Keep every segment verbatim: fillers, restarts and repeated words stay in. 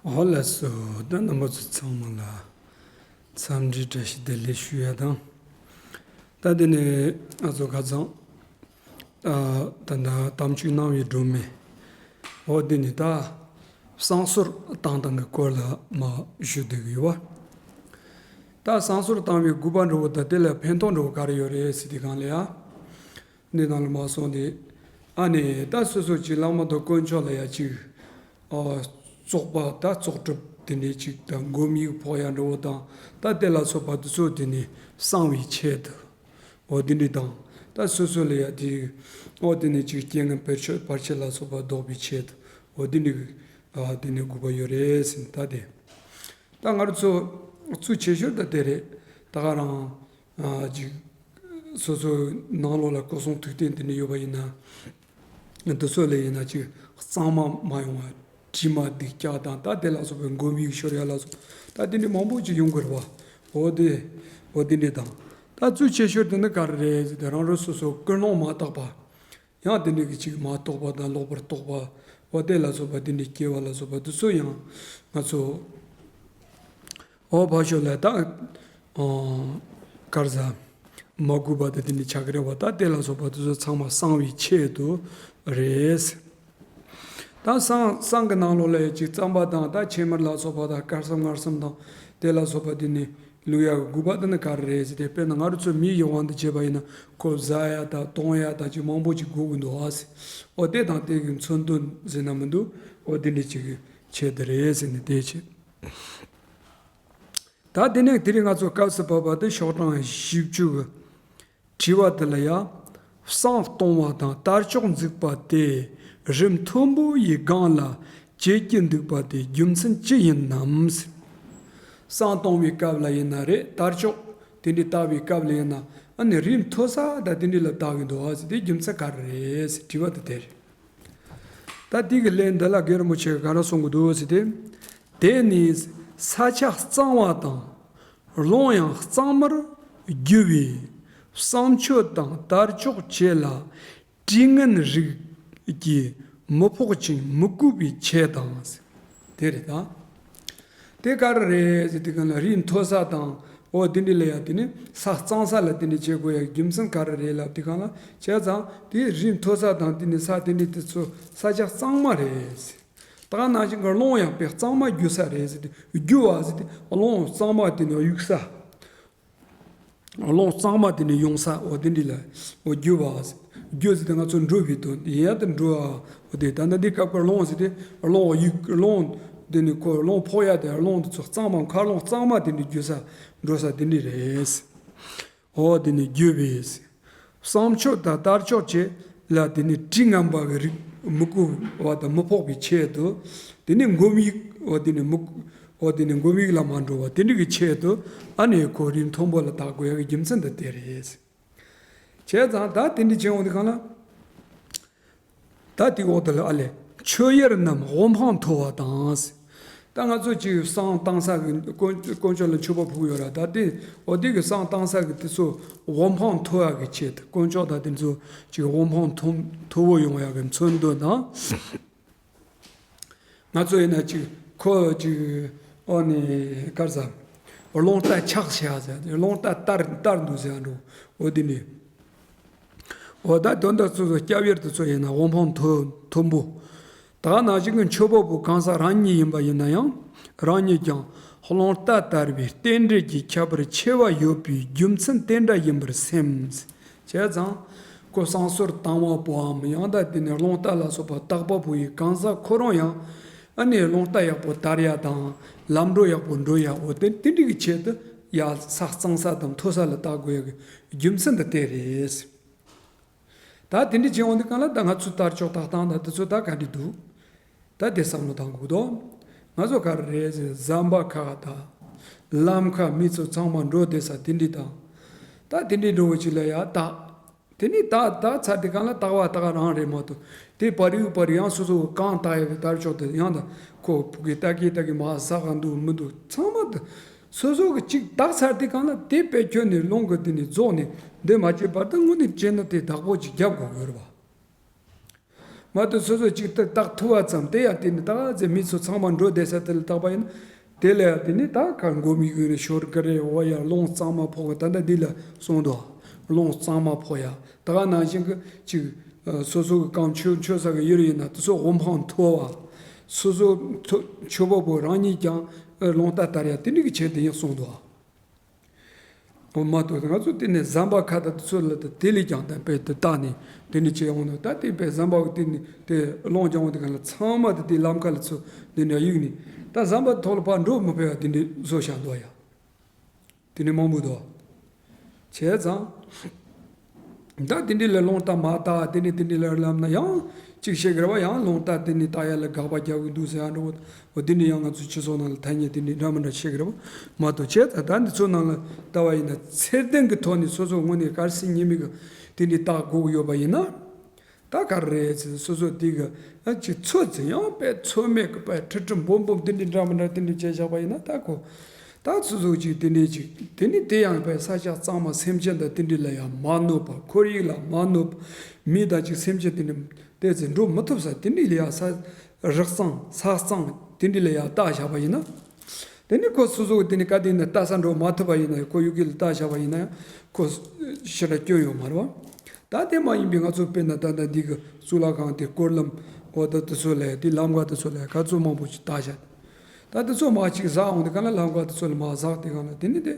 ཨོ་ལགས་སོ། ད་རྣམ་པ་ཚོ་ཚང་མ་ལ་འཚམས་འདྲི་བཀྲ་ཤིས་བདེ་ལེགས་ཞུ་ཡ་དང་། ད་དེ་ནས་ང་ཚོ་ཁ་སང་ད་ད་ལྟ་གཏམ་བརྗོད་གནང་བའི་སྒྲོན་མེ། འོ་དེ་ནས་ད་བསང་གསོལ་བཏང་སྟངས་ཀྱི་སྐོར་ལ་མ་ཞུ་བསྡད་ཀྱི་ཡོད་པ། ད་བསང་གསོལ་བཏང་བའི་དགོས་པ་འདྲ་བོ་དང་དེ་ལ་ཕན་ཐོགས་འདྲ་བོ་ག་རེ་ཡོད་རེད་ཟེར་དུས་སྒང་ལ་ཡ། འདི་ནང་ལ་མ་སོང་སྟེ། ཨ་ནི་ད་སོ་སོ་གྱི་བླ་མ་དང་དཀོན་མཆོག་ལ་ཡ་གཅིག་ཨ། བཙོག་པ་ད་བཙོག་གྲུབ་དེ་འདྲའི་གཅིག་དང་སྒོམ་ཡིག་ཕོག་ཡ་འདྲ་བོ་དང་ད་དེ་ལ་སོགས་པ་དེ་ཚོ་དེ་ནི་བསང་བའི་ཆེད་དུ། འོ་དེ་འདྲའི་དང་། ད་སོ་སོ་ལ་ཡ་དེ། འོ་དེ་ནི་གཅིག་རྐྱེན་ངན་བར་ཆད་བར་ཆད་ལ་སོགས་པ་ཟློག་པའི་ཆེད་དུ། འོ་དེ་འདྲའི་ཨ་དེ་ནི་དགོས་པ་ཡོད་རེད་ཟེར་ད་དེ། ད་ང་རང་ཚོ་གཙོ་ཆེ་ཤོས་ད་དེ་རེད། ད་ག་རང་ཨ་ཅིག་སོ་སོའི་ནང་ལོགས་ལ་སྐུ་གསུང་ཐུགས་རྟེན་དེ་འདྲ་ཡོད་པ་ཡིན་ན། འདི་ཚོ་ལ་ཡིན་ན་ཅིག་གཙང་མ་མ་ཡོང་བ་དྲི་མ་སྡིག་ཅག་དང་ད་དེ་ལ་སོགས་པའི་སྒོམ་ཡིག་ཤོར་ཡ་ལ་སོགས་ད་དེ་འདྲ་མང་པོ་ཅིག་ཡོང་གི་རེད་བ། འོ་དེ། འོ་དེ་འདྲ་དང་། ད་གཙོ་ཆེ་ཤོས་དེ་ནི་ག་རེ་རེད་ཟེར་ཏེ་རང་རང་སོ་སོ་ཀུན་སློང་མ་དག་པ། ཡང་དེ་འདྲ་གི་ཅིག་མ་རྟོགས་པ་དང་ལོག་པར་རྟོག་པ། འོ་དེ་ལ་སོགས་པ་དེ་འདྲ་སྐྱེ་བ་ལ་སོགས་པ་དེ་ཚོ་ཡང་ང་ཚོ། འོ་ཕར་ཕྱོགས་ལ་ད། ཨ། ག་རེ་ཟ། མ་གུས་པ་དང་དེ་འདྲ་ཆགས་ཀྱི་རེད་བ། ད་དེ་ལ་སོགས་པ་དེ་ཚོ་ཚང་མ་བསང་བའི་ཆེད་དུ་རེད། ད་བསང་བསང་གི་ནང་ལོགས་ལ་ཡ་ཅིག་རྩམ་པ་དང་ད་ཕྱེ་མར་ལ་སོགས་པ་དང་དཀར་སེམས་མངར་སེམས་དང་དེ་ལ་སོགས་པ་དེ་ནི་བླུག་ཡག་གི་དགོས་པ་དེ་ནི་ག་རེ་རེད་ཟེར་ཏེ། དཔེར་ན་ང་རང་ཚོ་མི་ཡི་དབང་དུ་བྱས་པ་ཡིན་ན་ཁོ་བཟའ་ཡ་དང་གཏོང་ཡ་དང་ཅིག་མང་པོ་ཅིག་དགོས་ཀྱི་འདུག་ཨ་ཟེར། འོ་དེ་དང་དེ་གི་མཚོན་དོན་ཟེར་ན་མི་འདུག་འོ་དེ་འདྲ་ཅིག་གི་ཆེད་དུ་རེད་ཟེར་ནས་དེ་བྱས། ད་དེ་ནས་དེ་རིང་ང་ཚོ་སྐབས་སུ་བབས་པ་དེ་ཤོག་གྲངས་བཞི་བཅུ་གི་དྲི་བ་དེ་ལ་ཡ། བསང་གཏོང་བ་དང་དར་ལྕོག་འཛུགས་པ་དེ་རི་མཐོན་པོ་ཡི་སྒང་ལ་བྱེད་ཀྱི་འདུག་པ་དེ་རྒྱུ་མཚན་ཅི་ཡིན་ནམ་ཟེར། བསང་གཏོང་བའི་སྐབས་ལ་ཡིན་ན་རེད། དར་ལྕོག་དེ་འདྲའི་བཏགས་པའི་སྐབས་ལ་ཡིན་ན། ཨ་ནི་རི་མཐོ་ས་དང་དེ་འདྲའི་ལ་བཏགས་ཀྱི་འདུག་ཨ་ཟེར། དེ་རྒྱུ་མཚན་ག་རེ་རེད་ཟེར་དྲི་བ་དེ་དེ་རེད། ད་དེ་གི་ལན་འདི་ལ་རྒན་རིན་པོ་ཆེ་གིས་ག་རེ་གསུང་གི་འདུག་ཟེར་ཏེ། དེ་ནི་ས་ཆ་གཙང་བ་དང་། རླུང་ཡང་གཙང་མར་རྒྱུ་བས། བསང་མཆོད་དང་དར་ལྕོག་བཅས་ལ་དྲི་ངན་རིགས་ཀྱིས་མི་ཕོག་ཅིང་མི་གོས་པའི་ཆེད་དང་། དེ་རེད་ད། དེ་ག་རེ་རེད་ཟེར་དུས་སྒང་ལ་རི་མཐོ་ས་དང་། འོ་དེ་འདྲ་ལ་ཡ་དེ་ནི་ས་གཙང་ས་ལ་དེ་འདྲ་བྱེད་དགོས་ཡ་རྒྱུ་མཚན་ག་རེ་རེད་ལབ་དུས་སྒང་ལ། བྱས་ཙང་དེ་རི་མཐོ་ས་དང་དེ་ནི་ས་དེ་འདྲ་དེ་ཚོ་ས་ཆ་གཙང་མ་རེད། ད་ག་ནང་བཞིན་གྱི་རླུང་ཡང་དཔེ་གཙང་མ་རྒྱུ་ས་རེད་ཟེར་ཏེ། རྒྱུ་བ་ཟེར་ཏེ་རླུང་གཙང་མ་དེ་ནི་གཡུག་ས། རླུང་གཙང་མ་དེ་ནི་ཡོང་ས། འོ་དེ་འདྲ་ལ་འོ་རྒྱུ་བ་ཟེར། རྒྱུ་ཟེར་ཏེ་ང་ཚོ་འགྲོ་བའི་དོན་ཡིན་ཡ་དེ་འགྲོ་བ། འོ་དེ་ད་ལྟ་འདི་སྐབས་ཀྱི་རླུང་ཟེར་ཏེ་རླུང་གཡུག་རླུང་དེ་ནི་ཁོ་རླུང་ཕོག་ཡ་དེ་རླུང་དེ་ཚོ་གཙང་མ་མཁའ་རླུང་གཙང་མ་དེ་འདྲ་རྒྱུ་ས་འགྲོ་ས་དེ་འདྲ་རེད། འོ་དེ་ནི་རྒྱུ་བས། བསང་མཆོད་དང་དར་ལྕོག་བཅས་ལ་དེ་ནི་དྲི་ངན་པ་གི་རིགས་མི་གོས་པ་དང་མི་ཕོག་པའི་ཆེད་དུ། དེ་ནི་སྒོམ་ཡིག་འོ་དེ་ནི་མི། འོ་དེ་ནི་སྒོམ་ཡིག་ལ་མ་འགྲོ་བ་དེ་འདྲ་གི་ཆེད་དུ། ཨ་ནི་ཁོ་རི་མཐོན་པོ་ལ་བཏགས་དགོས་ཡ་གི་རྒྱུ་མཚན་དེ་དེ་རེད། བྱས་ཙང་ད་དེ་འདྲ་བྱས་འོང་དུས་སྒང་ལ། ད་དེའི་འོག་ཏུ་ལ་ཨ་ལས། མཆོད་ཡར་རྣམས་དབུ་འཕང་མཐོ་བ་དང་། ད་ང་ཚོ་ཅིག་བསང་བཏང་ས་གི་དཀོན་དཀོན་མཆོག་ལ་མཆོད་པ་ཕུལ་ཡོད་ར། ད་དེ་འོ་དེ་གི་བསང་བཏང་ས་གི་དེ་ཚོ་དབུ་འཕང་མཐོ་ཡག་གི་ཆེད་དུ། དཀོན་མཆོག་ད་དེ་ཚོ་ཅིག་དབུ་འཕང་མཐོ་མཐོ་བོ་ཡོང་ཡག་གི་མཚོན་དོན་དང་། ང་ཚོ་ཡིན་ན་ཅིག་ཁོ་ཅིག་ཨོ་ནི་གར་ཟ། རླུང་རྟ་ཆག་བྱས་ཟེར། རླུང་རྟ་དར་དར་འདུག་ཟེར་འགྲོ། འོ་དེ་ནི། འོ་ད་དོན་དག་སོ་སོ་སྐྱབས་ཡུལ་དེ་ཚོ་ཡིན་ན་དབུ་འཕང་མཐོ་མཐོན་པོ། ད་ནང་བཞིན་གྱི་མཆོད་པ་པོ་གང་ཟག་རང་ཉིད་ཡིན་པ་ཡིན་ན་ཡང་། རང་ཉིད་ཀྱང་རླུང་རྟ་དར་བའི་རྟེན་འབྲེལ་གྱི་ཁྱད་པར་ཆེ་བ་ཡོད་པའི་རྒྱུ་མཚན་དེ་འདྲ་ཡིན་པར་སེམས། བྱས་ཙང་། ཁོ་བསང་གསོལ་བཏང་བ་པོའམ་ཡང་ད་དེ་ནས་རླུང་རྟ་ལ་སོགས་པ་བཏགས་པ་པོ་ཡི་གང་ཟག་ཁོ་རང་ཡང་། ཨ་ནི་རླུང་རྟ་ཡག་པོ་དར་ཡ་དང་ལམ་འགྲོ་ཡག་པོ་འགྲོ་ཡ། འོ་དེ་དེ་འདྲ་གི་ཆེད་དུ་ཡ་ས་གཙང་ས་དང་མཐོ་ས་ལ་བཏགས་དགོས་ཡ་གི་རྒྱུ་མཚན་དེ་དེ་རེད། ད་དེ་འདྲ་བྱས་འོང་དུས་སྒང་ལ་ད་ང་ཚོའི་དར་ལྕོག་བཏགས་སྟངས་དང་དེ་ཚོ་ད་ག་འདྲ་འདུག་ད་དེ་བསམ་བློ་བཏང་དགོས་འདུག་ང་ཚོ་ག་རེ་རེད་ཟེར། ཟམ་པ་ཁག་དང་། ལམ་ཁ་མི་ཚོ་ཚང་མ་འགྲོ་བསྡད་ས་དེ་འདྲ་དང་། ད་དེ་འདྲ་འགྲོ་བ་ཅིག་ལ་ཡ་བཏགས། དེ་ནས་བཏགས་བཏགས་ཚར་དུས་སྒང་ལ་བཏགས་པ་བཏགས་རང་རེད་མ་གཏོགས། དེ་བར་ཡུག་བར་ཡང་སོ་སོ་གང་བཏགས་ཡ་གི་དར་ལྕོག་དེ་ཡང་ད་ཁོ་ཕུག་གི་བཏགས་ཀྱི་བཏགས་ཀྱི་མ་ཟ་ག་འདུག་མི་འདུག་ཚང་མ་དེ། སོ་སོ་གི་གཅིག་བཏགས་ཚར་དུས་སྒང་ལ་དེ་དཔེ་ཁྱོན་ནས་རླུང་གི་དེ་ནས་རྫོགས་ནས་འདི་མ་བྱས་བར་དུ་དངོས་གནས་བྱས་ན་དེ་བདག་པོ་ཅིག་རྒྱབ་དགོས་ཀྱི་ཡོད་རེད་བ། མ་གཏོགས་སོ་སོ་གཅིག་ཏུ་བརྟག་ཐུབ་པ་ཙམ་དེ་ཡང་དེ་ནི་ད་ག་ཚོད་མི་ཚོ་ཚང་མ་འགྲོ་བསྡད་ས་དེ་ལ་བརྟག་པ་ཡིན་ན། དེ་ལ་ཡང་དེ་ནི་ད་ག་མགོ་མི་གུས་ནས་ཤོར་གི་རེད། འོ་ཡ་རླུང་གཙང་མ་ཕོག་གི། ད་ལྟ་འདི་ལ་གསུངས་འདུག་རླུང་གཙང་མ་ཕོག་ཡ། ད་ག་ནང་བཞིན་གི་ཅིག་སོ་སོ་གི་གང་མཆོད་མཆོད་ས་གི་ཡུལ་ཡིན་ན་དེ་ཚོ་དབུ་འཕང་མཐོ་བ། སོ་སོ་མཐོ་མཆོད་པ་པོ་རང་ཉིད་ཀྱང་རླུང་རྟ་དར་ཡ་དེ་འདྲ་གི་ཆེད་དུ་ཡང་གསུངས་འདུག་འོ་མ་གཏོགས་ང་ཚོ་དེ་ནས་ཟམ་པ་ཁ་དང་དེ་ཚོ་ལ་དེ་ལས་ཀྱང་དེ་དཔེ་དེ་བཏགས་ནས་དེ་ནས་བྱས་ཡོང་ནས། ད་དེ་དཔེ་ཟམ་པ་དེ་ནས་དེ་རླུང་རྒྱང་བ་དེ་ག་ལ་ཚང་མ་དེ་དེ་ལམ་ཁ་ལ་ཚུར་འདི་འདྲ་གཡུགས་ནས། ད་ཟམ་པ་ཐོག་ལ་ཕར་འགྲོ་མི་ཕོད་ཡ་དེ་འདྲ་བཟོ་བཞག་འདུག་ཡ། དེ་ནས་མང་པོ་འདུག་བྱས་ཙང་། ད་དེ་འདྲ་ལ་རླུང་རྟ་མ་བཏགས། དེ་ནས་དེ་འདྲ་ལ་ལབ་ན་ཡང་གཅིག་བཤད་གི་རེད་བ། ཡང་རླུང་རྟ་དེ་ནས་བཏགས་ཡ་ལ་དགག་པ་རྒྱག་གི་འདུག་ཟེར་ཡ་འགྲོ་བ། འོ་དེ་འདྲ་ཡང་ང་ཚོའི་སྤྱི་ཚོགས་ནང་ལ་ཐ་སྙད་དེ་འདྲ་འདྲ་མི་འདྲ་བཤད་གི་རེད་བ། མ་གཏོགས་བྱས་ཙང་ད་འདི་ཚོ་ནང་ལ་ལྟ་བ་ཡིན་ན་ཚད་ལྡན་གི་ཐོག་ནས་སོ་སོ་ངོས་ནས་གལ་སྲིད་ཉེས་མེད་གི་དེ་འདྲ་བཏགས་དགོས་ཀྱི་ཡོད་པ་ཡིན་ན། ད་ག་རེ་རེད་ཟེར། སོ་སོ་དེ་གི་ཨ་ཅིག་ཚོད་ཙམ་ཡང་དཔེ་ཚོད་མེད་གི་དཔེ་ཁྲི་ཁྲི་འབུམ་འབུམ་དེ་འདྲ་འདྲ་མི་འདྲ་དེ་འདྲ་བྱས་བཞག་པ་ཡིན་ན། ད་ཁོ་ད་སོ་སོ་ཅིག་དེ་འདྲ་ཅིག་དེ་ནི་དེ་ཡང་དཔེ་ས་སྐྱ་གཙང་མ་སེམས་ཅན་དང་དེ་འདྲ་ལ་ཡང་མ་གནོད་པ། ཁོར་ཡུག་ལ་མ་གནོད་པ། མི་དང་ཅིག་སེམས་ཅན་དེ་འདྲ་དེ་ཚོ་འགྲོ་མི་ཐུབ་ས་དེ་འདྲ་ལ་ཡང་ས་རི་གཙང་ས་གཙང་དེ་འདྲ་ལ་ཡང་བཏགས་བཞག་པ་ཡིན་ན། དེ་ནི་ཁོ་སོ་སོ་གི་དེ་ནི་ག་དེ་ནི་ལྟ་ས་འགྲོ་མ་ཐུབ་པ་ཡིན་ན། ཁོ་ཡུལ་གྱི་ལ་ལྟ་བཞག་པ་ཡིན་ན་ཡང་ཁོ་ཞེ་དྲག་སྐྱོན་ཡོད་མ་རེད་བ། ད་དེ་མ་ཡིན་པའི་ང་ཚོ་དཔེར་ན་ད་ལྟ་འདི་གི་གཙུག་ལག་ཁང་དེ་སྐོར་ལམ་འོ་ད་དེ་ཚོ་ལ་དེ་ལམ་ཁ་དེ་ཚོ་ལ་ག་ཚོད་མང་པོ་ཞིག་བཏགས་བཞག་ད་དེ་ཚོ་མ་ཅིག་ཟག་འོང་དེ་ག་ལ་ལམ་ཁ་དེ་ཚོ་ལ་མ་ཟག་དེ་ག་ལ་དེ་ནི་དེ་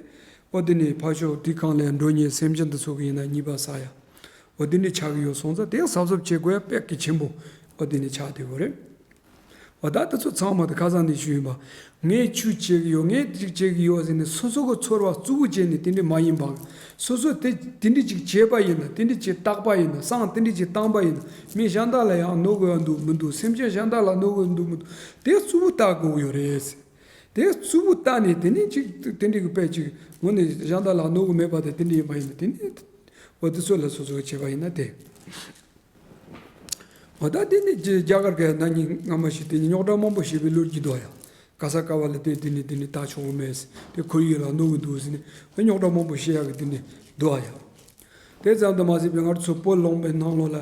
འོ་དེ་ནི་ཕར་ཕྱོགས་དེ་གང་ལ་འགྲོ་མཁན་སེམས་ཅན་དེ་ཚོ་གི་ཡིན་ན་ཉེས་པ་བསགས་ཡ། འོ་དེ་འདྲ་ཆགས་ཀྱི་ཡོད་སོང་ཙང་དེ་གཟབ་གཟབ་བྱེད་དགོས་ཡ་དཔེ་གལ་ཆེན་པོ་འོ་དེ་འདྲ་ཆགས་བསྡད་ཡོད་རེད། འོ་ད་དེ་ཚོ་ཚང་མ་དེ་ཁ་སང་ནས་ཞུས་ཡིན་པ། ངས་ཆུ་བྱེད་ཀྱི་ཡོད། ངས་ཅིག་བྱེད་ཀྱི་ཡོད་ཟེར་ནས་སོ་སོ་གི་ཚོར་བ་རྩུབ་པོ་བྱས་ནས་དེ་འདྲ་མ་ཡིན་པ། སོ་སོ་དེ་དེ་འདྲ་ཅིག་བྱས་པ་ཡིན་ན། དེ་འདྲ་ཅིག་བཏགས་པ་ཡིན་ན། བསམ་དེ་འདྲ་ཅིག་བཏང་པ་ཡིན་ན། མི་གཞན་དག་ལ་ཡང་གནོད་དགོས་པ་འདུག་མི་འདུག་སེམས་ཅན་གཞན་དག་ལ་གནོད་དགོས་འདུག་མི་འདུག་དེ་རྩུབ་པོ་བཏགས་དགོས་ཀྱི་ཡོད་རེད། དེ་རྩུབ་པོ་བཏགས་ནས་དེ་ནས་ཅིག་དེ་འདྲ་གི་དཔེ་ཅིག་ངོ་ནས་གཞན་དག་ལ་གནོད་དགོས་མེད་པ་དེ་དེ་འདྲ་ཡིན་པ་ཡིན་ན། དེ་ནས་འོ་དེ་ཚོ་ལ་སོ་སོ་གི་བྱས་པ་ཡིན་ན་དེ། འོ་ད་དེ་ནི་རྒྱ་རྒྱ་གར་གྱི་ན་ནིང་སྔ་མ་ཞིག་དེ་ནི་རྙོག་དྲ་མང་པོ་ཞེ་པོ་ལུས་ཀྱི་འདུག་ཡ། ག་ས་ག་བ་ལ་དེ་དེ་ནི་དེ་ནི་བཏགས་ཆོག་གི་མེད་ཟེར། དེ་ཁོར་ཡུག་ལ་གནོད་གི་འདུག་ཟེར་ནས་རྙོག་དྲ་མང་པོ་བཤད་ཡག་གི་དེ་ནི་འདུག་ཡ། དེ་ཙམ་དུ་མ་ཟད་པའི་ང་ཚོ་བོད་ལུང་པའི་ནང་ལོགས་ལ་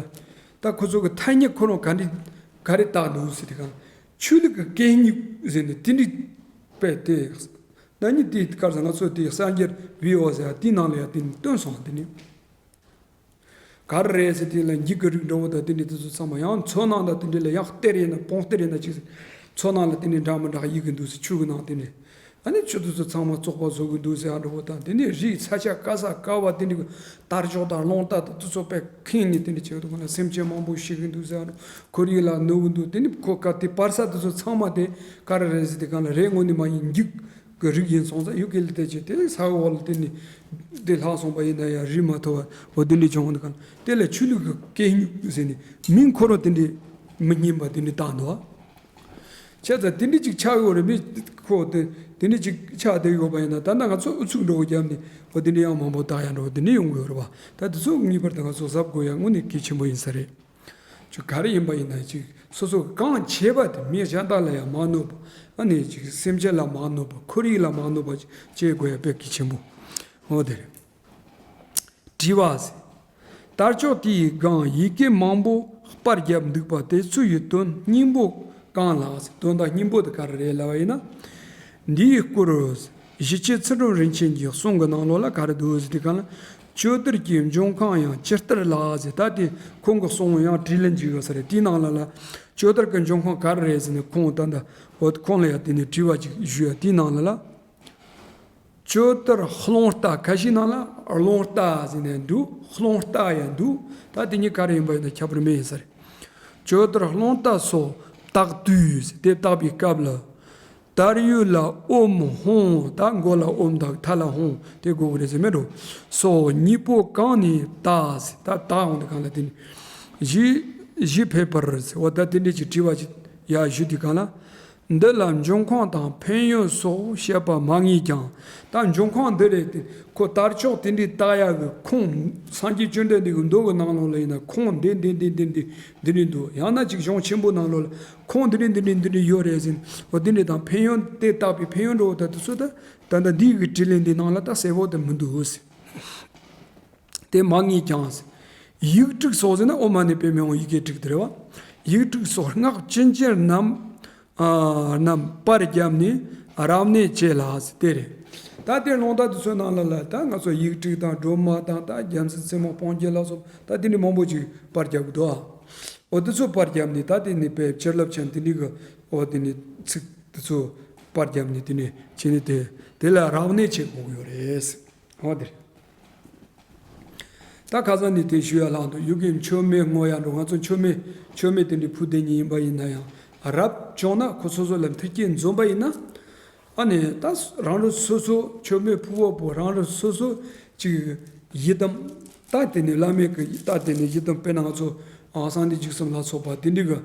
ད་ཁོ་ཚོ་གི་ཐ་སྙད་ཁོ་རང་ག་འདྲ་ག་རེ་བཏགས་འདུག་ཟེར་དེ་ག་ཆོས་ལུགས་ཀྱི་གད་སྙིགས་ཟེར་ནས་དེ་འདྲ་དཔེ་དེ་ན་ནིང་དེ་གར་ས་ང་ཚོ་དེ་གསར་འགྱུར་བྷི་ཨོ་ཟེར་དེའི་ནང་ལ་ཡ་དེ་ནི་བཏོན་སོང་། དེ་ནི། ག་རེ་རེད་ཟེར་དེ་ལ་འགྱིག་གི་རིགས་འདྲ་བོ་དང་དེ་འདྲ་དེ་ཚོ་ཚང་མ་ཡང་མཚོ་ནང་དང་དེ་འདྲ་ལ་ཡང་གཏེར་ཡིན་ན་བོང་གཏེར་ཡིན་ན་ཅིག་མཚོ་ནང་ལ་དེ་འདྲ་འདྲ་མི་འདྲ་གཡུག་གི་འདུག་ཟེར། ཆུ་གི་ནང་དེ་འདྲ་ཨ་ནི་ཆུ་དེ་ཚོ་ཚང་མ་བཙོག་པ་བཟོ་གི་འདུག་ཟེར་ཡ་འདྲ་བོ་དང་། དེ་འདྲ་རི་ས་ཆ་ག་ས་ག་བ་དེ་འདྲ་གི་དར་ལྕོག་དང་རླུང་རྟ་དང་དེ་ཚོ་དཔེ་ཁེངས་ནས་དེ་འདྲ་བྱེད་གི་འདུག་ག་ན། སེམས་ཅན་མང་པོ་ཤི་གི་འདུག་ཟེར་ཡ་འདྲ། ཁོར་ཡུག་ལ་གནོད་གི་འདུག་དེ་ནི་ཁོ་ག་དེ་བར་ས་དེ་ཚོ་ཚང་མ་དེ་ག་རེ་རེད་ཟེར་དེ་གང་ལ་རེད་ངོ་ནི་མ་ཡིན་འགྱིག་གི་རིགས་ཡིན་སོང་ཙང་ཡུ་ཀེ་ལི་ཏི་ཅེ་དེ་ས་འོག་ལ་དེ་ནི་དེ་ལྷག་སོང་པ་ཡིན་ན་ཡང་རི་མ་ཐོ་བ་འོ་དེ་འདྲ་བྱུང་བ་འདུག་ག་ན། དེ་ལ་ཆོས་ལུགས་ཀྱི་གད་སྙིགས་ཟེར་ནས་མིང་ཁོ་རང་དེ་འདྲ་མི་སྙན་པ་དེ་འདྲ་བཏགས་འདུག་ཨ། བྱས་ཙང་དེ་འདྲ་ཅིག་ཆགས་ཡོད་རེད། མི་ཁོ་དེ་དེ་འདྲ་ཅིག་ཆགས་བསྡད་ཡོད་པ་ཡིན་ན། ད་ལྟ་ང་ཚོ་ཨུ་ཚུགས་འདྲ་བོ་བརྒྱབ་ནས་འོ་དེ་འདྲ་ཡང་མང་པོ་བཏགས་ཡ་འདྲ་བོ་དེ་འདྲ་ཡོང་གི་ཡོད་རེད་བ། ད་དེ་ཚོ་ངེས་པར་དུ་ང་ཚོ་གཟབ་དགོས་ཡ་དངོས་གནས་གལ་ཆེན་པོ་ཡིན་ས་རེད། ཅིག་ག་རེ་ཡིན་པ་ཡིན་ན་ཅིག་སོ་སོ་གང་བྱས་པ་དེ་མི་གཞན་དག་ལ་ཡང་མ་གནོད་པ། ཨ་ནི་ཅིག་སེམས་ཅན་ལ་མ་གནོད་པ། ཁོར་ཡུག་ལ་མ་གནོད་པ་ཅིག་བྱེད་དགོས་ཡ་དཔེ་གལ་ཆེན་པོ་འོ་དེ་རེད། དྲི་བ་ཟེར། དར་ལྕོག་དེ་ཡི་སྒང་ཡི་གེ་མང་པོ་སྤར་བརྒྱབ་འདུག་པ་དེ་ཚོ་ཡི་དོན་སྙིང་པོ་གང་ལགས་ཟེར། དོན་དག་སྙིང་པོ་དེ་ག་རེ་རེད་ལབ་པ་ཡིན་ན། འདིའི་སྐོར་ཞི་བྱེད་ཚུལ་ཁྲིམས་རིན་ཆེན་གྱི་གསུང་གི་ནང་ལོགས་ལ་ག་རེ་འདུག་ཟེར་དུས་གང་ལ། ཇོ་དར་གྱི་འབྱུང་ཁུངས་ཡང་ཇི་ལྟར་ལགས་ཟེར། ད་དེ་ཁོང་གི་གསུང་ཡང་དྲིས་ལན་ཅིག་ཡོད་ས་རེད། དེའི་ནང་ལ་ལ་ཇོ་དར་གྱི་འབྱུང་ཁུངས་ག་རེ་རེད་ཟེར་ནས་ཁོང་ད་ལྟ་འོ་ཁོང་ལ་ཡང་དེ་ནས་དྲི་བ་ཅིག་ཞུས་ཡ། དེའི་ནང་ལ་ལ། ཇོ་དར་རླུང་རྟ། ཁ་ཤས་ནང་ལ་རླུང་རྟ་ཟེར་ནས་འདུག་རླུང་རྟ་ཡང་འདུག་ད་དེ་གཉིས་ག་རེ་ཡིན་པ་ཡིན་ན་ཁྱད་པར་མེད་ཡིན་ས་རེད། ཇོ་དར་རླུང་རྟ་སོགས་བཏགས་དུས་ཟེར། དེ་བཏགས་པའི་སྐབས་ལ། དར་ཡུལ་ལ་ཨོམ་ཧོང་། ད་མགོ་ལ་ཨོམ་དང་མཐའ་ལ་ཧོང་དེ་དགོས་ཀྱི་རེད་ཟེར་མེད་འགྲོ། སོགས་གཉིས་པོ་གང་ནས་བཏགས་ཟེར། ད་བཏགས་འོང་དུས་གང་ལ་དེ་ནི་གཞི་གཞི་ཕལ་པར་ཟེར་བ། ད་དེ་འདྲས་ཀྱི་དྲི་བ་ཅིག་ཡར་ཞུ་དུས་གང་ལ། འདི་ལ་འབྱུང་ཁུངས་དང་ཕན་ཡོན་སོགས་བཤད་པ་མ་ངེས་ཀྱང་། ད་འབྱུང་ཁུངས་འདི་རེད་དེ། ཁོ་དར་ལྕོག་དེ་འདྲའི་བཏགས་ཡག་གི་ཁུངས། སངས་རྒྱས་བཅོམ་ལྡན་འདས་ཀྱི་མདོ་གི་ནང་ལོགས་ལ་ཡིན་ན་ཁུངས་འདི་འདི་འདི་འདི་འདི་འདི་འདྲ་འདུག་ཡང་ན་ཅིག་གཞུང་ཆེན་པོའི་ནང་ལོགས་ལ་ཁུངས་འདི་འདྲ་འདི་འདྲ་འདི་འདྲ་ཡོད་རེད་ཟེར། འོ་འདི་འདྲ་དང་ཕན་ཡོན་དེ་བཏགས་པའི་ཕན་ཡོན་འདྲ་བོ་ད་དེ་ཚོ་ད་ད་ལྟ་འདི་གི་དྲིས་ལན་འདི་ནང་ལ་ད་གསལ་པོ་དེ་མི་འདུག་ཟེར། དེ་མ་ངེས་ཀྱང་ཟེར། ཡིག་དྲུག་སོགས་ཟེར་ན་ཨོཾ་མ་ཎི་པདྨེ་ཧཱུྃ་ཡི་གེ་དྲུག་དེ་རེད་བ། ཡིག་དྲུག་སོགས་སྔགས་ཅི་མཆིས་རྣམས། ཨ། རྣམས་པར་བརྒྱབ་ནས་རབ་གནས་བྱེད་ལ་ཟེར་དེ་རེད། ད་དེ་རླུང་རྟ་དེ་ཚོའི་ནང་ལ་ལ་ད་ང་ཚོ་ཡིག་དྲུག་དང་སྒྲོལ་མ་དང་ད་རྒྱལ་མཚན་ཚེ་དམག་སྤོང་རྒྱུ་ལ་སོགས་ད་དེ་འདྲའི་མང་པོ་ཅིག་པར་བརྒྱབ་ཀྱི་འདུག་ཨ། འོ་དེ་ཚོ་པར་བརྒྱབ་ནས་ད་དེ་ནས་དཔེ་བྱིན་རླབས་ཅན་དེ་འདྲའི་གི་འོ་དེ་ནས་ཚིག་དེ་ཚོ་པར་བརྒྱབ་ནས་དེ་ནས་བྱས་ནས་དེ་དེ་ལ་རབ་གནས་བྱེད་དགོས་ཀྱི་ཡོད་རེད། འོ་དེ་རེད། ད་ཁ་སང་ནས་དེ་ཞུ་ཡ་ལྷག་འདུག་ཡུལ་གྱི་མཆོད་མེ་བསྔོ་ཡ་འགྲོ། ང་ཚོ་མཆོད་མེ་མཆོད་མེ་དེ་འདྲའི་ཕུ་བསྡད་མཁན་ཡིན་པ་ཡིན་ན་ཡང་རབ་བྱུང་ན་ཁོ་སོ་སོ་ལ་མཐུན་རྐྱེན་འཛོམས་པ་ཡིན་ན། ཨ་ནི་ད་རང་རང་སོ་སོ་མཆོད་མེ་ཕུ་བ་པོ་རང་རང་སོ་སོ་ཅིག་ཡི་དམ། ད་དེ་ནས་བླ་མེད་ཀྱི་ད་དེ་ནས་ཡི་དམ་དཔེར་ན་ང་ཚོ་ཨ་སངས་རྒྱས་བཅུ་གསུམ་ལ་སོགས་པ་དེ་འདྲའི་གི་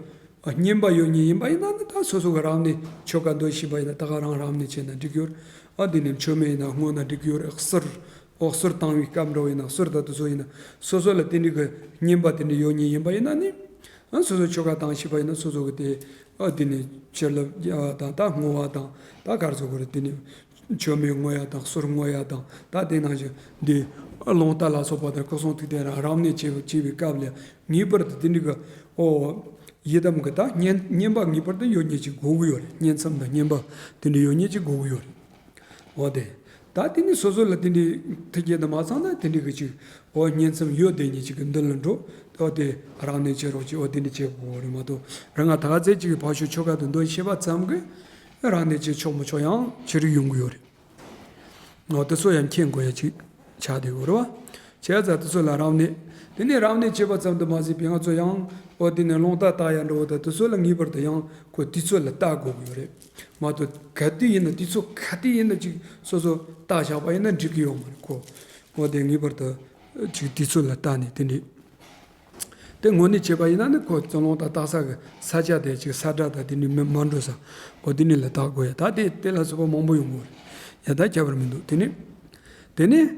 བསྙེན་པ་ཡོད་མཁན་ཡིན་པ་ཡིན་ན་ནི་ད་སོ་སོ་གི་རབ་གནས་ཆོ་ག་འདོན་ཤེས་པ་ཡིན་ན་ད་ག་རང་རབ་གནས་བྱས་ན་འགྲིག་ཡོད། ཨ་དེ་ནས་མཆོད་མེ་ཡིན་ན་བསྔོ་ན་འགྲིག་ཡོད། གསུར། འོ་གསུར་བཏང་བའི་སྐབས་འགྲོ་བ་ཡིན་ན་གསུར་དང་དེ་ཚོ་ཡིན་ན་སོ་སོ་ལ་དེ་འདྲའི་གི་བསྙེན་པ་དེ་འདྲ་ཡོད་མཁན་ཡིན་པ་ཡིན་ན་ནི། ཨ་སོ་སོ་ཆོ་ག་བཏང་ཤེས་པ་ཡིན་ན་སོ་སོ་གི་དེ་ཨ་དེ་ནས་བྱིན་རླབས་ཡ་དང་ད་བསྔོ་བ་དང་ད་ག་རེ་ཟེར་དགོས་རེད། དེ་ནས་མཆོད་མེ་བསྔོ་ཡ་དང་གསུར་བསྔོ་ཡ་དང་ད་དེ་ནང་བཞིན་འདི་རླུང་རྟ་ལ་སོགས་པ་དང་སྐུ་གསུང་ཐུགས་རྟེན་རབ་གནས་བྱེད་པའི་སྐབས་ལ་ངེས་པར་དུ་དེ་འདྲའི་གི་ཨོ་ཡི་དམ་གི་ད་བསྙེན་བསྙེན་པ་ངེས་པར་དུ་ཡོད་མཁན་ཅིག་དགོས་ཀྱི་ཡོད་རེད། བསྙེན་མཚམས་དང་བསྙེན་པ་དེ་འདྲ་ཡོད་མཁན་ཅིག་དགོས་ཀྱི་ཡོད་རེད། འོ་དེ། ད་དེ་ནི་སོ་སོ་ལ་དེ་འདྲའི་ཐུགས་བསྐྱེད་དུ་མ་ཚང་ན་དེ་འདྲའི་གི་ཅིག་འོ་བསྙེན་མཚམས་ཡོད་དེ་ཉིད་ཅིག་གི་མདུན་ལ་འགྲོ། འོ་དེ་རང་གནས་བྱེད་རོགས་ཅིག་འོ་དེ་འདྲ་བྱེད་དགོས་རེད་མ་གཏོགས་རང་ང་ད་ག་ཚད་ཅིག་གི་ཕར་ཞོག་ཆོ་ག་དུ་འདོན་ཤེས་པ་ཙམ་གི་རང་གནས་བྱེད་ཆོག་མི་ཆོག་ཡང་ཅི་རིགས་ཡོང་གི་ཡོད་རེད། འོ་དེ་ཚོ་ཡང་མཁྱེན་དགོས་ཡ་ཅིག་ཆགས་བསྡད་ཡོད་རེད་བ། བྱས་ཙང་དེ་ཚོ་ལ་རབ་གནས། དེ་ནས་རབ་གནས་བྱེད་པ་ཙམ་དུ་མ་ཟད་པའི་ང་ཚོ་ཡང་འོ་དེ་ནས་རླུང་རྟ་བཏགས་ཡ་འགྲོ་བ་དང་དེ་ཚོ་ལ་ངེས་པར་དུ་ཡང་ཁོ་དུས་ཚོད་ལ་བལྟ་དགོས་ཀྱི་ཡོད་རེད། མ་གཏོགས་ག་དུས་ཡིན་ན་དུས་ཚོད་ག་དུས་ཡིན་ན་ཅིག་སོ་སོ་བཏགས་བཞག་པ་ཡིན་ན་འགྲིག་གི་ཡོད་མ་རེད་ཁོ། འོ་དེ་ངེས་པར་དུ་ཅིག་དུས་ཚོད་ལ་བལྟ་ནས་དེ་འདྲས། དེ་དངོས་གནས་བྱས་པ་ཡིན་ན་ནི་ཁོ་རླུང་རྟ་བཏགས་ས་གི་ས་ཆ་དེ་ཅིག་ས་བཀྲ་དང་དེ་འདྲས་མི་མ་འགྲོ་ས། འོ་དེ་འདྲས་ལ་བཏགས་དགོས་ཡ། ད་དེ་དེ་ལ་སོགས་པ་མང་པོ་ཡོང་གི་ཡོད་རེད། ཡ་ད་ཁྱད་པར་མི་འདུག་དེ་ནས། དེ་ནས།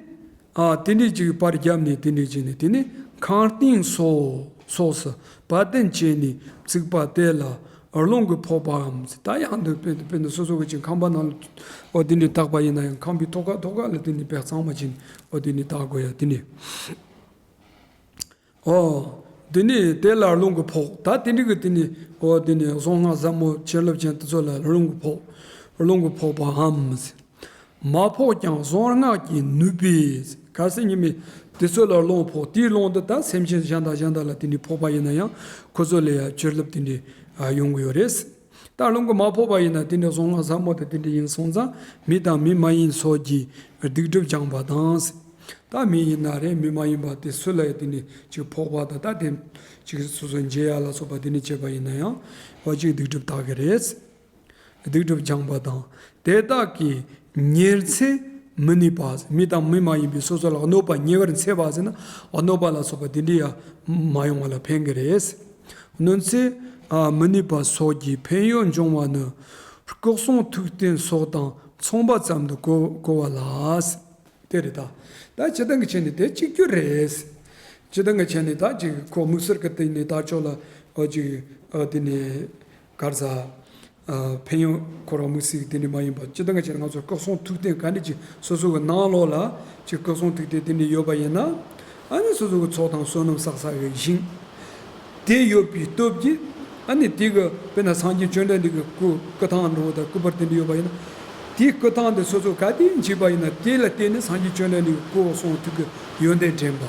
ཨ་དེ་འདྲས་ཅིག་པར་བརྒྱབ་ནས་དེ་འདྲས་བྱས་ནས་དེ་ནས་ཁང་སྟེང་སོགས་སོགས་སུ་བ་དན་བྱས་ནས་བཙུགས་པ་དེ་ལ་རླུང་གིས་ཕོག་པའམ་ཟེར། ད་ཡང་འདི་དཔེ་དཔེ་འདི་སོ་སོ་གི་ཅིག་ཁང་པ་ནང་ལ་འོ་དེ་འདྲས་བཏགས་པ་ཡིན་ན་ཡང་ཁང་པའི་ཐོག་ཁ་ཐོག་ཁ་ལ་དེ་འདྲས་དཔེ་གཙང་མ་བྱས་ནས་འོ་དེ་འདྲས་བཏགས་དགོས་ཡ་དེ་འདྲས། ཨོ། འདི་ནི་དེ་ལ་རླུང་གིས་ཕོག་ད་དེ་འདྲ་གི་དེ་ནི་ཨོ་དེ་ནི་གཟུངས་སྔགས་ཟབ་མོ་བྱིན་རླབས་ཅན་དེ་ཚོ་ལ་རླུང་གིས་ཕོག་རླུང་གིས་ཕོག་པའམ། མ་ཕོག་ཀྱང་གཟུངས་སྔགས་ཀྱིས་ནུས་པས། གལ་སྲིད་ཉི་མའི་དེ་ཚོ་ལ་རླུང་ཕོག་དེའི་རླུང་འདི་ད་སེམས་ཅན་གཞན་དང་གཞན་དག་ལ་དེ་འདྲ་ཕོག་པ་ཡིན་ན་ཡང་ཁོ་ཚོ་ལ་ཡང་བྱིན་རླབས་དེ་འདྲ་ཡོང་གི་ཡོད་རེད། ད་རླུང་གིས་མ་ཕོག་པ་ཡིན་ན་དེ་འདྲའི་གཟུངས་སྔགས་ཟབ་མོ་དེ་དེ་འདྲ་ཡིན་སོང་ཙང་མི་དང་མི་མ་ཡིན་སོགས་ཀྱིས་སྡིག་སྒྲིབ་སྦྱངས་པ་དང་། ད་མི་ཡིན་ན་རེད་མི་མ་ཡིན་པ་དེ་སུ་ལ་ཡང་དེ་ནི་ཅིག་ཕོག་པ་དང་ད་དེ་ཅིག་སོ་སོ་འཇལ་ཡ་ལ་སོགས་པ་དེ་ནི་བྱས་པ་ཡིན་ན་ཡང་འོ་ཅིག་སྡིག་སྒྲིབ་དག་གི་རེད། སྡིག་སྒྲིབ་སྦྱངས་པ་དང་དེ་དག་གིས་ཉེར་འཚེ་མི་ནུས་པ། མི་དང་མི་མ་ཡིན་པའི་སོ་སོ་ལ་གནོད་པ་ཉེ་བར་འཚེ་བ་ཟེར་ན་གནོད་པ་ལ་སོགས་པ་དེ་འདྲ་ཡང་མ་ཡོང་བ་ལ་ཕན་གི་རེད། གནོད་འཚེ་མི་ནུས་པ་སོགས་ཀྱི་ཕན་ཡོན་འབྱུང་བ་ནི་སྐུ་གསུང་ཐུགས་རྟེན་སོགས་དང་མཚུངས་པ་ཙམ་དུ་གོ་གོ་བ་ལ། དེ་རེད་ད། ད་སྤྱིར་བཏང་གི་ཆ་ནས་དེ་གཅིག་གྱུར་རེད། སྤྱིར་བཏང་གི་ཆ་ནས་ད་ཅིག་ཁོ་དམིགས་བསལ་གྱི་སྟེང་ནས་ད་ཕྱོགས་ལ་ཨོ་ཅིག་ཨ་དེ་ནས་ག་རེ་ཟ། ཨ་ཕན་ཡོན་ཁོ་རང་དམིགས་བསལ་གྱི་དེ་འདྲ་མ་ཡིན་པ་སྤྱིར་བཏང་གི་ཆ་ནས་ང་ཚོ་སྐུ་གསུང་ཐུགས་རྟེན་ག་འདྲ་ཅིག་སོ་སོ་གི་ནང་ལོགས་ལ་ཅིག་སྐུ་གསུང་ཐུགས་རྟེན་དེ་འདྲ་ཡོད་པ་ཡིན་ན། ཨ་ནི་སོ་སོ་གི་ཚོགས་དང་བསོད་ནམས་བསགས་བསགས་གི་ཞིང་། དེ་ཡོད་པའི་སྟོབས་ཀྱིས་ཨ་ནི་དེ་གི་དཔེར་ན་སངས་རྒྱས་བཅོམ་ལྡན་འདས་ཀྱི་སྐུ་སྐུ་ཐང་འགྲོ་བ་དང་སྐུ་པར་དེ་འདྲ་ཡོད་པ་ཡིན་ན། དེའི་སྐུ་ཐང་དེ་སོ་སོ་ག་དུས་མཇལ་བ་ཡིན་ན་དེ་ལ་བརྟེན་ནས་སངས་རྒྱས་བཅོམ་ལྡན་འདས་ཀྱི་སྐུ་གསུང་ཐུགས་ཀྱི་ཡོན་ཏན་དྲན་པ།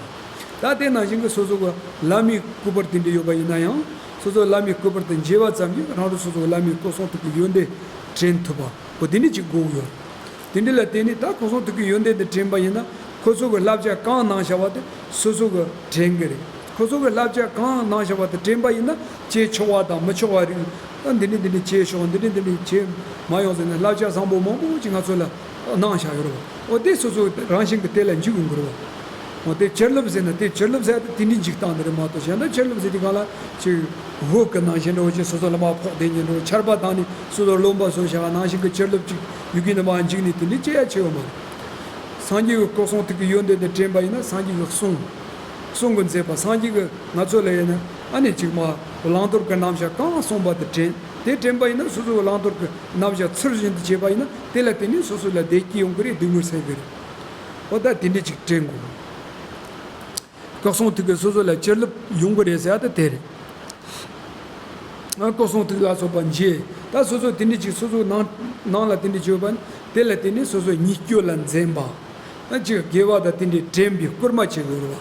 ད་དེ་ནང་བཞིན་གྱི་སོ་སོ་གི་བླ་མའི་སྐུ་པར་དེ་འདྲ་ཡོད་པ་ཡིན་ན་ཡང་སོ་སོ་བླ་མའི་སྐུ་པར་དེ་མཇལ་བ་ཙམ་གྱིས་རང་རང་སོ་སོ་གི་བླ་མའི་སྐུ་གསུང་ཐུགས་ཀྱི་ཡོན་ཏན་དྲན་ཐུབ་པ་འོ་དེ་འདྲ་ཅིག་དགོས་ཀྱི་ཡོད། དེ་འདྲ་ལ་བརྟེན་ནས་ད་སྐུ་གསུང་ཐུགས་ཀྱི་ཡོན་ཏན་དེ་དྲན་པ་ཡིན་ན་ཁོ་ཚོ་གི་བསླབ་བྱ་གང་གནང་བཞག་པ་དེ་སོ་སོ་གི་དྲན་གི་རེད། ཁོ་ཚོ་གི་བསླབ་བྱ་གང་གནང་བཞག་པ་དེ་དྲན་པ་ཡིན་ན་བྱེད་ཆོག་པ་དང་མི་ཆོག་པ་རིགས་ཨ་འདི་འདྲ་འདི་འདྲ་བྱེད་ཆོག་འདི་འདྲ་འདི་འདྲ་བྱེད་མ་ཡོང་ཟེར་ནས་བསླབ་བྱ་བཟང་པོ་མང་པོ་ཅིག་ང་ཚོ་ལ་གནང་བཞག་ཡོད་རེད་བ། འོ་དེ་སོ་སོ་རང་བཞིན་གི་དེ་ལ་འཇུག་ཡོང་གི་རེད་བ། འོ་དེ་བྱིན་རླབས་ཟེར་ན་དེ་བྱིན་རླབས་ཟེར་ཡ་དེ་དེ་འདྲའི་འཇུག་སྟངས་དེ་རེད་མ་གཏོགས་གཞན་དག་བྱིན་རླབས་ཟེར་དུས་སྒང་ལ་ཅིག་འོད་ཀྱི་ནང་བཞིན་འདྲ་བོ་ཅིག་སོ་སོ་ལ་མར་ཕོག་བསྡད་མཁན་འདྲ་བོ་ཆར་པ་བཏང་ནས་སོ་སོ་རློན་པ་བཟོས་བཞག་པ་ནང་བཞིན་གྱི་བྱིན་རླབས་ཅིག་ཡུལ་གྱི་ནང་མར་འཇུག་ནས་དེ་འདྲའི་སྐྱེ་ཡ་ཆེ་བ་མ་རེད། སངས་རྒྱས་ཀྱི་སྐུ་གསུང་ཐུགས་ཀྱི་ཡོན་ཏན་དེ་དྲན་པ་ཡིན་ན་སངས་རྒྱས་ཀྱི་གསུང་། གསུང་གི་མཛད་པ་སངས་རྒྱས་ཀྱིས་ང་ཚོ་ལ་ཡིན་ན་ཨ་ནི་ཅིག་མ་བླང་དོར་གྱི་རྣམ་གཞག་གང་གསུངས་པ་དེ་དྲན། དེ་དྲན་པ་ཡིན་ན་སོ་སོ་གི་བླང་དོར་གྱི་རྣམ་གཞག་ཚུལ་བཞིན་དུ་བྱས་པ་ཡིན་ན་དེ་ལ་བརྟེན་ནས་སོ་སོ་ལ་བདེ་སྐྱིད་ཡོང་གི་རེད། སྡུག་བསྔལ་སེལ་གི་རེད། འོ་ད་དེ་འདྲ་ཅིག་དྲན་དགོས། སྐུ་གསུང་ཐུགས་ཀྱིས་སོ་སོ་ལ་བྱིན་རླབས་ཡོང་གི་རེད་ཟེར་ཡ་ད་དེ་རེད། སྐུ་གསུང་ཐུགས་ལ་སོགས་པ་མཇལ། ད་སོ་སོ་དེ་འདྲ་ཅིག་སོ་སོ་ནང་ནང་ལ་དེ་འདྲ་བྱོས་པ་ནི་དེ་ལ་བརྟེན་ནས་སོ་སོ་ཉེས་སྤྱོད་ལ་འཛེམ་པ། ད་ཅིག་དགེ་བ་དང་དེ་འདྲ་དྲན་པའི་སྐུལ་མ་བྱེད་དགོས་རེད་བ།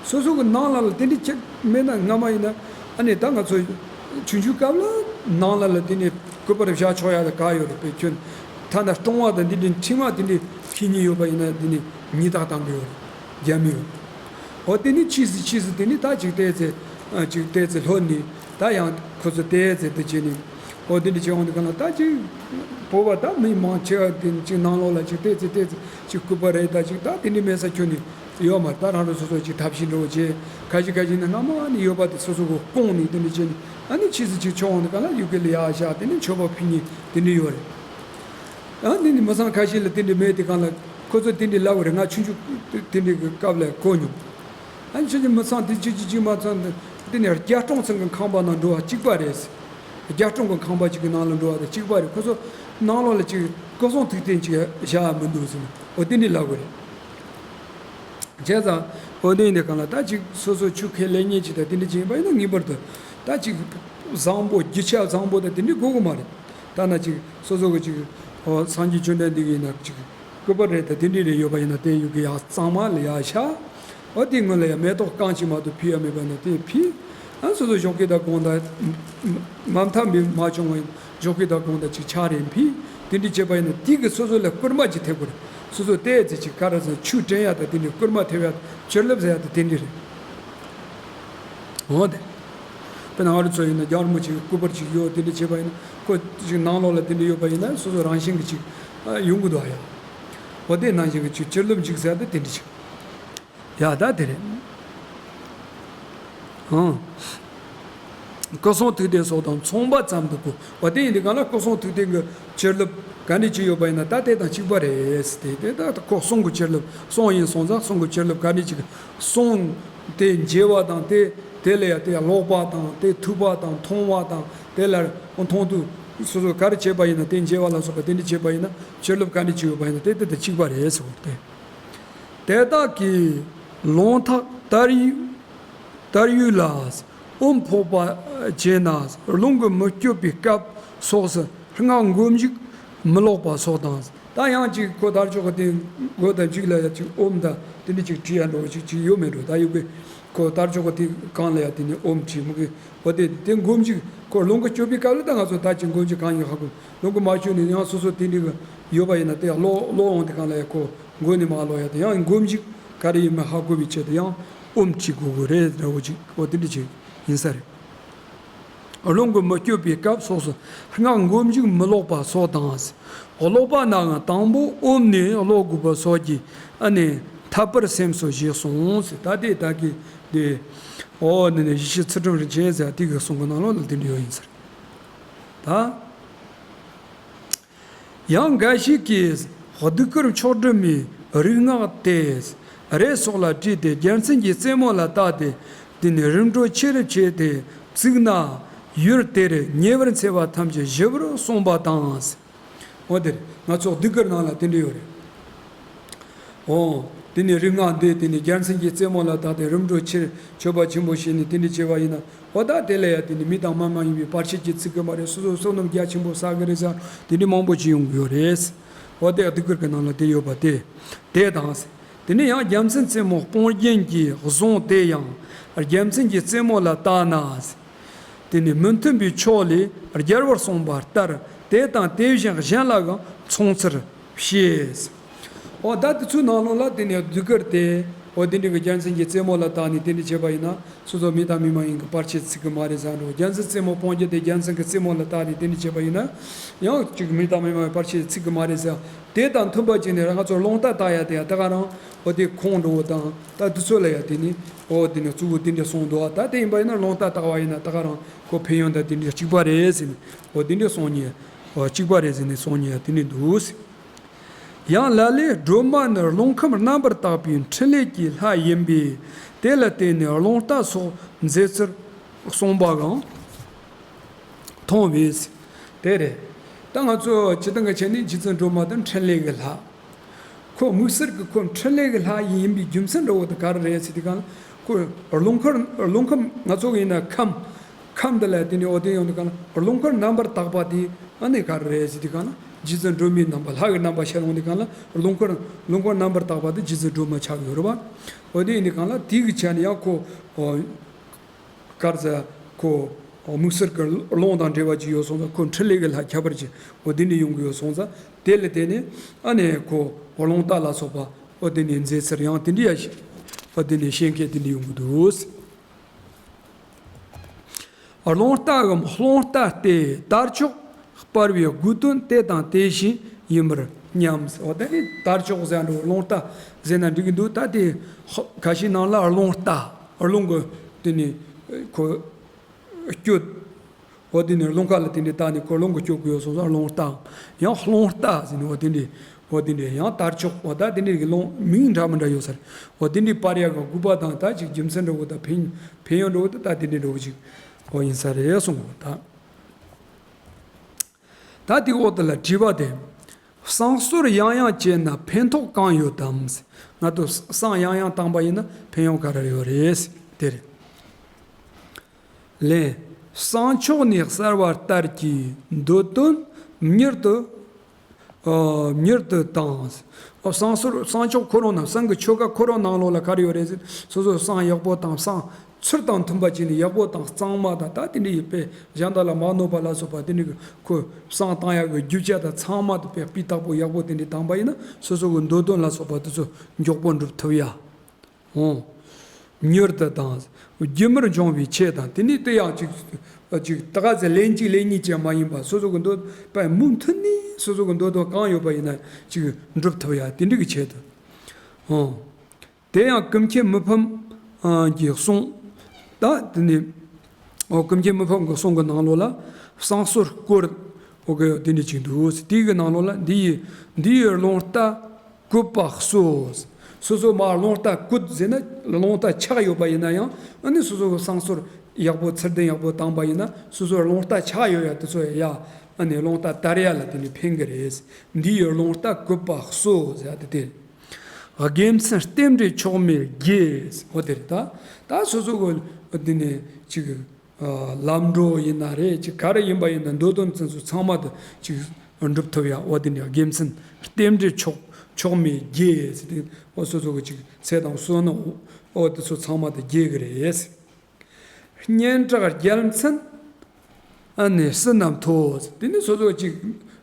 སོ་སོ་གི་ནང་ལ་ལ་དེ་འདྲ་ཅིག་མེད་ན་སྔ་མ་ཡིན་ན་ཨ་ནི་ད་ང་ཚོ་ཆུང་ཆུང་སྐབས་ལ་ནང་ལ་ལ་དེ་འདྲ་སྐུ་པར་བཞག་ཆོག་ཡ་ད་ག་ཡོད་རེད་པས། ཁྱོད་ཐ་ན་སྲུང་བ་དང་འདི་འདྲའི་ཁྲིམས་མ་དེ་འདྲའི་ཕྱི་ཉིན་ཡོད་པ་ཡིན་ན་དེ་ནི་ཉིས་རྟགས་བཏང་གི་ཡོད་རེད། རྒྱ་མི་ཡོད། འོ་དེ་ནི་ཕྱིས་སུ་ཕྱིས་སུ་དེ་ནི་ད་ཅིག་བལྟས་ཚེ་ཨ་ཅིག་བལྟས་ཚེ་ལྷོད་ནི་ད་ཡང་ཁོ་ཚོ་བལྟས་ཚེ་དེ་བྱས་ནི་འོ་དེ་འདྲ་བྱས་འོང་དུས་ག་ལ་ད་ཅིག་བོད་པ་ད་མི་མང་ཆེ་བ་དེ་ཅིག་ནང་ལོགས་ལ་ཅིག་བལྟས་ཚེ་བལྟས་ཚེ་ཅིག་སྐུད་པ་རེད། ད་ཅིག་ད་དེ་འདྲ་མེད་ས་ཁྱོད་ནི་ཡོད་མ་རེད། ད་རང་རང་སོ་སོ་ཅིག་ཐབས་ཤེས་འགྲོ་བྱས་ཁ་ཤས་ཁ་ཤས་ནི་སྔ་མ་ནི་ཡོད་པ་དེ་སོ་སོ་གོ་སྐོང་ནི་དེ་འདྲ་བྱས་ནི་ཨ་ནི་ཕྱིས་སུ་ཅིག་ཆོག་འོང་དུས་ག་ལ་ཡུ་གེ་ལ་ཡག་བཞག་དེ་ནི་མཆོད་པ་ཕུལ་ནི་དེ་འདྲ་ཡོད་རེད། ཨ་ནི་ནི་མི་ཚང་ཁ་ཤས་ལ་དེ་འདྲ་མེད་དེ་གང་ལ་ཁོ་ཚོ་དེ་འདྲ་ལབ་རེད། ང་ཆུང་ཆུང་དེ་འདྲ་གི་སྐབས་ལ་གོ་མྱོང་། ཨ་ནི་ཆུང་ཆུང་མི་ཚང་དེ་གཅིག་གཅིག་གཅིག་མ་ཚང་དེ་ནི་རྒྱ་གྲོང་ཚང་གི་ཁང་པ་ནང་འགྲོ་བ་གཅིག་པ་རེད། རྒྱ་གྲོང་གི་ཁང་པ་གཅིག་གི་ནང་ལ་འགྲོ་བ་དང་གཅིག་པ་རེད། ཁོ་ཚོ་ནང་ལོགས་ལ་གཅིག་སྐུ་གསུང་ཐུགས་རྟེན་གཅིག་བཞག་མི་འདུག་ཟེར་ནས་འོ་དེ་འདྲ་ལབ་རེད། བྱས་ཙང་འོ་དེ་འདྲ་གང་ལ་ད་ཅིག་སོ་སོ་ཆོས་ཁས་ལེན་མཁན་ཅིག་དང་དེ་འདྲ་ཅིག་ཡིན་པ་ཡིན་ན་ངེས་པར་དུ་ད་ཅིག་བཟང་པོ་རྒྱུ་ཆ་བཟང་པོ་དང་དེ་འདྲ་དགོས་ཀྱི་མ་རེད། ད་ན་ཅིག་སོ་སོ་གི་ཅིག་འོ་སངས་རྒྱས་བཅོམ་ལྡན་འདས་ཀྱི་ན་ཅིག་སྐུད་པ་རེད་ད་དེ་འདྲ་རེ་ཡོད་པ་ཡིན་ན་དེ་ཡུ་གེ་ཡག་གཙང་མ་ལ་ཡག་ཤ། འོ་དེ་སྔོན་ལ་ཡང་མེ་ཏོག་རྐང་གཅིག་མ་གཏོགས་ཕུལ་ཡ་མེད་པ་ན་དེ་ཕུལ། ཨ་སོ་སོ་ཞོགས་ཀས་དང་དགོང་དག་མ་མཐའ་མི་མ་བྱུང་བ་ཡིན་ཞོགས་ཀས་དང་དགོང་དག་ཅིག་ཆ་རེ་ཕུལ། དེ་འདྲ་བྱས་པ་ཡིན་ན་དེ་གི་སོ་སོ་ལ་སྐུལ་མ་ཅིག་ཐེབས་དགོས་རེད། སོ་སོ་བལྟས་ཚེ་ཅིག་ག་རེ་ཟེར་ཆུ་དྲན་ཡ་དང་དེ་འདྲའི་སྐུལ་མ་ཐེབས་ཡ་བཅུར་ལབ་ཟེར་ཡ་དང་དེ་འདྲ་རེད། འོ་དེ། དཔེར་ན་ང་རང་ཚོ་ཡིན་ན་རྒྱ་རི་མོ་ཅིག་སྐུད་པར་ཅིག་ཡོད་དེ་འདྲ་བྱས་པ་ཡིན་ན་ཁོ་ཅིག་ནང་ལོགས་ལ་དེ་འདྲ་ཡོད་པ་ཡིན་ན་སོ་སོ་རང་བཞིན་གྱི་ཅིག་ཡོང་གི་འདུག་ཨ་ཡ། འོ་དེ་ནང་བཞིན་གྱི་ཅིག་བཅུར་ལབ་ཅིག་ཟེར་ཡ་དང་དེ་འདྲ་ཅིག་ཡ་ད་དེ་རེད། ཨང་། སྐུ་གསུང་ཐུགས་རྟེན་སོགས་དང་མཚུངས་པ་ཙམ་དུ་གོ། འོ་དེ་ཡིན་དུས་གང་ལ་སྐུ་གསུང་ཐུགས་རྟེན་གྱི་བཅུར་ལབ་ག་འདྲ་ཅིག་ཡོད་པ་ཡིན་ན་ད་དེ་དང་གཅིག་པ་རེད་ཟེར་ཏེ་དེ་ད་ཁོ་གསུང་གི་བཅུར་ལབ་གསུང་ཡིན་སོང་ཙང་གསུང་གི་བཅུར་ལབ་ག་འདྲ་ཅིག་གསུང་དེ་མཇལ་བ་དང་དེ་དེ་ལ་ཡ་དེ་ཀློག་པ་དང་དེ་ཐོས་པ་དང་མཐོང་བ་དང་དེ་ལ་མཐོང་ཐོས་སོ་སོ་ག་རེ་བྱས་པ་ཡིན་ན་དེ་མཇལ་བ་ལ་སོགས་པ་དེ་འདྲ་བྱས་པ་ཡིན་ན་བཅུར་ལབ་ག་འདྲ་ཅིག་ཡོད་པ་ཡིན་ན་དེ་དེ་དང་གཅིག་པ་རེད་ཟེར་བ་སྟེ། དེ་དག་གིས་ལུང་ཐག་དར་ཡུལ་དར་ཡུལ་ལ་ཨོམ་ཕོག་པ་བྱས་ན་རླུང་གིས་མི་བསྐྱོད་པའི་སྐབས་སོགས་སུ་སྔགས་མགོ་མཇུག་མི་ལོག་པ་སོགས་དང་། ད་ཡང་ཅིག་ཁོ་དར་ལྕོག་གི་སྟེང་མགོ་དང་མཇུག་ལ་ཡ་ཅིག་ཨོམ་དང་དེ་འདྲ་ཅིག་བྲིས་ཡ་འགྲོ་བ་ཅིག་ཅིག་ཡོད་མེད་འགྲོ། ད་ཡོད་གི་ཁོ་དར་ལྕོག་གི་སྟེང་གང་ལ་ཡ་དེ་ནས་ཨོམ་བྲིས་མི་གི་འོ་དེ་དེ་མགོ་མཇུག་ཁོ་རླུང་གིས་བསྐྱོད་པའི་སྐབས་ལ་ད་ང་ཚོ་ད་ཅིག་མགོ་མཇུག་གང་ཡིན་ཧ་གོ། རླུང་གིས་མ་བསྐྱོད་ནས་ཡང་སོ་སོ་དེ་འདྲ་གི་ཡོད་པ་ཡིན་ན་དེ་ཡང་ལོག་ལོག་འོང་དེ་གང་ལ་ཡ་ཁོ། མགོ་ནས་མར་ལོག་ཡ་དེ་ཡང་མགོ་མཇུག་ག་རེ་ཡིན་མིན་ཧ་གོ་བའི་ཆེད་དུ་ཡང་ཨོམ་བྲིས་དགོས་དགོས་རེད་འདྲ་བོ་ཅིག་འོ་དེ་འདྲ་ཅིག་ཡིན་ས་རེད། རླུང་གིས་མི་བསྐྱོད་པའི་སྐབས་སོགས་སུ་སྔགས་མགོ་མཇུག་མི་ལོག་པ་སོགས་དང་། ཀློག་པ་ནའང་དང་པོ་ཨོམ་ནས་ཀློག་དགོས་པ་སོགས་ཀྱིས་ཨ་ནི་ཐར་པར་སེམས་སུ་བཞེས་སོང་ཟེར། ད་དེ་ད་གི་དེ་འོ་ནི་ནི་ཡེ་ཤེས་ཚུལ་ཁྲིམས་རིན་ཆེན་ཟེར་དེ་གི་གསུང་གི་ནང་ལོགས་ལ་དེ་འདྲ་ཡོད་ཡིན་ས་རེད་ད། ཡང་འགའ་ཞིག་གིས་གདུགས་དཀར་མཆོག་སྒྲིལ་མའི་རིག་སྔགས་ཏེ། རས་སོགས་ལ་བྲིས་ཏེ་རྒྱལ་མཚན་གྱི་རྩེ་མོ་ལ་བཏགས་ཏེ། དེ་ནས་རིམ་གྲོ་ཆེ་རུ་བྱས་ཏེ་བཙུགས་ན་ཡུལ་དེར་ཉེ་བར་འཚེ་བ་ཐམས་ཅད་ཞི་བར་གསུངས་པ་དང་། འོ་དེར་ང་ཚོ་གདུགས་དཀར་ནང་ལ་དེ་འདྲ་ཡོད་རེད། འོ། དེ་ནས་རིག་སྔགས་འདི་དེ་ནས་རྒྱལ་མཚན་གྱི་རྩེ་མོ་ལ་བཏགས་ཏེ་རིམ་གྲོ་ཆེར་མཆོད་པ་ཆེན་པོ་བྱས་ནས་དེ་འདྲ་བྱས་པ་ཡིན་ན་འོ་ད་དེ་ལ་ཡང་དེ་ནས་མི་དང་མི་མ་ཡིན་པའི་བར་ཆད་ཀྱི་ཚིག་གི་མ་རེད། སོ་སོ་བསོད་ནམས་རྒྱ་ཆེན་པོ་བསགས་གི་རེད་ཟེར་དེ་འདྲ་མང་པོ་ཅིག་ཡོང་གི་ཡོད་རེད། འོ་དེ་གདུགས་དཀར་གྱི་ནང་ལ་དེ་ཡོད་པ་དེ། དེ་དང་། དེ་ནས་ཡང་རྒྱལ་མཚན་རྩེ་མོ་སྤོང་རྒྱན་གྱི་གཟུངས་དེ་ཡང་རྒྱལ་མཚན་གྱི་རྩེ་མོ་ལ་བཏགས་ན། དེ་ནི་མི་མཐུན་པའི་ཕྱོགས་ལས་རྒྱལ་བར་གསུངས་པ་ལྟར་དེ་དང་དེ་བཞིན་གཞན་ལའང་མཚུངས་ཚུལ་བཤད། འོ་ད་དེ་ཚོའི་ནང་ལོགས་ལ་དེ་ནི་གདུགས་དཀར་དེ་འོ་དེ་འདྲ་གི་རྒྱལ་མཚན་གྱི་རྩེ་མོ་ལ་བཏགས་ནས་དེ་འདྲ་བྱས་པ་ཡིན་ན་སོ་སོ་མི་དང་མི་མ་ཡིན་གྱི་བར་ཆད་ཚིག་གི་མ་རེད་ཟེར་འགྲོ། རྒྱལ་མཚན་རྩེ་མོ་སྤོང་རྒྱན་དེ་རྒྱལ་མཚན་གྱི་རྩེ་མོ་ལ་བཏགས་ནས་དེ་འདྲ་བྱས་པ་ཡིན་ན་ཡང་ཅིག་མི་དང་མི་མ་ཡིན་བར་ཆད་ཚིག་གི་མ་རེད་ཟེར། དེ་དང་མཐུན་པ་ཅིག་ནས་ང་ཚོར་རླུང་རྟ་བཏགས་ཡ་དེ་ཡང་ད་ག་རང་འོ་དེ་ཁོང་འགྲོ་བོ་དང་ད་དུས་ཚོད་ལ་ཡ་དེ་ནི་འོ་དེ་ནི་གཙོ་བོ་དེ་འདྲ་གསུངས་འདུག་ད་དེ་ཡིན་པ་ཡིན་ན་རླུང་རྟ་བཏགས་པ་ཡིན་ན་ད་ག་རང་ཁོ་ཕན་ཡོན་དང་དེ་འདྲ་གཅིག་པ་རེད་ཟེར་ནས་འོ་དེ་འདྲ་གསུང་ཉེ་འོ་གཅིག་པ་རེད་ཟེར་ནས་གསུང་ཉེ་ཡ་དེ་ནི་འདུག་ཡང་ལ་ལས་སྒྲོལ་མ་ནི་རླུང་ཁམས་རྣམ་པར་དག་པའི་འཕྲིན་ལས་ཀྱི་ལྷ་ཡིན་པས་དེ་ལ་བརྟེན་ནས་རླུང་རྟ་སོགས་མཛད་ཚུལ་གསུངས་པའང་། མཐོང་བས། དེ་རེད། ད་ང་ཚོ་སྤྱིར་བཏང་གི་ཆ་ནས་རྗེ་བཙུན་སྒྲོལ་མ་དང་འཕྲིན་ལས་ཀྱི་ལྷ། ཁོ་དམིགས་བསལ་གྱི་ཁོ་འཕྲིན་ལས་ཀྱི་ལྷ་ཡིན་པའི་རྒྱུ་མཚན་འདྲ་བོ་དེ་ག་རེ་རེད་ཟེར་དུས་གང་ཁོ་རླུང་ཁམས་རླུང་ཁམས་ང་ཚོ་ཡིན་ན་ཁམས། མཚམས་འདི་ལ་དེ་ནས་འོ་དེ་ཡོང་དུས་གང་ལ་རླུང་འཁོར་རྣམ་པར་དག་པ་དེ་ཨ་ནི་ག་རེ་རེད་ཟེར་དུས་གང་ལ་རྗེ་བཙུན་སྒྲོལ་མའི་རྣམ་པ་ལྷ་གི་རྣམ་པ་ཤར་ཡོང་དུས་གང་ལ་རླུང་འཁོར་རླུང་འཁོར་རྣམ་པར་དག་པ་དེ་རྗེ་བཙུན་སྒྲོལ་མ་ཆགས་ཡོད་རེད་པ། འོ་དེ་ཡིན་དུས་གང་ལ་དེ་གི་ཆ་ནས་ཡང་ཁོ་ཨོ་གར་ཟ་ཁོ་ཨོ་དམིགས་བསལ་གྱི་རླུང་དང་འབྲེལ་བ་ཅིག་ཡོད་སོང་ཙང་ཁོ་འཕྲིན་ལས་ཀྱི་ལྷ་ཁྱད་པར་ཅན་འོ་དེ་འདྲ་ཡོང་གི་ཡོད་སོང་ཙང་དེ་ལ་བརྟེན་ནས་ཨ་ནི་ཁོ་རླུང་རྟ་ལ་སོགས་པ་འོ་དེ་ནས་མཛད་ཚུལ་ཡང་དེ་འདྲ་ཡ་ཞིག་འོ་དེ་ནས་བཤད་མཁན་དེ་འདྲ་ཡོང་གི་འདུག། རླུང་རྟ་གམ་རླུང་རྟ་སྟེ་དར་ལྕོག་སྤར་བའི་དགུ་དོན་དེ་དང་དེ་བཞིན་ཡིན་པར་སྙམ། འོ་ད་ནི་དར་ལྕོག་ཟེར་འགྲོ་རླུང་རྟ་ཟེར་ན་འགྲིག་གི་འདུག། ད་དེ་ཁ་ཤས་ནང་ལ་རླུང་རྟ་རླུང་གི་དེ་ནི་ཁོ་སྐྱོད། འོ་དེ་ནི་རླུང་ཁ་ལ་དེ་འདྲའི་བཏགས་ནས་ཁོ་རླུང་གི་སྐྱོད་དགོས་སོང་ཙང་རླུང་རྟ། ཡང་རླུང་རྟ་ཟེར་ནས་འོ་དེ་འདྲའི་འོ་དེ་འདྲའི་ཡང་དར་ལྕོག་འོ་ད་དེ་འདྲའི་གི་རླུང་མིང་འདྲ་མི་འདྲ་ཡོད་ས་རེད། འོ་དེ་འདྲའི་སྤར་ཡག་གི་དགོས་པ་དང་ད་ཅིག་རྒྱུ་མཚན་འདྲ་བོ་ད་ཕན་ཕན་ཡོན་འདྲ་བོ་ད་ད་དེ་འདྲའི་འདྲ་བོ་ཅིག་འོ་ཡིན་ས་རེད་གསུངས་འོ་ད། ད་དེ་འོག་དེ་ལ་དྲི་བ་དེ། བསང་གསོལ་ཡང་ཡང་བྱས་ན་ཕན་ཐོགས་གང་ཡོད་དམ། ང་ཚོ་བསང་ཡང་ཡང་བཏང་པ་ཡིན་ན་ཕན་ཡོན་ག་རེ་ཡོད་རེད། དེ་རེད། ལན། བསང་ཆོག་ནས་གསོལ་བ་ལྟར་གྱི་འདོད་དོན་མྱུར་དུ། ཨ། མྱུར་དུ་བཏང་། ཨ། བསང་གསོལ་བསང་ཆོག་ཁོ་རང་ནང་བསང་གི་ཆོ་ག་ཁོ་རང་ནང་ལོགས་ལ་ག་རེ་ཡོད་རེད་ཟེར། སོ་སོ་བསང་ཡག་པོ་བཏང་བསང་ཚུལ་དང་མཐུན་པ་བྱས་ནས་ཡག་པོ་བཏང་གཙང་མ་དང་ད་དེ་འདྲ་ཡི་དཔེ་གཞན་དག་ལ་མ་གནོད་པ་ལ་སོགས་པ་དེ་འདྲ་གི་ཁོ་བསང་བཏང་ཡག་གི་རྒྱུ་ཆ་དང་ཚང་མ་དེ་དཔེ་སྤུས་དག་པོ་ཡག་པོ་དེ་འདྲ་བཏང་པ་ཡིན་ན་སོ་སོ་གི་འདོད་དོན་ལ་སོགས་པ་དེ་ཚོ་མགྱོགས་པོ་འགྲུབ་ཐུབ་ཡ། འོང་། མྱུར་དུ་དང་། རྒྱུན་མར་འབྱུང་བའི་ཆེད་དང་དེ་ནི་དེ་ཡང་ཅིག་ཅིག་ད་ག་ཚོད་ལན་གཅིག་ལན་གཉིས་ཀྱང་མ་ཡིན་པ་སོ་སོ་གི་འདོད་པ་མུ་མཐུད་ནས་སོ་སོ་གི་འདོད་དོན་གང་ཡོད་པ་ཡིན་ན་ཅིག་འགྲུབ་ཐུབ་ཡ་དེ་འདྲ་གི་ཆེད་དུ། འོང་། དེ་ཡང་ཀུན་མཁྱེན་མི་ཕམ་གྱི་གསུང་། ད་དེ་ནི། འོ་ཀུན་མཁྱེན་མི་ཕམ་གྱི་གསུང་གི་ནང་ལོགས་ལ་བསང་གསོལ་སྐོར། འོ་གི་དེ་འདྲ་ཅིག་འདུག། དེའི་གི་ནང་ལོགས་ལ་འདི་ཡི་འདི་ཡི་རླུང་རྟ་བཀོད་པ་གསོལ། སོ་སོ་མ་རླུང་རྟ་བཀོད་ཟེར་ན་རླུང་རྟ་ཆགས་ཡོད་པ་ཡིན་ན་ཡང་ཨ་ནི་སོ་སོ་གི་བསང་གསོལ་ཡག་པོ་ཚུལ་ལྡན་ཡག་པོ་བཏང་པ་ཡིན་ན་སོ་སོ་རླུང་རྟ་ཆགས་ཡོད་ཡ་དེ་ཚོ་ཡ་ཨ་ནི་རླུང་རྟ་དར་ཡ་ལ་དེ་ནི་ཕན་གི་རེད། འདི་ཡི་རླུང་རྟ་བཀོད་པ་གསོལ་ཟེར་ཡ་དེ་དེ། དགེ་མཚན་རྟེན་འབྲེལ་མཆོག་མེད་རྒྱས། འོ་དེ་རེད་ད། ད་སོ་སོ་གི་དེ་ནི་ཅིག་ལམ་འགྲོ་ཡིན་ན་རེད་ཅིག་ག་རེ་ཡིན་པ་ཡིན་ན་འདོད་དོན་ཚན་ཚོ་ཚང་མ་དུ་ཅིག་འགྲུབ་ཐུབ་ཡ། འོ་དེ་ནི་དགེ་མཚན་རྟེན་འབྲེལ་མཆོག་མཆོག་མེད་རྒྱས་ཟེར་ཏེ་འོ་སོ་སོ་གི་ཅིག་ཚེ་དང་བསོད་ནམས་འོ་དེ་ཚོ་ཚང་མ་དུ་རྒྱས་གི་རེད། སྙན་གྲགས་རྒྱལ་མཚན་ཨ་ནི་བསོད་ནམས་མཐོ། དེ་ནི་སོ་སོ་ཅིག་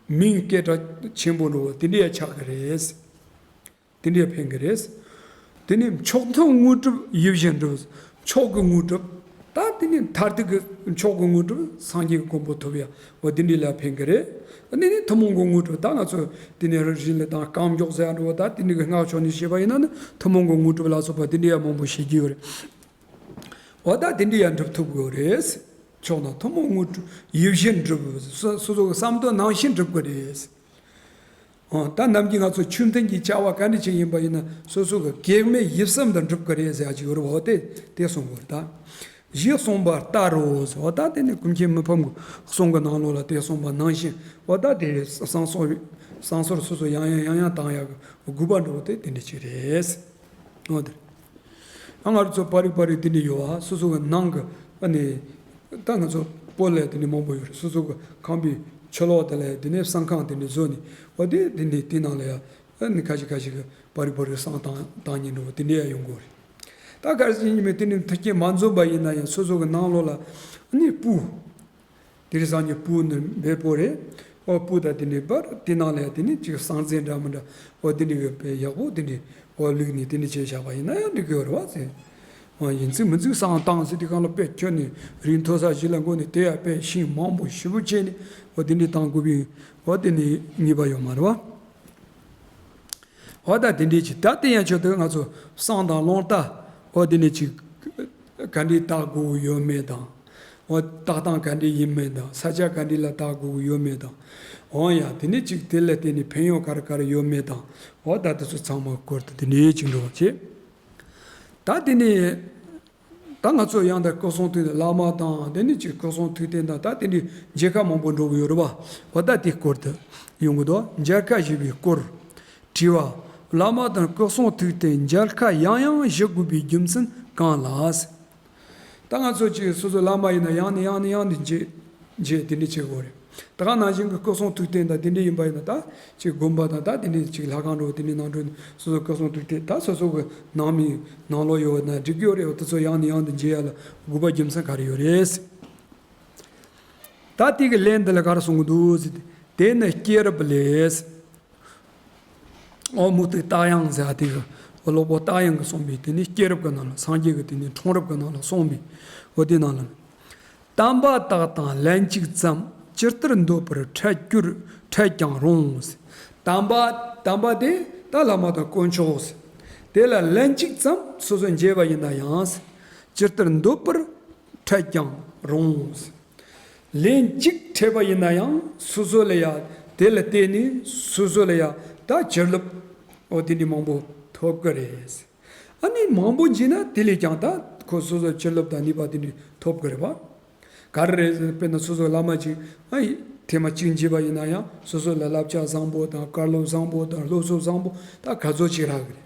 མིང་སྐད་གྲགས་ཆེན་པོ་འགྲོ་བ་དེ་འདྲ་ཡ་ཆགས་གི་རེད། དེ་འདྲའི་ཕན་གི་རེད། དེ་ནས་མཆོག་ཐུན་དངོས་གྲུབ་ཡིད་བཞིན་འགྲུབ། མཆོག་གི་དངོས་གྲུབ། ད་དེ་ནས་མཐར་ཐུག་གི་མཆོག་གི་དངོས་གྲུབ་སངས་རྒྱས་ཀྱི་གོ་འཕང་ཐོབ་ཡ། འོ་དེ་འདྲའི་ལ་ཕན་གི་རེད། དེ་ནས་ཐུན་མོང་གི་དངོས་གྲུབ་ད་ང་ཚོ་དེ་ནས་རིན་ལས་དང་རྐང་མགྱོགས་ཟེར་ཡ་འགྲོ་བ་ད་དེ་འདྲའི་གི་སྔགས་ཕྱོགས་ནས་བཤད་པ་ཡིན་ན་ནི་ཐུན་མོང་གི་དངོས་གྲུབ་ལ་སོགས་པ་དེ་འདྲའི་ཡ་མང་པོ་བཤད་ཀྱི་ཡོད་རེད། འོ་ད་དེ་འདྲའི་ཡ་འགྲུབ་ཐུབ་དགོས་རེད། མཆོག་དང་ཐུན་མོང་དངོས་གྲུབ་ཡིད་བཞིན་འགྲུབ། སོ་སོ་གི་བསམ་དོན་ནང་བཞིན་འགྲུབ་གི་རེད། ཨོ། ད་ནམ་རྒྱུན་ང་ཚོ་ཆོས་མཐུན་གྱི་བྱ་བ་ག་འདྲ་ཅིག་ཡིན་པ་ཡིན་ན་སོ་སོ་གི་གེགས་མེད་ཡིད་བསམ་དུ་འགྲུབ་ཀྱི་རེད་ཟེར་ཡ་ཅིག་ཡོད་རེད་བ། འོ་དེ་དེ་གསུང་དགོས་རེད་ད། གཞི་གསུངས་པ་ལྟར་རོ་ཟེར། འོ་ད་དེ་ནི་ཀུན་མཁྱེན་མི་ཕམ་གྱི་གསུང་གི་ནང་ལོགས་ལ་དེ་གསུངས་པ་ནང་བཞིན་འོ་ད་དེ་བསང་གསོལ་བསང་གསོལ་སོ་སོ་ཡང་ཡང་ཡང་ཡང་བཏང་ཡག་གི་དགོས་པ་འགྲོ་དེ་དེ་འདྲ་ཅིག་རེད། འོ་དེ། ང་ཚོ་པར་རིས་པར་རིས་དེ་འདྲ་ཡོད་ཨ། སོ་སོ་གི་ནང་གི་ཨ་ནི། ད་ང་ཚོ་སྤོ་ལགས་དེ་འདྲ་མང་པོ་ཡོད་རེད། སོ་སོ་གི་ཁང་པའི་ཕྱི་ལོགས་དེ་ལ་དེ་ནས་བསང་ཁང་དེ་འདྲ་བཟོས་ནས་འོ་དེ་དེ་འདྲ་དེ་ནང་ལ་ཡ་ཨ་ནི་ཁ་ཤས་ཁ་ཤས་གི་པར་རིས་པར་རིས་བསང་བཏང་བཏང་ཉིན་འགྲོ་དེ་འདྲ་ཡ་ཡོང་གི་རེད། ད་ག་རེ་ཟེར་ཉིན་མོ་དེ་འདྲ་མཐུན་རྐྱེན་མ་འཛོམས་པ་ཡིན་ན་ཡང་སོ་སོ་གི་ནང་ལོགས་ལ་ཨ་ནི་སྤུ། དེ་རིང་སང་ཉིན་སྤུ་ནི་འབེལ་པོ་རེད། ཨོ་སྤུ་དང་དེ་ནས་པར་དེ་ནང་ལ་ཡང་དེ་ནས་ཅིག་བསང་རྫས་འདྲ་མི་འདྲ་ཨོ་དེ་འདྲ་གི་དཔེ་ཡག་པོ་དེ་འདྲ་ཨོ་བླུགས་ནས་དེ་འདྲ་བྱས་བཞག་པ་ཡིན་ན་ཡང་འགྲིག་གི་ཡོད་རེད་བ་ཟེར། ཨོ་ཡིན་ཚིག་མིན་ཚིག་བསང་བཏང་ཟེར་དུས་སྒང་ལ་དཔེ་ཁྱོད་ནས་རིན་མཐོ་ས་ཞིག་ལ་འགོ་ནས་དེ་ཡང་དཔེ་ཤིང་མང་པོ་ཞེ་པོ་བྱས་ནས་ཨོ་དེ་འདྲ་བཏང་དགོས་པའི་ཨོ་དེ་ནས་ངེས་པ་ཡོད་མ་རེད་བ། འོ་ད་དེ་འདྲའི་ཅིག་ད་དེ་ཡང་ཆོད་དུ་ང་ཚོ་བསང་དང་རླུང་རྟ་འོ་དེ་ནས་ཅིག་ག་འདྲའི་བཏགས་དགོས་ཡོད་མེད་དང་། འོ་བཏགས་སྟངས་ག་འདྲའི་ཡིན་མིན་དང་ས་ཆ་ག་འདྲའི་ལ་བཏགས་དགོས་ཡོད་མེད་དང་། འོ་ཡ་དེ་ནས་ཅིག་དེ་ལ་བརྟེན་ནས་ཕན་ཡོན་ག་རེ་ག་རེ་ཡོད་མེད་དང་འོ་ད་དེ་ཚོ་ཚང་མ་སྐོར་དུ་དེ་འདྲའི་ཅིག་འགྲོ་བ་བྱེད། ད་དེ་ནས། ད་ང་ཚོ་ཡང་ད་སྐུ་གསུང་ཐུགས་བླ་མ་དང་དེ་ནས་ཅིག་སྐུ་གསུང་ཐུགས་རྟེན་དང་ད་དེ་འདྲའི་མཇལ་ཁ་མང་པོ་འགྲོ་གི་ཡོད་རེད་བ། འོ་ད་དེ་སྐོར་དུ་ཡོང་གི་འདུག། མཇལ་ཁ་ཞུ་བའི་སྐོར། དྲི་བ། བླ་མ་དང་སྐུ་གསུང་ཐུགས་རྟེན་མཇལ་ཁ་ཡང་ཡང་ཞུ་དགོས་པའི་རྒྱུ་མཚན་གང་ལགས། ད་ང་ཚོ་ཅིག་སོ་སོ་བླ་མ་ཡིན་ན་ཡང་ནས་ཡང་ནས་ཡང་ནས་མཇལ་མཇལ་དེ་འདྲ་བྱེད་དགོས་རེད། ད་ག་ནང་བཞིན་གྱི་སྐུ་གསུང་ཐུགས་རྟེན་དང་དེ་འདྲ་ཡིན་པ་ཡིན་ན། ད་ཅིག་དགོན་པ་དང་ད་དེ་འདྲ་ཅིག་ལྷ་ཁང་འགྲོ་དེ་འདྲ་ནང་འགྲོ་ནས་སོ་སོ་སྐུ་གསུང་ཐུགས་རྟེན། ད་སོ་སོ་གི་ནང་མི་ནང་ལོགས་ཡོད་ན་འགྲིག་གི་ཡོད་རེད། དེ་ཚོ་ཡང་ནས་ཡང་དུ་མཇལ་ཡ་ལ་དགོས་པ་རྒྱུ་མཚན་ག་རེ་ཡོད་རེད། ད་དེ་གི་ལན་འདི་ལ་ག་རེ་གསུང་གི་འདུག་ཟེར་ཏེ། དེ་ནི་སྐྱེས་རབས་ལས། ཨོ་མུ་སྟེགས་རྟ་དབྱངས་ཟེར་བ་དེ་གི། ཨོ་སློབ་དཔོན་རྟ་དབྱངས་ཀྱིས་གསུངས་པའི་དེ་ནི་སྐྱེས་རབས་ཀྱི་ནང་ལ། སངས་རྒྱས་ཀྱི་དེ་ནི་འཁྲུངས་རབས་ཀྱི་ནང་ལ་གསུངས་པའི། ཨོ་དེ་ནང་ལ། དམ་པ་དག་དང་ལན་གཅིག་ཙམ། ཇི་ལྟར་འདོད་པར་འཕྲད་གྱུར་འཕྲད་ཀྱང་རུང་། དམ་པ། དམ་པ་དེ་ད་བླ་མ་དང་དཀོན་མཆོག་ཟེར། དེ་ལ་ལན་གཅིག་ཙམ་སོ་སོས་མཇལ་བ་ཡིན་ན་ཡང་། ཇི་ལྟར་འདོད་པར་འཕྲད་ཀྱང་རུང་། ལན་གཅིག་འཕྲད་པ་ཡིན་ན་ཡང་སོ་སོ་ལ་ཡ། དེ་ལ་བརྟེན་ནས་སོ་སོ་ལ་ཡ་ད་བྱིན་རླབས་འོ་དེ་འདྲ་མང་པོ་ཐོབ་ཀྱི་རེད། ཨ་ནི་མང་པོ་མཇལ་ན་དེ་ལས་ཀྱང་ད་ཁོ་སོ་སོ་བྱིན་རླབས་དང་ནུས་པ་དེ་འདྲ་ཐོབ་ཀྱི་རེད་པ། ག་རེ་རེད་ཟེར་ན། དཔེར་ན་སོ་སོ་བླ་མ་ཅིག་ཨ་ཡི་ཐེངས་མ་གཅིག་མཇལ་བ་ཡིན་ན་ཡང་སོ་སོ་ལ་བསླབ་བྱ་བཟང་པོ་དང་བཀའ་སློབ་བཟང་པོ་དང་སློབ་གསོ་བཟང་པོ་ད་ག་ཚོད་ཅིག་རག་གི་རེད།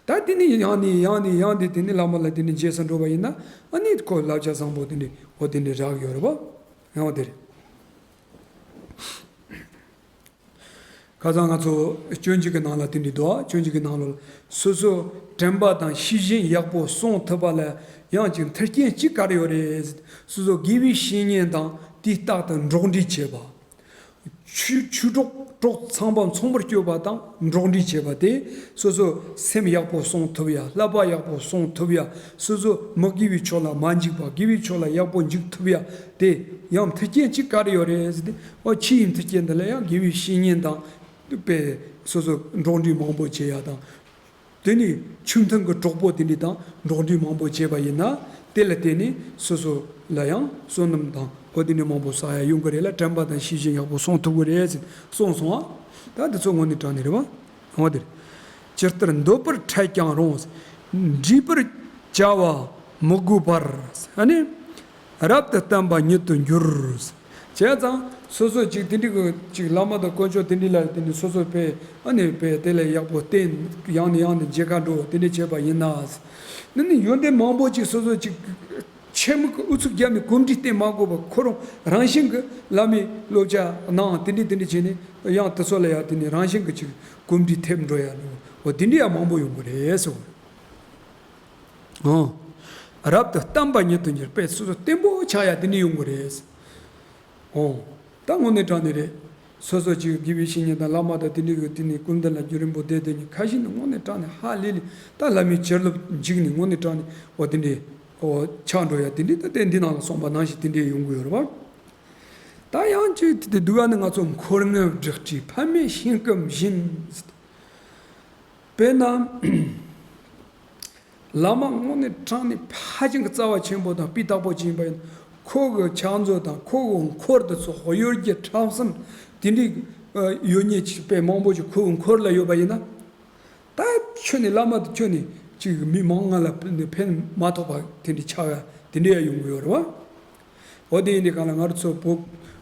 ད་དེ་ནི་ཡང་ནས་ཡང་ནས་ཡང་ནས་དེ་ནི་བླ་མ་ལ་དེ་ནི་རྗེས་སུ་འགྲོ་བ་ཡིན་ན། ཨ་ནི་ཁོ་བསླབ་བྱ་བཟང་པོ་དེ་འདྲ་འོ་དེ་འདྲ་རག་ཡོད་རེད་པ། ཡང་དེ་རེད། ཁ་སང་ང་ཚོ་སྤྱོད་འཇུག་གི་ནང་ལ་དེ་འདྲ་འདུག། སྤྱོད་འཇུག་གི་ནང་ལ་སོ་སོ་དྲན་པ་དང་ཤེས་བཞིན་ཡག་པོ་སྲུང་ཐུབ་པ་ལ་ཡང་ཅིག་མཐུན་རྐྱེན་གཅིག་ག་རེ་ཡོད་རེད། སོ་སོ་དགེ་བའི་བཤེས་གཉེན་དང་དུས་རྟག་ཏུ་འགྲོགས་འདྲིས་བྱེད་པ། ཆོས་ཆོས་གྲོགས་གྲོགས་ཚངས་པ་མཚུངས་པར་སྤྱོད་པ་དང་འགྲོགས་འདྲིས་བྱེད་པ་དེ། སོ་སོ་སེམས་ཡག་པོ་སྲུང་ཐུབ་ཡ། བསླབ་པ་ཡག་པོ་སྲུང་ཐུབ་ཡ། སོ་སོ་མི་དགེ་བའི་ཕྱོགས་ལ་མ་འཇུག་པ། དགེ་བའི་ཕྱོགས་ལ་ཡག་པོ་འཇུག་ཐུབ་ཡ། དེ་ཡང་མཐུན་རྐྱེན་གཅིག་ག་རེ་ཡོད་རེད་ཟེར་ཏེ། ཨོ་ཕྱིའི་མཐུན་རྐྱེན་འདི་ལ་ཡང་དགེ་བའི་བཤེས་གཉེན་དང་དཔེ་སོ་སོ་འགྲོགས་འདྲིས་མང་པོ་བྱེད་ཡ་དང་། དེ་ནི་ཆོས་མཐུན་གྱི་གྲོགས་པོ་དེ་འདྲ་དང་འགྲོགས་འདྲིས་མང་པོ་བྱས་པ་ཡིན་ན། དེ་ལ་བརྟེན་ནས་སོ་སོ་ལ་ཡང་བསོད་ནམས་དང་འོ་དེ་འདྲ་མང་པོ་བསགས་ཡ་ཡོང་གི་རེད་ལ། དྲན་པ་དང་ཤེས་བཞིན་ཡག་པོ་སྲུང་ཐུབ་ཀྱི་རེད་ཟེར་གསུངས་སོང་ཨ། ད་འདི་ཚོ་དངོས་གནས་དྲང་གནས་རེད་པ། འོ་དེ་རེད། ཇི་ལྟར་འདོད་པར་འཕྲད་ཀྱང་རུང་། འདྲིས་པར་བྱ་བ་མི་དགོས་པར། ཨ་ནི། རབ་ཏུ་བརྟན་པ་ཉིད་དུ་འགྱུར། བྱས་ཙང་སོ་སོ་ཅིག་དེ་འདྲ་གི་ཅིག་བླ་མ་དང་དཀོན་མཆོག་དེ་འདྲ་ལ་དེ་ནི་སོ་སོ་དཔེ་ཨ་ནི་དཔེ་དེ་ལས་ཡག་པོ་བསྟེན། ཡང་ནས་ཡང་ནས་མཇལ་ཁ་འགྲོ་དེ་འདྲ་བྱས་པ་ཡིན་ན། ནི་ནི་ཡོན་ཏན་མང་པོ་ཅིག་སོ་སོ་ཅིག་ཆེན་མོ་གི་ཨུ་ཚུགས་བརྒྱབ་ནས་གོམས་འདྲིས་བསྟེན་མ་དགོས་པ། ཁོ་རང་རང་བཞིན་གི་བླ་མའི་བསླབ་བྱ་གནང་དེ་འདྲ་དེ་འདྲ་བྱས་ནས་ཡང་དེ་ཚོ་ལ་ཡང་དེ་ནི་རང་བཞིན་གི་ཅིག་གོམས་འདྲིས་ཐེབས་འགྲོ་ཡ་ནོ། འོ་དེ་འདྲ་ཡང་མང་པོ་ཡོང་གི་རེད་ཟེར། ཨོ། རབ་ཏུ་བརྟན་པ་ཉིད་དུ་འགྱུར། དཔེ་སོ་སོ་བརྟན་པོ་ཆགས་ཡ་དེ་འདྲ་ཡོང་གི་རེད། ཨོ། ད་དངོས་གནས་དྲང་གནས་རེད། སོ་སོ་ཅིག་དགེ་བའི་བཤེས་གཉེན་དང་བླ་མ་དང་དེ་འདྲ་གི་དེ་ནས་སྐུ་མདུན་ལ་རྒྱུན་རིང་པོ་བསྡད་བསྡད་ནས་ཁ་ཞིག་ནི་དངོས་གནས་དྲང་གནས་ཧ་ལས་ལས་ད་བླ་མའི་བྱིན་རླབས་འཇིགས་ནས་དངོས་གནས་དྲང་གནས་ཨོ་དེ་འདྲ་ཨོ་ཆགས་འགྲོ་ཡ་དེ་འདྲ། ད་དེ་འདི་ནང་ལ་གསུངས་པ་ནང་བཞིན་དེ་འདྲ་ཡོང་གི་ཡོད་རེད་པ། ད་ཡང་ཅིག་དེ་དེ་སྡུག་ག་ནི་ང་ཚོ་འཁོར་ངན་བསྒྲགས་བྲལ་ཕ་མའི་ཞིང་སྐྱོབ་བཞིན། དཔེར་ན། བླ་མ་དངོས་གནས་དྲང་གནས་ཕ་ཅིང་གི་རྩ་བ་ཆེན་པོ་དང་སྤུས་དག་པོ་ཅིག་ཡིན་པ་ཡིན། ཁོ་གི་ཕྱག་མཛོད་དང་ཁོ་གི་འཁོར་དེ་ཚོ་གཡོ་སྒྱུ་ཁྲམ་གསུམ་དེ་འདྲའི་ཡོད་ཉེས་ཅིག་དཔེ་མང་པོ་ཅིག་ཁོ་གི་འཁོར་ལ་ཡོད་པ་ཡིན་ན། ད་ཁྱོད་ནི་བླ་མ་དེ་ཁྱོད་ནི་ཅིག་མི་མང་ང་ལ་ཕན་མ་ཐོགས་པ་དེ་འདྲའི་ཆགས་ཡ་དེ་འདྲའི་ཡ་ཡོང་གི་ཡོད་རེད་བ། འོ་དེ་ཡིན་དུས་གང་ལ་ང་རང་ཚོ་བོད་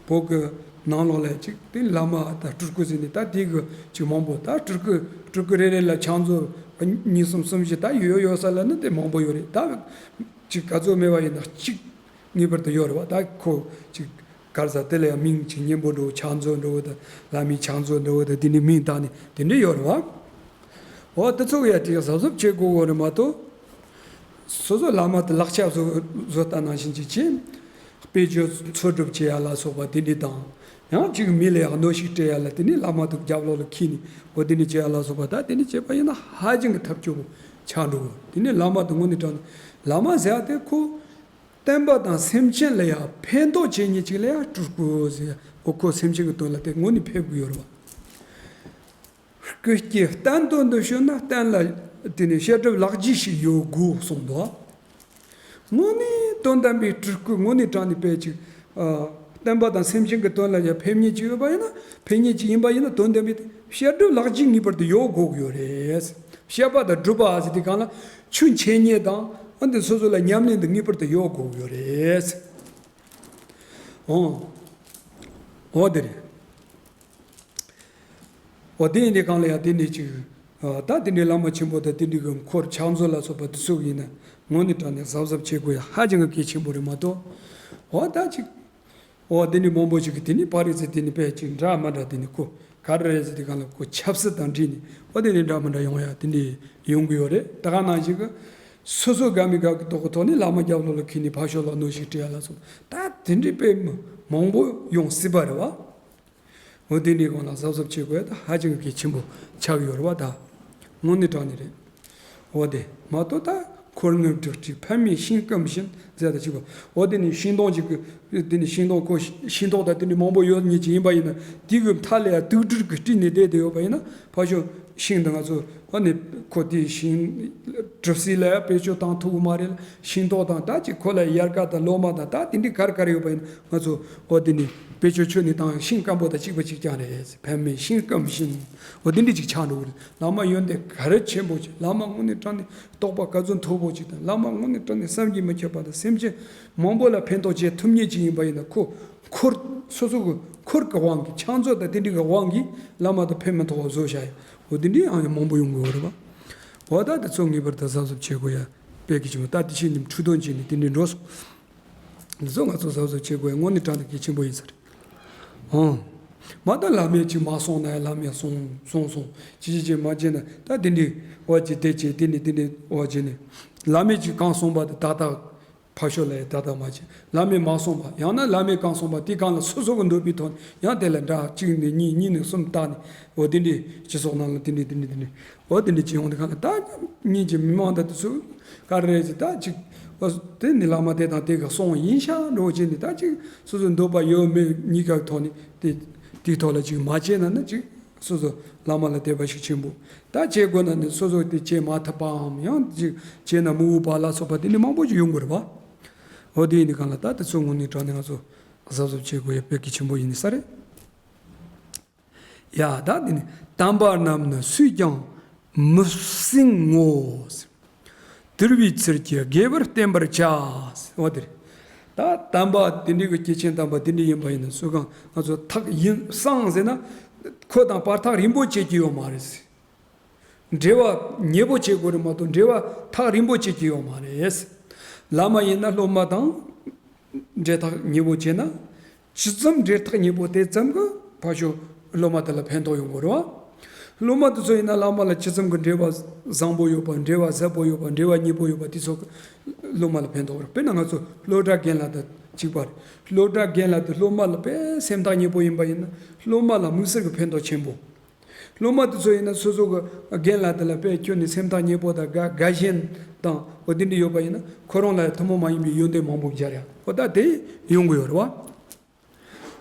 བོད་ཀྱི་ནང་ལོགས་ལ་ཅིག་དེ་བླ་མ་དང་སྤྲུལ་སྐུ་ཟེར་ནས་ད་དེ་གི་ཅིག་མང་པོ། ད་སྤྲུལ་སྐུ་སྤྲུལ་སྐུ་རེ་རེ་ལ་ཕྱག་མཛོད་གཉིས་གསུམ་གསུམ་བཞི་ད་ཡོད་ཡོད་ས་ལ་ནི་དེ་མང་པོ་ཡོད་རེད། ད་ཅིག་ག་ཚོད་མེད་པ་ཡིན་ན་གཅིག་ངེས་པར་དུ་ཡོད་རེད་བ། ད་ཁོ་ཅིག་ག་རེ་ཟ་དེ་ལ་ཡང་མིང་ཅིག་སྙན་པོ་འདྲ་བོ་ཕྱག་མཛོད་འདྲ་བོ་དང་བླ་མའི་ཕྱག་མཛོད་འདྲ་བོ་དང་དེ་ནས་མིང་བཏགས་ནས་དེ་འདྲ་ཡོད་རེད་བ། འོ་དེ་ཚོ་གི་ཡ་དེ་གཟབ་གཟབ་བྱེད་དགོས་གོ་རེད་མ་གཏོགས། སོ་སོ་བླ་མ་དེ་ལག་ཆ་བཟོ་བཟོ་ལྟ་ནང་བཞིན་ཅིག་བྱེད། དཔེ་བརྗོད་འཚོལ་སྒྲུབ་བྱེད་ཡ་ལ་སོགས་པ་དེ་འདྲ་དང་། ཡང་ཅིག་མི་ལ་ཡང་གནོན་ཤུགས་སྤྲད་ཡ་ལ་དེ་ནས་བླ་མ་དེ་རྒྱབ་ལོགས་ལ་འཁྱེར་ནས་འོ་དེ་འདྲ་བྱེད་ཡ་ལ་སོགས་པ། ད་དེ་འདྲ་བྱེད་པ་ཡིན་ན་ཧ་ཅང་གི་ཐབས་སྐྱོ་པོ་ཆགས་འགྲོ་གི། དེ་ནས་བླ་མ་དེ་དངོས་གནས་དྲང་གནས་བླ་མ་ཟེར་ཡ་དེ་ཁོ་བསྟན་པ་དང་སེམས་ཅན་ལ་ཡང་ཕན་ཐོགས་བྱེད་མཁན་ཅིག་ལ་ཡང་སྤྲུལ་སྐུ་ཟེར་ཡ། འོ་ཁོ་སེམས་ཅན་གྱི་དོན་ལ་དེ་དངོས་གནས་ཕེབས་དགོས་ཡོད་རེད་བ། སྐུ་སྐྱེ་བསྟན་དོན་དུ་བྱོན་ན་བསྟན་ལ་དེ་ནས་བཤད་སྒྲུབ་ལག་རྗེས་ཤིག་ཡོད་དགོས་གསུངས་འདུག། དངོས་གནས་དོན་དམ་པའི་སྤྲུལ་སྐུ་དངོས་གནས་དྲང་གནས་དཔེ་ཅིག་ཨ། བསྟན་པ་དང་སེམས་ཅན་གྱི་དོན་ལ་ཡང་ཕེབས་མཁན་ཅིག་ཡོད་པ་ཡིན་ན། ཕེབས་མཁན་ཅིག་ཡིན་པ་ཡིན་ན་དོན་དམ་པའི་བཤད་སྒྲུབ་ལག་རྗེས་ངེས་པར་དུ་ཡོད་དགོས་ཀྱི་ཡོད་རེད། བཤད་པ་དང་སྒྲུབ་པ་ཟེར་དུས་གང་ལ་ཆོས་འཆད་མཁན་དང་ཨ་འདི་སོ་སོ་ལ་ཉམས་ལེན་དུ་ངེས་པར་དུ་ཡོད་དགོས་ཀྱི་ཡོད་རེད། ཨོ། ཨོ་དེ་རེད། འོ་དེ་ཡིན་དུས་གང་ལ་ཡང་དེ་ནས་ཅིག་ ད་དེ་འདྲའི་བླ་མ་ཆེན་པོ་དང་དེ་འདྲའི་གི་འཁོར་ཕྱག་མཛོད་ལ་སོགས་པ་དེ་ཚོ་ཡིན་ན་དངོས་གནས་དྲང་གནས་གཟབ་གཟབ་བྱེད་དགོས་ཡ་ཧ་ཅང་གི་གལ་ཆེན་པོ་རེད་མ་གཏོགས། འོ་ད་ཅིག་འོ་དེ་འདྲའི་མང་པོ་ཞིག་གིས་དེ་ནི་ཕར་རེད་ཟེར་དེ་ནི་དཔེ་ཅིག་འདྲ་མ་འདྲ་དེ་ནི་ཁོ་ག་རེ་རེད་ཟེར་དེ་གང་ལ་ཁོ་ཆབ་སྲིད་དང་འབྲེལ་ནས་འོ་དེ་ནི་འདྲ་མ་འདྲ་ཡོང་ཡ་དེ་འདྲའི་ཡོང་གི་ཡོད་རེད། ད་ག་ནང་བཞིན་གི་སོ་སོ་དགའ་མི་དགའ་གི་ཐོག་གི་ཐོག་ནས་བླ་མ་རྒྱབ་ལོགས་ལ་ཁྱེར་ནས་ཕར་ཕྱོགས་ལ་གནོན་ཤུགས་སྤྲད་ཡ་ལ་སོགས་ད་དེ་འདྲའི་དཔེ་མང་པོ་ཡོང་སྲིད་པ་རེད་བ། འོ་དེ་འདྲའི་སྒང་ལ་གཟབ་གཟབ་བྱེད་དགོས་ད་ཧ་ཅང་གི་གལ་ཆེན་པོ་ཆགས་ཡོད་རེད་བ་ད། དངོས་གནས་དྲང་གནས་རེད། འོ་དེ་མ་གཏོགས་ད་འཁོར་དངོས་བྲག་དྲི་ཕན་མེད་ཤིང་སྐམ་བཞིན་ཟེར་ད་ཅིག་པ། འོ་དེ་ནི་ཤིང་སྡོང་ཅིག་གི་དེ་ནི་ཤིང་སྡོང་ཁོ་ཤིང་ཏོག་ད་དེ་ནི་མང་པོ་ཡོད་ངེས་ཅིག་ཡིན་པ་ཡིན་ན་དེ་གི་མཐའ་ལ་ཡ་དུག་སྦྲུལ་གི་དཀྲིས་ནས་བསྡད་དེ་ཡོད་པ་ཡིན་ན་ཕ་ཤོ་ཤིང་འདི་ང་ཚོ་འོ་ནི་ཁོ་དེ་ཤིང་གྲིབ་བསིལ་ལ་ཡ་བེད་སྤྱོད་བཏང་ཐུབ་གི་མ་རེད་ལ་ཤིང་ཏོག་དང་ད་ཅིག་ཁོ་ལ་ཡལ་ག་དང་ལོ་མ་དང་ད་དེ་འདྲའི་ག་རེ་ག་རེ་ཡོད་པ་ཡིན་ན། ང་ཚོ་འོ་དེ་ནི་བེད་སྤྱོད་ཆོད་ནི་དང་ཤིང་སྐམ་པོ་དང་གཅིག་པ་གཅིག་རྐྱང་རེད། ཕན་མེད་ཤིང་སྐམ་བཞིན། འོ་དེ་འདྲ་ཅིག་ཆགས་འགྲོ་གི་རེད། བླ་མ་ཡོན་ཏན་ག་རེ་ཆེན་པོ་ཅིག་བླ་མ་དངོས་གནས་དྲང་གནས་རྟོགས་པ་ག་ཚོད་མཐོ་པོ་ཅིག་དང་བླ་མ་དངོས་གནས་དྲང་གནས་བསམ་གྱིས་མི་ཁྱབ་པ་དང་སེམས་ཅན་མང་པོ་ལ་ཕན་ཐོགས་བྱེད་ཐུབ་མཁན་ཅིག་ཡིན་པ་ཡིན་ན་ཁོ་འཁོར་སོ་སོ་གི་འཁོར་གི་དབང་གིས་ཕྱག་མཛོད་དང་དེ་འདྲ་གི་དབང་གིས་བླ་མ་དང་ཕན་མི་ཐོགས་པ་བཟོ་བྱ་ཡ། འོ་དེ་འདྲ་ཡང་མང་པོ་ཡོང་གི་ཡོད་རེད་པ། འོ་ད་དེ་ཚོ་ངེས་པར་དུ་གཟབ་གཟབ་བྱེད་དགོས་ཡ་དཔེ་གི་ཆེན་པོ་ད་དེ་ཕྱིན་ནས་འཁྲུག་འདོན་བྱས་ནས་དེ་འདྲ་འགྲོ་སོང་། འདི་ཚོ་ང་ཚོ་གཟབ་གཟབ་བྱེད་དགོས་ཡ་དངོས་གནས་དྲང་གནས་གལ་ཆེན་པོ་ཡིན་ས་རེད། ཨང་། མ་ད་བླ་མས་ཅིག་མ་གསུངས་ན་ཡ་བླ་མས་གསུངས་གསུངས་གསུངས་ཅི་ཅི་ཅི་མ་བྱས་ན་ད་དེ་འདྲའི་འོ་ཅི་དེ་བྱས་དེ་ནི་དེ་འདྲའི་འོ་བྱས་ནས་བླ་མས་ཅིག་གང་གསུངས་པ་དེ་ཏག་ཏག་ཕར་ཕྱོགས་ལ་ཡ་ཏག་ཏག་མ་བྱས་བླ་མས་མ་གསུངས་པ་ཡང་ན་བླ་མས་གང་གསུངས་པ་དེ་གང་ལ་སོ་སོ་གི་འདོད་པའི་ཐོག་ནས་ཡང་དེ་ལ་འདྲ་གཅིག་ནས་གཉིས་གཉིས་ནས་གསུམ་བཏགས་ནས་འོ་དེ་འདྲའི་སྤྱི་ཚོགས་ནང་ལ་དེ་འདྲའི་དེ་འདྲའི་དེ་འདྲའི། འོ་དེ་འདྲ་ཅིག་ཡོང་དུས་གང་ལ་ད་ཉིན་གྱི་མི་མང་དང་དེ་ཚོ་ག་རེ་རེད་ཟེར་ད་ཅིག་འོ་དེ་ནི་བླ་མ་དེ་དང་དེ་ག་སོང་ཡིན་ཤག་འགྲོ་བྱས་ནས་ད་ཅིག་སོ་སོ་འདོད་པ་ཡོད་མེད་གཉིས་ཀ་ཐོག་ནས་དེ་དེའི་ཐོག་ལ་ཅིག་མ་བྱས་ན་ན་ཅིག་སོ་སོ་བླ་མ་ལ་དད་པ་ཤུགས་ཆེན་པོ་ད་བྱེད་དགོས་ན་ནི་སོ་སོ་དེ་བྱེད་མ་ཐུབ་པའམ་ཡང་ཅིག་བྱས་ན་མི་འོས་པ་ལ་སོགས་པ་དེ་ནི་མང་པོ་ཅིག་ཡོང་དགོས་རེད་པ། འོ་དེ་ཡིན་དུས་གང་ལ་ད་དེ་ཚོ་དངོས་གནས་དྲང་གནས་ང་ཚོ་གཟབ་གཟབ་བྱེད་དགོས་ཡ་དཔེ་གལ་ཆེན་པོ་ཡིན་ས་རེད། ཡ་ད་འདི་ནི་དམ་པ་རྣམས་ནི་སུས་ཀྱང་མི་སྲུང་ངོ་། དུལ་བའི་ཚུལ་གྱིས་དགེ་བར་བསྟེན་པར་བྱ། འོ་དེ་རེད། ད་དམ་པ་དེ་འདྲའི་གི་སྐྱེས་ཆེན་དམ་པ་དེ་འདྲ་ཡིན་པ་ཡིན་ན་སུ་གང་ང་ཚོ་ཐག་ཡིན་སྲུང་ཟེར་ན་ཁོ་དང་བར་ཐག་རིང་པོ་བྱེད་ཀྱི་ཡོད་མ་རེད། འབྲེལ་བ་ཉེ་པོ་བྱེད་དགོས་རེད་མ་གཏོགས་འབྲེལ་བ་ཐག་རིང་པོ་བྱེད་ཀྱི་ཡོད་མ་རེད། བླ་མ་ཡིན་ན་སློབ་མ་དང་འབྲེལ་ཐག་ཉེ་པོ་བྱས་ན། ཇི་ཙམ་འབྲེལ་ཐག་ཉེ་པོ་དེ་ཙམ་གྱིས་ཕར་ཕྱོགས་སློབ་མ་དེ་ལ་ཕན་ཐོགས་ཡོང་དགོས་རེད་བ། སློབ་མ་དེ་ཚོ་ཡིན་ན་བླ་མ་ལ་ཇི་ཙམ་གྱི་འབྲེལ་བ་བཟང་པོ་ཡོད་པ་འབྲེལ་བ་ཟབ་པོ་ཡོད་པ་འབྲེལ་བ་ཉེ་པོ་ཡོད་པ་དེ་ཚོ་གིས་སློབ་མ་ལ་ཕན་ཐོགས་རེད། དཔེར་ན་ང་ཚོ་སློབ་གྲྭ་རྒན་ལགས་དང་གཅིག་པ་རེད། སློབ་གྲྭ་རྒན་ལགས་དེ་སློབ་མ་ལ་དཔེ་སེམས་ཐག་ཉེ་པོ་ཡིན་པ་ཡིན་ན་སློབ་མ་ལ་དམིགས་བསལ་གྱི་ཕན་ཐོགས་ཆེན་པོ། སློབ་མ་དེ་ཚོ་ཡིན་ན་སོ་སོ་གི་རྒན་ལགས་དེ་ལ་དཔེ་ཁྱོན་ནས་སེམས་ཐག་ཉེ་པོ་དང་དགའ་དགའ་ཞེན་དང་འོ་དེ་འདྲ་ཡོད་པ་ཡིན་ན་ཁོ་རང་ལ་ཐུན་མོང་མ་ཡིན་པའི་ཡོན་ཏན་མང་པོ་སྦྱར་ཡ་འོ་ད་དེ་ཡོང་གི་ཡོད་རེད་བ།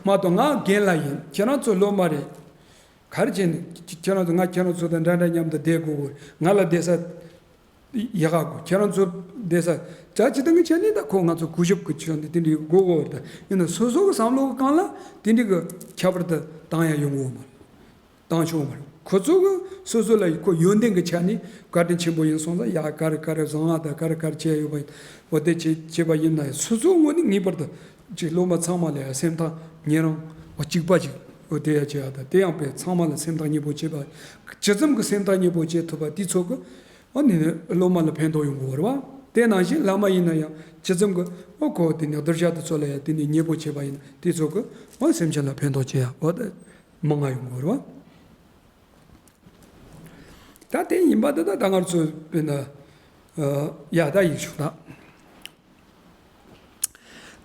མ་གཏོགས་ང་རྒན་ལགས་ཡིན། ཁྱེད་རང་ཚོ་སློབ་མ་རེད། ག་རེ་བྱས་ནས་ཁྱེད་རང་ཚོ་ང་ཁྱེད་རང་ཚོ་དང་འདྲ་འདྲ་མཉམ་དུ་བསྡད་དགོས་གོ། ང་ལ་བསྡད་ས་ཡག་ག་གོ། ཁྱེད་རང་ཚོ་བསྡད་ས་ཇ་ཅི་དང་གི་ཆ་ནས་ད་ཁོ་ང་ཚོ་གུས་ཞབས་ཀྱི་ཆ་ནས་དེ་འདྲའི་དགོས་གོ། ད་ཡིན་ན་སོ་སོ་གི་བསམ་བློ་གི་སྒང་ལ་དེ་འདྲའི་གི་ཁྱད་པར་དུ་བཏང་ཡ་ཡོང་གོ་མ་རེད། བཏང་ཆོག་མ་རེད། ཁོ་ཚོ་གི་སོ་སོ་ལ་ཁོ་ཡོན་ཏན་གྱི་ཆ་ནས་བཀའ་དྲིན་ཆེན་པོ་ཡིན་སོང་ཙང་ཡ་ག་རེ་ག་རེ་བཟང་ང་དང་ག་རེ་ག་རེ་བྱས་ཡོད་པ་ཡིན། འོ་དེ་བྱས་བྱས་པ་ཡིན་ན་ཡང་སོ་སོ་ངོས་ནས་ངེས་པར་དུ་ཅིག་སློབ་མ་ཚང་མ་ལ་ཡང་སེམས་ཐག་ཉེ་རིང་འོ་གཅིག་པ་ཅིག་འོ་དེ་ཡང་བྱས་ཡ་དང་དེ་ཡང་དཔེ་ཚང་མ་ལ་སེམས་ཐག་ཉེ་པོ་བྱས་པ་ཇི་ཙམ་གྱི་སེམས་ཐག་ཉེ་པོ་བྱས་ཐུབ་པ་དེ་ཚོ་གི་འོ་ནི་སློབ་མ་ལ་ཕན་ཐོགས་ཡོང་གི་ཡོད་རེད་བ། དེ་ནང་བཞིན་བླ་མ་ཡིན་ན་ཡང་ཇི་ཙམ་གྱི་འོ་ཁོ་དེ་ནི་གདུལ་བྱ་དེ་ཚོ་ལ་ཡང་དེ་ནི་ཉེ་པོ་བྱས་པ་ཡིན་ན་དེ་ཚོ་གི་འོ་སེམས་ཅན་ལ་ཕན་ཐོགས་བྱེད་ཡ་འོ་དེ། མང་ང་ཡོང་གི་རེད་བ། ད་དེ་ཡིན་པ་འདི་ད་ད་ང་ཚོ་དཔེར་ན་ཡ་ད་ཡིག་ཆོག་ད།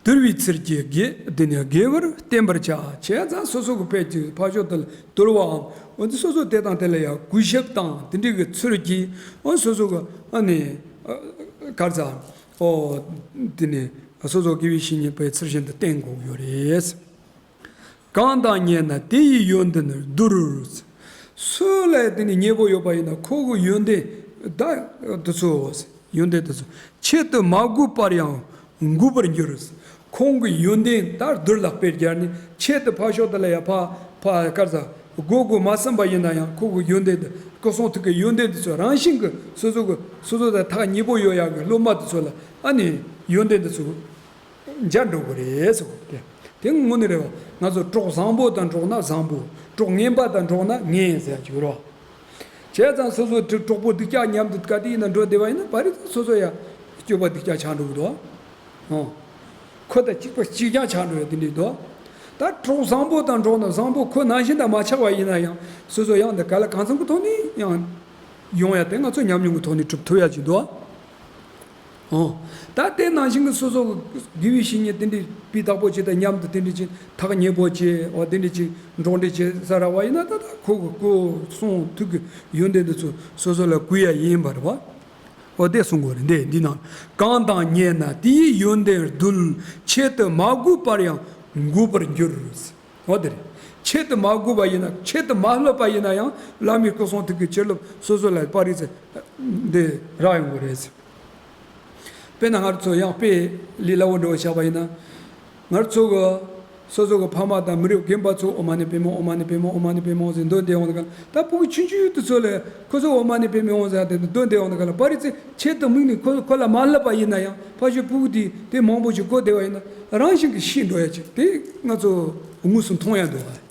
དུལ་བའི་ཚུལ་གྱིས་དགེ་འདི་ནི་དགེ་བར་བསྟེན་པར་བྱ། བྱས་ཙང་སོ་སོ་གི་ཕས་ཀྱི་ཕ་ཕྱོགས་དེ་ལ་དུལ་བའམ་འོ་འདི་སོ་སོ་དེ་དང་དེ་ལ་ཡང་གུས་ཞབས་དང་དེ་འདྲའི་གི་ཚུལ་གྱིས་འོ་སོ་སོ་གི་ཨ་ནི་གར་ཟ་འོ་འདི་ནི་སོ་སོ་དགེ་བའི་བཤེས་གཉེན་པའི་ཚུལ་བཞིན་དུ་བསྟེན་དགོས་ཀྱི་ཡོད་རེད། གང་དང་ཉེ་ན་དེ་ཡི་ཡོན་ཏན་བསྡུར། སུ་ལ་དེ་ནི་ཉེ་པོ་ཡོད་པ་ཡིན་ན་ཁོ་གི་ཡོན་ཏན་ད་དེ་ཚོ་ཡོན་ཏན་དེ་ཚོ་ཆེད་དུ་མ་བགོས་པར་ཡང་འགོད་པར་འགྱུར། ཁོང་གི་ཡོན་ཏན་ད་བསྡུར་ལ་དཔེ་སྦྱར་ནས་ཆེད་དུ་ཕར་ཕྱོགས་དེ་ལ་ཡ་ཕ་ཕ་གར་ས་བགོ་བགོ་མ་ཟིན་པ་ཡིན་ན་ཡང་ཁོ་གི་ཡོན་ཏན་དེ་སྐུ་གསུང་ཐུགས་ཀྱི་ཡོན་ཏན་དེ་ཚོ་རང་བཞིན་གྱི་སོ་སོ་གི་སོ་སོ་དང་ཐག་ཉེ་པོ་ཡོད་ཡག་གི་སློབ་མ་དེ་ཚོ་ལ་ཨ་ནི་ཡོན་ཏན་དེ་ཚོ། འཇར་འགྲོ་གི་རེད་ཟེར་གོ་དེ། དེ་དངོས་གནས་རེད་བ། ང་ཚོ་གྲོགས་བཟང་པོ་དང་འགྲོགས་ན་བཟང་པོ། གྲོགས་ངན་པ་དང་འགྲོགས་ན་ངན་ཟེར་ཡ་ཅིག་ཡོད་རེད་བ། བྱས་ཙང་སོ་སོ་དེ་གྲོགས་པོ་སྡུག་ཅག་མཉམ་དུ་ག་དུས་ཡིན་ན་འགྲོ་བསྡད་པ་ཡིན་ན་ཕ་རི་ཚོ་སོ་སོ་ཡང་སྤྱོད་པ་སྡུག་ཅག་ཆགས་འགྲོ་གི་འདུག་ཨང་། ཁོ་དང་གཅིག་པ་གཅིག་རྐྱང་ཆགས་འགྲོ་ཡ་དེ་འདྲ་འདུག་ད་གྲོགས་བཟང་པོ་དང་འགྲོགས་ན་བཟང་པོ་ཁོ་ནང་བཞིན་དང་མ་ཆགས་པ་ཡིན་ན་ཡང་སོ་སོ་ཡང་འདི་ག་ལ་གང་འཚམ་གི་ཐོག་ནས་ཡང་ཡོང་ཡ་དེ་ང་ཚོ་ཉམས་མྱོང་གི་ཐོག་ནས་གྲུབ་ཐུབ་ཡ་ཅིག་འདུག་ཨོ། ད་དེ་ནང་བཞིན་གྱི་སོ་སོ་གི་དགེ་བའི་བཤེས་གཉེན་དེ་འདྲའི་སྤུས་དག་པོ་ཅིག་དང་མཉམ་དུ་དེ་འདྲ་ཅིག་ཐག་ཉེ་པོ་ཅིག་འོ་དེ་འདྲ་ཅིག་འགྲོགས་འདྲ་བྱེད་ས་རག་པ་ཡིན་ན་ད་ད་ཁོ་གི་སྐུ་གསུང་ཐུགས་ཀྱི་ཡོན་ཏན་དེ་ཚོ་སོ་སོ་ལ་བསྐུར་ཡ་ཡིན་པ་རེད་བ། འོ་དེ་གསུང་གི་རེད་འདི་འདི་ནང་གང་དང་ཉེ་ན་དེའི་ཡོན་ཏན་རྡུལ་ཆེད་དུ་མ་བསྐུར་པར་ཡང་འགུགས་པར་འགྱུར། འོ་དེ་རེད། ཆེད་དུ་མ་བསྐུར་བ་ཡིན་ན་ཆེད་དུ་མ་སློབ་པ་ཡིན་ན་ཡང་བླ་མའི་སྐུ་གསུང་ཐུགས་ཀྱི་བྱིན་རླབས་སོ་སོ་ལ་སྤར་རེས་ཚེ་འདི་རག་ཡོང་གི་རེད། དཔེར་ན་ང་ཚོ་ཡང་དཔེ་ལས་སླ་བོ་འདྲ་བོ་བཞག་པ་ཡིན་ན། ང་ཚོ་གི་སོ་སོ་གི་ཕ་མ་དང་མི་རབས་རྒན་པ་ཚོ་ཨོཾ་མ་ཎི་པདྨེ་ཧཱུྃ། ཨོཾ་མ་ཎི་པདྨེ་ཧཱུྃ། ཨོཾ་མ་ཎི་པདྨེ་ཧཱུྃ་ཟེར་འདོན་བསྡད་ཡོང་དུས་གང་ད་ཕྲུ་གུ་ཆུང་ཆུང་དེ་ཚོ་ལ་ཁོ་ཚོ་ཨོཾ་མ་ཎི་པདྨེ་ཧཱུྃ་ཟེར་དེ་འདོན་བསྡད་ཡོང་དུས་གང་ལ་སྤར་རེས་ཚེ་ཆེད་དུ་དམིགས་ནས་ཁོ་ཁོ་ལ་མ་བསླབ་པ་ཡིན་ན་ཡང་ཕ་ཤུལ་ཕྲུ་གུ་དེ་དེ་མང་པོ་ཞིག་གོ་བསྡད་པ་ཡིན་ན་རང་བཞིན་གྱིས་ཤེས་འགྲོ་ཡ་ཅིག་དེ་ང་ཚོ་དངོས་སུ་མཐོང་ཡ་འདུག་བ། བྱས་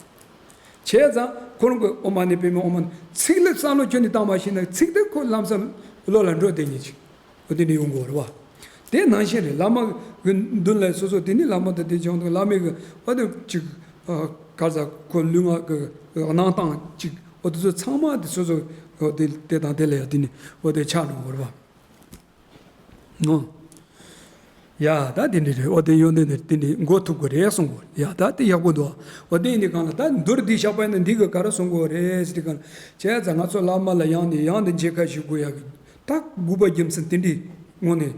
ཙང་ཁོ་རང་གི་ཨོཾ་མ་ཎི་པདྨེ་ཧཱུྃ་མ་ཚིག་ལ་བསམ་བློ་ཁྱོན་ནས་བཏང་བ་ཞིག་ན་ཚིག་དེ་ཁོ་ལམ་སང་བློ་ལ་འགྲོ་བསྡད་ཉེན་ཅིག་འོ་དེ་འདྲ་ཡོང་གི་ཡོད་རེད་བ། དེ་ནང་བཞིན་རེད། བླ་མ་གི་མདུན་ལ་སོ་སོ་དེ་ནི་བླ་མ་དང་དེ་བྱུང་དུས་བླ་མའི་གི་འོ་དེ་ཅིག་ག་ས་ཁོ་ལུས་ངག་གི་གནང་སྟངས་ཅིག་འོ་དེ་ཚོ་ཚང་མ་དེ་སོ་སོ་འོ་དེ་དེ་དང་དེ་ལ་ཡ་དེ་ནི་འོ་དེ་ཆགས་འགྲོ་གི་ཡོད་རེད་བ། ཨོ། ཡ་ད་དེ་འདྲ་རེད། ཨོ་དེ་ཡོན་ཏན་དེ་དེ་འདྲ་འགོ་ཐུབ་ཀྱི་རེད་གསུང་གོ། ཡ་ད་དེ་ཡག་པོ་འདུག་ཨོ་དེ་ཡིན་དུས་གང་ལ་ད་མདོར་བསྡུས་བཞག་པ་ཡིན་ན་འདི་གི་ག་རེ་གསུང་གོ་རེད་ཟེར་དུས་གང་ལ་བྱས་ཙང་ང་ཚོ་བླ་མ་ལ་ཡང་ནས་ཡང་དུ་མཇལ་ཁ་ཞུ་དགོས་ཡག་གི་ད་དགོས་པ་རྒྱུ་མཚན་དེ་འདྲའི་ངོས་ནས་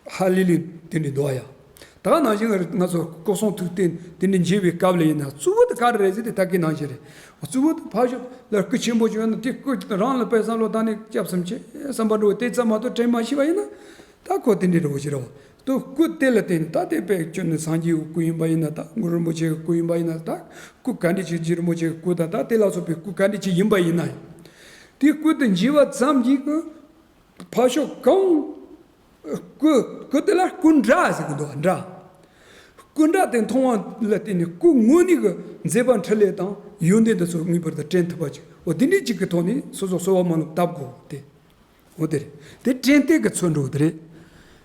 ཧ་ལས་ལས་དེ་འདྲའི་འདུག་ཡ། ད་ག་ནང་བཞིན་ང་ཚོ་སྐུ་གསུང་ཐུགས་རྟེན་དེ་འདྲའི་མཇལ་བའི་སྐབས་ལ་ཡིན་ན་གཙོ་བོ་དེ་ག་རེ་རེད་ཟེར་དེ་ད་གི་ནང་བཞིན་རེད། གཙོ་བོ་དེ་ཕ་ཤོ་ལ་སྐུ་ཆེན་པོ་བྱུང་ན་དེ་སྐུ་རང་ལ་དཔེ་བསམ་བློ་བཏང་ནས་སྐྱབས་སུ་མཆི་བསམ་པ་འགྲོ་དེ་ཙམ་མ་གཏོགས་དྲན་མ་ཤེས་པ་ཡིན་ན་ད་ཁོ་དེ་འདྲའི་རེད་བ་ཞིག་རེད་བ། དུ་སྐུ་དེ་ལ་བརྟེན་ནས་ད་དེ་དཔེ་ཁྱོད་ནི་སངས་རྒྱས་ཀྱི་སྐུ་ཡིན་པ་ཡིན་ན་ད་གུ་རུ་རིན་པོ་ཆེ་གི་སྐུ་ཡིན་པ་ཡིན་ན་ད་སྐུ་ག་འདྲ་ཅིག་རྗེ་རིན་པོ་ཆེ་གི་སྐུ་དང་ད་དེ་ལ་སོགས་པའི་སྐུ་ག་འདྲ་ཅིག་ཡིན་པ་ཡིན་ན་ཡང་དེ་སྐུ་དེ་མཇལ་བ་ཙམ་གྱིས་ཀྱི་ཕ་ཤོ་གང་སྐུ་སྐུ་དེ་ལ་སྐུ་འདྲ་ཟེར་གི་འདུག་འདྲ། སྐུ་འདྲ་དེ་མཐོང་བ་ལ་བརྟེན་ནས་སྐུ་དངོས་གནས་ཀྱི་མཛད་པ་འཕྲིན་ལས་དང་ཡོན་ཏན་དེ་ཚོ་ངེས་པར་དུ་དྲན་ཐུབ་པ་ཅིག་འོ་དེ་འདྲའི་ཅིག་གི་ཐོག་ནས་སོ་སོ་གསོལ་བ་སྨོན་ལམ་བཏབ་དགོས་ཏེ། འོ་དེ་རེད། དེ་དྲན་རྟེན་གྱི་ཚུལ་འགྲོ་དེ་རེད།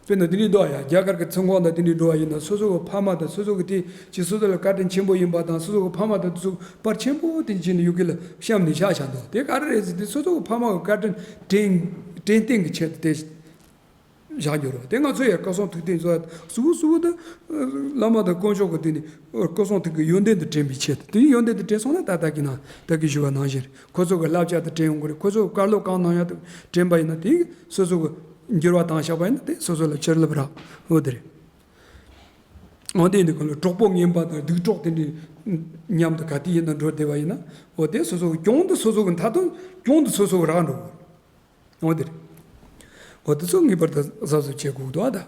དཔེར་ན་དེ་འདྲའི་འདུག་ཡ། རྒྱ་གར་གྱི་ཚོང་ཁང་དང་དེ་འདྲའི་འགྲོ་བ་ཡིན་ན་སོ་སོ་གི་ཕ་མ་དང་སོ་སོ་གི་དེ་ཅིག་སོ་སོ་ལ་བཀའ་དྲིན་ཆེན་པོ་ཡིན་པ་དང་སོ་སོ་གི་ཕ་མ་དང་དེ་ཚོ་བར་ཆེན་པོ་དེ་བྱས་ནས་ཡོད་གི་ལ་གཤམ་ནས་བཞག་བཞག་འདུག་དེ་ག་རེ་རེད་ཟེར་དུས་སོ་སོ་གི་ཕ་མ་གི་བཀའ་དྲིན་དྲན་དྲན་རྟེན་གྱི་ཆེད་དུ་དེ་བཞག་རྒྱུ་རེད། དེ་ང་ཚོ་ཡང་སྐུ་གསུང་ཐུགས་རྟེན་བཟོ་ཡ་གཙོ་བོ་གཙོ་བོ་དེ་བླ་མ་དང་དཀོན་མཆོག་གི་དེ་ནི་སྐུ་གསུང་ཐུགས་ཀྱི་ཡོན་ཏན་དུ་དྲན་པའི་ཆེད་དུ་དེ་ཡོན་ཏན་དུ་དྲན་སོང་ན་ད་ལྟ་གི་ནང་ད་གི་ཞུ་བ་ནང་བཞིན་རེད། ཁོ་ཚོ་གི་བསླབ་བྱ་དུ་དྲན་ཡོང་གི་རེད། ཁོ་ཚོ་གི་བཀའ་སློབ་གང་གནང་ཡ་དུ་དྲན་པ་ཡིན་ན་དེ་སོ་སོ་གི་འགྱུར་བ་བཏང་བཞག་པ་ཡིན་ན་དེ་སོ་སོ་ལ་བྱིན་རླབས་རག་འོ་དེ་རེད། འོ་དེ་ཡིན་དུས་གང་ལ་གྲོགས་པོ་ངན་པ་དང་སྡིག་གྲོགས་དེ་འདྲའི་མཉམ་དུ་ག་དུས་ཡིན་ན་འགྲོ་བསྡད་པ་ཡིན་ན་འོ་དེ་སོ་སོ་གི་གྱོང་དུ་སོ་སོ་གི་མཐའ་དོན་གྱོང་དུ་སོ་སོ་གི་རག་འགྲོ་གི་རེད། འོ་དེ་རེད། འོ་དེ་ཚོ་ངེས་པར་དུ་གཟབ་གཟབ་བྱེད་དགོས་འདུག་ཨ་ད།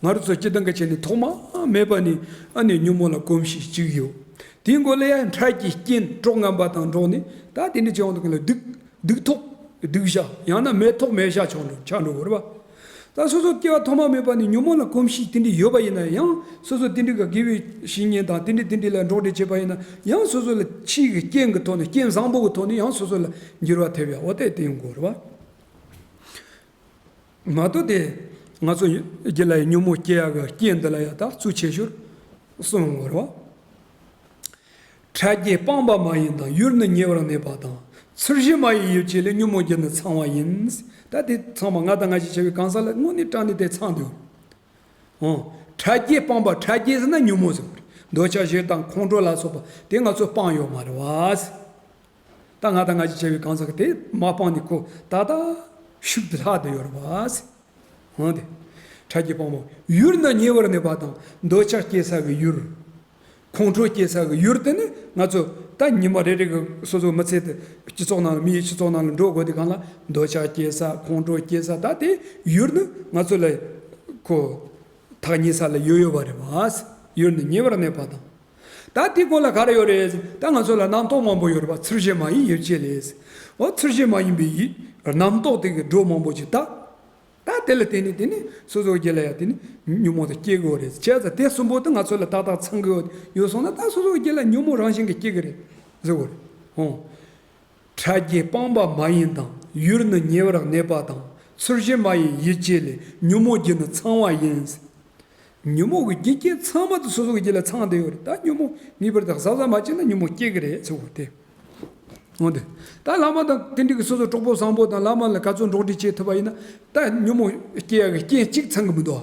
ང་རང་ཚོ་སྤྱིར་བཏང་གི་ཆ་ནས་ཐོག་མ་མེད་པ་ནས་ཨ་ནི་ཉོན་མོངས་ལ་གོམས་གཤིས་གཅིག་ཡོད། དེའི་མགོ་ལ་ཡང་འཕྲལ་གྱི་རྐྱེན་གྲོགས་ངན་པ་དང་འགྲོགས་ནས་ད་དེ་འདྲ་བྱེད་ཡོང་དུས་ལ་སྡིག་སྡིག་ཐོག་སྡིག་བྱ་ཡང་ན་མེད་ཐོག་མེད་བྱ་ཆགས་འགྲོ་ཆགས་འགྲོ་གི་རེད་པ། ད་སོ་སོ་སྐྱེ་བ་ཐོག་མ་མེད་པ་ནས་ཉོན་མོངས་ལ་གོམས་གཤིས་དེ་འདྲ་ཡོད་པ་ཡིན་ན་ཡང་སོ་སོ་དེ་འདྲ་གི་དགེ་བའི་བཤེས་གཉེན་དང་དེ་འདྲ་དེ་འདྲ་ལ་འགྲོགས་འདྲ་བྱེད་པ་ཡིན་ན་ཡང་སོ་སོ་ལ་ཕྱིའི་གི་རྐྱེན་གི་ཐོག་ནས་རྐྱེན་བཟང་པོ་གི་ཐོག་ནས་ཡང་སོ་སོ་ལ་འགྱུར་བ་ཐེབས་ཡ་འོ་དེ་དེ་ཡོང་དགོས་རེད་པ། མ་གཏོགས་དེ་ང་ཚོ་རྒྱུད་ལ་ཡི་ཉོན་མོངས་སྐྱེ་ཡག་གི་རྐྱེན་འདི་ལ་ཡ་ད་གཙོ་ཆེ་ཤོས་གསུམ་ཡོང་གི་རེད་བ། ཕྲ་རྒྱས་སྤངས་པ་མ་ཡིན་དང་ཡུལ་ནི་ཉེ་བར་གནས་པ་དང་ཚུལ་བཞིན་མ་ཡིན་ཡུལ་གཅིག་ལས་ཉོན་མོངས་རྒྱུ་ནི་ཚང་བ་ཡིན། ད་དེ་ཚང་མ་ང་དང་ང་ཞིག་བྱ་བའི་གང་ཟག་ལ་དངོས་གནས་དྲང་གནས་དེ་ཚང་འདུག་ཨོ། ཕྲ་རྒྱས་སྤངས་པ་ཕྲ་རྒྱས་ཟེར་ན་ཉོན་མོངས་ཟེར་བ་རེད། འདོད་ཆགས་ཞེ་སྡང་ཁོང་ཁྲོ་ལ་སོགས་པ་དེ་ང་ཚོ་སྤངས་ཡོད་མ་རེད་བ། ད་ང་དང་ང་ཅིག་བྱ་བའི་གང་ཟག་གི་དེ་མ་སྤངས་ནས་ཁོ་ད་ལྟ་ཤུགས་དེ་ལྷག་བསྡད་ཡོད་རེད་བ། འོན་ཏེ། ཕྲ་རྒྱས་སྤངས་པ་ཡུལ་ནི་ཉེ་བར་གནས་པ་དང་འདོད་ཆགས་སྐྱེ་ས་གི་ཡུལ། ཁོང་ཁྲོ་སྐྱེ་ས་གི་ཡུལ་དེ་ནི་ང་ཚོ་ད་ཉི་མ་རེ་རེ་གི་སོ་སོ་མི་ཚེ་དེ་སྤྱི་ཚོགས་ནང་ལ་མིའི་སྤྱི་ཚོགས་ནང་ལ་འགྲོ་དགོས་དུས་གང་ལ་འདོད་ཆགས་སྐྱེ་ས་ཁོང་ཁྲོ་སྐྱེ་ས་ད་དེ་ཡུལ་ནི་ང་ཚོ་ལ་ཁོ་ཐག་ཉེ་ས་ལ་ཡོད་ཡོད་པ་རེད་བ། ཡུལ་ནི་ཉེ་བར་གནས་པ་དང་། ད་དེའི་སྒོ་ལ་ག་རེ་ཡོད་རེད། ད་ང་ཚོ་ལ་རྣམ་རྟོག་མང་པོ་ཡོད་རེད་པ། ཚུལ་བཞིན་མ་ཡིན་ཡུལ་གཅིག་ལས། འོ་ཚུལ་བཞིན་མ་ཡིན་པའི་ཡིད་རྣམ་རྟོག་དེ་གི་སྒྲོ་མང་པོ་ཅིག་ད། ད་དེ་ལ་བརྟེན་ནས་དེ་ནི་སོ་སོ་རྒྱུད་ལ་ཡང་དེ་ནི་ཉོན་མོངས་དེ་སྐྱེ་དགོས་རེད། བྱས་ཙང་དེ་གསུམ་པོ་དེ་ང་ཚོ་ལ་ཏག་ཏག་ཚང་གི་ཡོད་སོང་ན་ད་སོ་སོ་རྒྱུད་ལ་ཉོན་མོངས་རང་བཞིན་གྱིས་སྐྱེ་གི་རེད་ཟེར་དགོས་རེད། འོ། ཕྲ་རྒྱས་སྤངས་པ་མ་ཡིན་དང་། ཡུལ་ནི་ཉེ་བར་གནས་པ་དང་། ཚུལ་བཞིན་མ་ཡིན་ཡིད་ཀྱིས་ལས། ཉོན་མོངས་རྒྱུ་ནི་ཚང་བ་ཡིན། ཉོན་མོངས་ཀྱི་རྒྱུ་རྐྱེན་ཚང་མ་དེ་སོ་སོ་གི་རྒྱུད་ལ་ཚང་བསྡད་ཡོད་རེད། ད་ཉོན་མོངས་ངེས་པར་དུ་གཟབ་གཟབ་མ་བྱས་ན་ཉོན་མོངས་སྐྱེ་གི་རེད་ཟེར་བ་དེ། འོ་དེ། ད་བླ་མ་དང་དེ་འདྲ་གི་སོ་སོ་གྲོགས་པོ་བཟང་པོ་དང་བླ་མ་ལ་ག་ཚོད་འགྲོགས་འདྲིས་བྱེད་ཐུབ་པ་ཡིན་ན། ད་ཉོན་མོངས་སྐྱེ་ཡག་གི་རྐྱེན་གཅིག་ཚང་གི་མི་འདུག་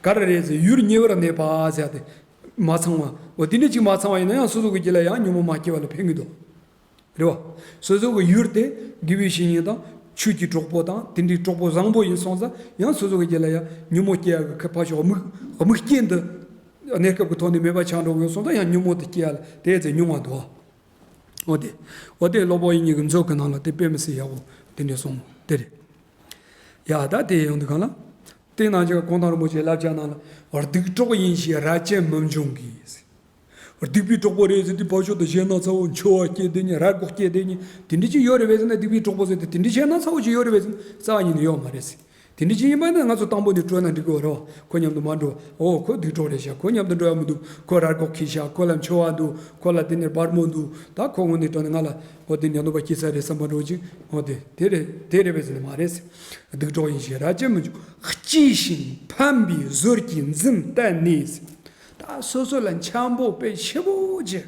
ག་རེ་རེད་ཟེར། ཡུལ་ཉེ་བར་གནས་པ་ཟེར་ཡག་དེ་མ་ཚང་བ། འོ་དེ་འདྲ་གཅིག་མ་ཚང་བ་ཡིན་ན་ཡང་སོ་སོ་གི་རྒྱུད་ལ་ཡང་ཉོན་མོངས་མ་སྐྱེ་བ་ལ་ཕན་གི་འདུག་རེད་བ། སོ་སོ་གི་ཡུལ་དེ་དགེ་བའི་བཤེས་གཉེན་དང་ཆོས་ཀྱི་གྲོགས་པོ་དང་དེ་འདྲའི་གྲོགས་པོ་བཟང་པོ་ཡིན་སོང་ཙང་ཡང་སོ་སོ་གི་རྒྱུད་ལ་ཡང་ཉོན་མོངས་སྐྱེ་ཡག་གི་ཁ་ཕར་ཕྱོགས་དམིགས་དམིགས་རྐྱེན་འདི་གནས་སྐབས་ཀྱི་ཐོག་ནས་མེད་པ་ཆགས་འགྲོ་གི་སོང་ཙང་ཡང་ཉོན་མོངས་དེ་སྐྱེ་ཡག་ལ་དེ་ཚེ་ཉུང་བ་འདུག་འོ་དེ། འོ་དེ་སློབ་དཔོན་དབྱིག་གཉེན་གྱི་མཛོད་ཀྱི་ནང་ལ་དེ་དཔེ་མི་སྲིད་ཡག་པོ་དེ་འདྲ་གསུངས་དེ་རེད། ཡ་ད་དེ་ཡོང་དུས་གང་ལ། དེ་ནང་བཞིན་གོང་ཐང་རིན་པོ་ཆེའི་བསླབ་བྱ་ནང་ལ། སྡིག་གྲོགས་ཡིན་ཞེས་ར་ཅན་མི་འབྱུང་གི། སྡིག་པའི་གྲོགས་པོ་རེད་ཟེར་དུས་ཕར་ཕྱོགས་དུ་ཞེད་སྣང་ཚ་བོ་འཆི་བ་སྐྱེ་བསྡད་ཉེ། ར་སྒོག་སྐྱེ་བསྡད་ཉེ། དེ་འདྲ་ཅིག་ཡོད་རེད་པས་ཟེར་ན། སྡིག་པའི་གྲོགས་པོ་ཟེར་དུས་དེ་འདྲ་ཞེད་སྣང་ཚ་བོ་ཅིག་ཡོད་རེད་པས་ཟེར་ན་རྩ་བ་ཉིད་ནས་ཡོད་མ་རེད་ཟེར། དེ་འདྲ་ཅིག་ཡིན་པ་ན་ང་ཚོ་དང་པོ་ནས་བྲོས་ན་འགྲིག་གི་རེད་བ། ཁོ་མཉམ་དུ་མ་འགྲོ། འོ་ཁོ་སྡིག་གྲོགས་རེད་ཤག་ཁོ་མཉམ་དུ་འགྲོ་ཡག་མི་འདུག་ཁོ་ར་སྒོག་འཁྱེར་ཤག་ཁོ་ལ་འཆི་བ་འདུག་ཁོ་ལ་དེ་ནས་སྦར་མོ་འདུག་ད་ཁོ་དངོས་གནས་དྲང་གནས་ང་ལ་འོ་དེ་ཉམས་རྟོགས་པ་སྐྱེ་ས་རེད་བསམ་པ་འདྲ་ཅིག་འོ་དེ་དེ་རེད་དེ་རེད་པས་ཟེར་ན་མ་རེད་ཟེར། སྡིག་གྲོགས་ཡིན་ཞེས་ར་ཅན་མི་འབྱུང་། ལྕི་ཞིང་ཕན་པའི་ཟུར་གྱིས་འཛིན་གཏན་ནས་ཟེར། ད་སོ་སོ་ལ་འཆམ་པོ་དཔེ་ཆེ་པོ་བྱེད།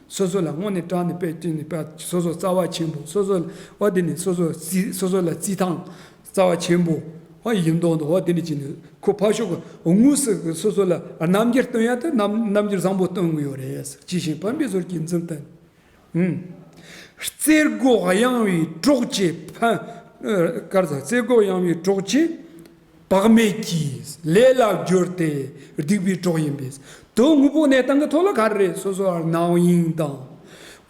སོ་སོ་ལ་དངོས་གནས་དྲང་གནས་དཔེ་དེ་ནི་དཔེ་སོ་སོ་རྩ་བ་ཆེན་པོ། སོ་སོ་ལ་འོ་དེ་ནི་སོ་སོ་རྩི་སོ་སོ་ལ་རྩི་ཐང་རྩ་བ་ཆེན་པོ། འོ་ཡིན་མདོག་མདོག་འོ་དེ་ནི་ཅི་ནི་ཁོ་ཕར་ཕྱོགས་ཀྱི་དངོས་སུ་གི་སོ་སོ་ལ་རྣམ་འགྱུར་སྟོན་ཡག་དེ་རྣམ་རྣམ་འགྱུར་བཟང་པོ་སྟོན་གི་ཡོད་རེད། ལྕི་ཞིང་ཕན་པའི་ཟུར་གྱིས་འཛིན་གཏན། ཨུམ། རྩེ་སྒོ་གཡང་བའི་གྲོགས་ཀྱི་ཕན། ཨ། ག་རེ་ཟེར། རྩེ་སྒོ་གཡང་བའི་གྲོགས་ཀྱི་བག་མེད་ཀྱི་ལས་ལ་བསྒྱུར་ཏེ་སྡིག་པའི་གྲོགས་ཡིན་པས། དོན་དངོས་པོ་གནས་སྟངས་ཀྱི་ཐོག་ལ་ག་རེ་རེད། སོ་སོ་ལ་ནམ་ཡིན་དང་།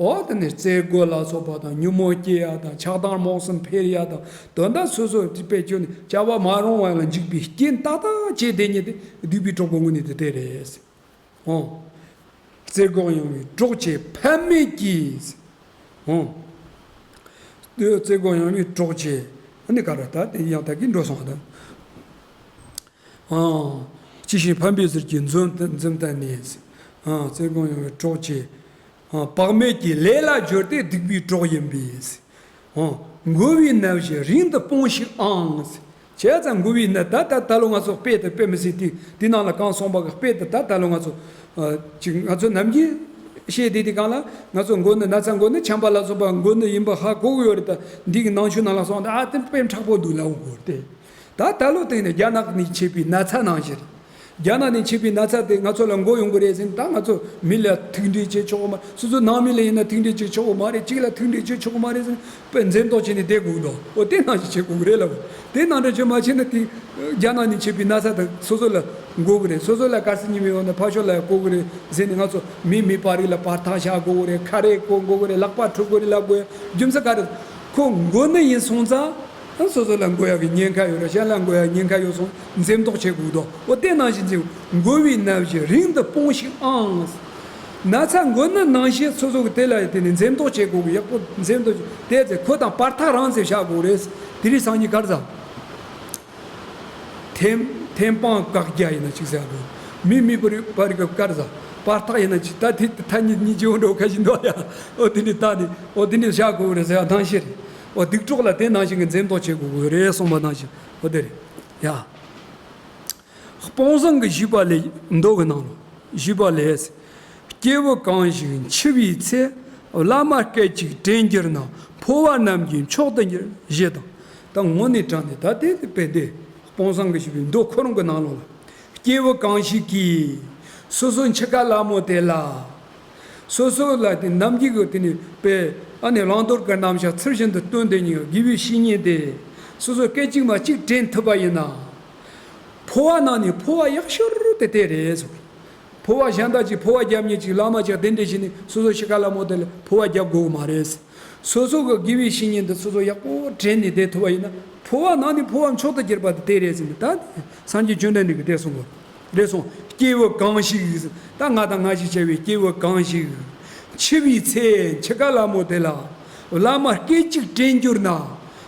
འོ་དེ་ནས་རྩེ་སྒོ་ལ་སོགས་པ་དང་ཉོན་མོངས་སྐྱེ་ཡག་དང་ཆགས་སྡང་རྨོངས་གསུམ་འཕེལ་ཡག་དང་། དོན་དག་སོ་སོ་དེ་དཔེ་ཁྱོད་ནི་བྱ་བ་མ་རུང་བ་ལ་འཇུག་པའི་རྐྱེན་ཏག་ཏག་བྱེད་བསྡད་མཁན་དེ་སྡིག་པའི་གྲོགས་པོ་དངོས་གནས་དེ་དེ་རེད། འོ། རྩེ་སྒོ་གཡང་བའི་གྲོགས་ཀྱི་ཕན་མེད་ཀྱིས། འོ། རྩེ་སྒོ་གཡང་བའི་གྲོགས་ཀྱི། ཨ་ནི་ག་རེ་ད་དེ་ཡང་ད་གིན་འགྲོ་སོང་ད། ཨ། ལྕི་ཞིང་ཕན་པའི་ཟུར་གྱིས་འཛིན་འཛིན་གཏན་ནས། ཨ། རྩེ་སྒོ་གཡང་བའི་གྲོགས་ཀྱི། ཨ། བག་མེད་ཀྱི་ལས་ལ་བསྒྱུར་ཏེ་སྡིག་པའི་གྲོགས་ཡིན་པས། འོ། འགོ་བའི་ནད་བཞིན་རིང་དུ་སྤོངས་ཤིག་ཨང་། བྱས་ཙང་འགོ་བའི་ནད་ད་ད་ད་ལོ་ང་ཚོ་དཔེ་དེ་དཔེ་མི་སྲིད་དེ་དེ་ནང་ལ་གང་གསུངས་པ་གི་དཔེ་དེ་ད་ད་ལོ་ང་ཚོ་ཨ། ཅིག་ང་ཚོ་ནམ་རྒྱུན་བཤད་བསྡད་དེ་གང་ལ་ང་ཚོ་མགོ་ནད་ན་ཚ་མགོ་ནད་ཆམ་པ་ལ་སོགས་པ་མགོ་ནད་ཡིན་པ་ཧ་གོ་གི་ཡོད་རེད། ད་འདི་གི་ནང་ཆོས་ནང་ལ་གསུངས་ད་ཨ་དེ་དཔེ་མཁྲེགས་པོ་འདུག་ལབ་དགོས་རེད་དེ། ད་ད་ལོ་སྟེང་ནས་རྒྱ་ནག་ནས་མཆེད་པའི་ན་ཚ་ནང་བཞིན་རེད། རྒྱ་ནག་ནས་མཆེད་པའི་ན་ཚ་དེ་ང་ཚོ་ལ་འགོ་ཡོང་གི་རེད་ཟེར་ན། ད་ང་ཚོ་མི་ལ་ཐུག་འཕྲད་བྱེད་ཆོག་གི་མ། སོ་སོའི་ནང་མི་ལ་ཡིན་ན་ཐུག་འཕྲད་བྱེད་ཆོག་གི་མ་རེད། གཅིག་ལ་ཐུག་འཕྲད་བྱེད་ཆོག་གི་མ་རེད་ཟེར་ན། དཔེ་འཛེམ་དོགས་བྱས་ནས་བསྡད་དགོས་འདུག་འོ་དེ་ནང་བཞིན་བྱེད་དགོས་ཀྱི་རེད་ལབ། དེ་ནང་འདྲ་བྱེད་མ་བྱས་ན་དེ་རྒྱ་ནག་ནས་མཆེད་པའི་ན་ཚ་དེ་སོ་སོ་ལ་འགོ་གི་རེད། སོ་སོ་ལ་གལ་སྲིད་ཉིན་མོ་ཡོང་ན་ཕར་ཕྱོགས་ལ་ཡང་འགོ་གི་རེད་ཟེར་ནས། ང་ཚོ་མི་མི་བར་རིགས་ལ་བར་ཐག་བཞག་དགོས་ཀྱི་རེད། ཁ་རས་གོན་དགོས་ཀྱི་རེད། ལག་པ་འཁྲུ་དགོས་རེད་ལབ་དགོས་ཡ་རྒྱུ་མཚན་ག་རེ། ཁོ་མགོ་ནད་ཡིན་སོང་ཙང་། ཨ། སོ་སོ་ལ་འགོ་ཡག་གི་ཉེན་ཁ་ཡོད་རེད། གཞན་ལ་འགོ་ཡག་ཉེན་ཁ་ཡོད་སོང་འཛེམ་དོགས་བྱེད་དགོས་འདུག་འོ་དེ་ནང་བཞིན་འཛེམ། འགོ་བའི་ནད་བཞིན་རིང་དུ་སྤོངས་ཤིག་ཨང་། ན་ཚ་འགོ་ནད་ནང་བཞིན་སོ་སོ་གི་དེ་ལ་དེ་ནས་འཛེམ་དོགས་བྱེད་དགོས་གི། ཡག་པོ་འཛེམ་དོགས་བྱེད། དེ་ཚེ་ཁོ་དང་བར་ཐག་རིང་ཙམ་བཞག་དགོས་རེད། དེ་རིང་སང་ཉིན་ག་རེ་ཟ། ཐེམ་ཐེམ་སྤང་བཀག་རྒྱ་ཡིན་ན་ཅིག་ཟེར་དགོས། མི་མི་བར་བར་གི་ག་རེ་ཟ། བར་ཐག་ཡིན་ན་ཅིག་ད་དེ་ཐ་སྙད་གཉིས་ཀྱི་འོ་འདྲ་བོ་ཁ་ཅིག་འདུག་ཡ། འོ་དེ་འདྲ་ད་དེ་འོ་དེ་འདྲ་བཞག་དགོས་རེད་ཟེར་ཡ་ནང་བཞིན་རེད། འོ་སྡིག་གྲོགས་ལ་དེ་ནང་བཞིན་གྱི་འཛེམ་དོགས་བྱེད་དགོས་རེད་གསུངས་པ་ནང་བཞིན་འོ་དེ་རེད་ཡ། དཔང་བཟང་གིས་ཞུས་པ་ལས། མདོ་གི་ནང་ལ་ཞུས་པ་ལས། སྐྱེས་བུ་གང་ཞིག་འཆི་བའི་ཚེ། བླ་མ་སྐད་ཅིག་དྲན་གྱུར་ན། འཕོ་བ་རྣམས་ཀྱི་མཆོག་ཏུ་འགྱུར། ཞེས་དང་། ད་དངོས་གནས་དྲང་གནས་ད་དེ་དཔེ་དེ་དཔང་བཟང་གིས་ཞུས་པའི་མདོ་ཁོ་རང་གི་ནང་ལོགས་ལ། སྐྱེས་བུ་གང་ཞིག་གིས། སོ་སོའི་འཆི་ཁ་སླ་མོ་དེ་ལ། སོ་སོ་ལ་དེ་ནམ་རྒྱུན་གྱི་དེ་ནི་དཔེ་ཨ་ནི་བླང་དོར་གྱི་རྣམ་གཞག་ཚུལ་བཞིན་དུ་སྟོན་བསྡད་མཁན་དགེ་བའི་བཤེས་གཉེན་དེ། སོ་སོ་སྐད་ཅིག་མ་གཅིག་དྲན་ཐུབ་པ་ཡིན་ན། འཕོ་བ་ནང་ནས་འཕོ་བ་ཡག་ཤོས་དེ་དེ་རེད་ཟེར། འཕོ་བ་གཞན་དག་ཅིག་འཕོ་བ་རྒྱབ་མཁན་ཅིག་བླ་མ་ཅིག་གདན་འདྲེན་བྱས་ནས་སོ་སོ་འཆི་ཁ་སླ་མོ་དེ་ལ་འཕོ་བ་རྒྱབ་དགོས་ཀྱི་མ་རེད། སོ་སོ་གི་དགེ་བའི་བཤེས་གཉེན་དེ་སོ་སོ་ཡག་པོ་དྲན་ནས་བསྡད་ཐུབ་པ་ཡིན་ན། འཕོ་བ་ནང་ནས་འཕོ་བ་མཆོག་ཏུ་གྱུར་པ་དེ་དེ་རེད་ཟེར་ནས། ད་སངས་རྒྱས་བཅོམ་ལྡན་འདས་ཀྱིས་དེ་གསུངས་པ་རེད་སོང་། སྐྱེས་བུ་གང་ཞིག་ཟེར། ད་ང་དང་ང་ཞིག་བྱ་བའི་སྐྱེས་བུ་གང་ཞིག་འཆི་བའི་ཚེ་འཆི་ཁ་སླ་མོ་དེ་ལ་བླ་མ་སྐད་ཅིག་དྲན་གྱུར་ན།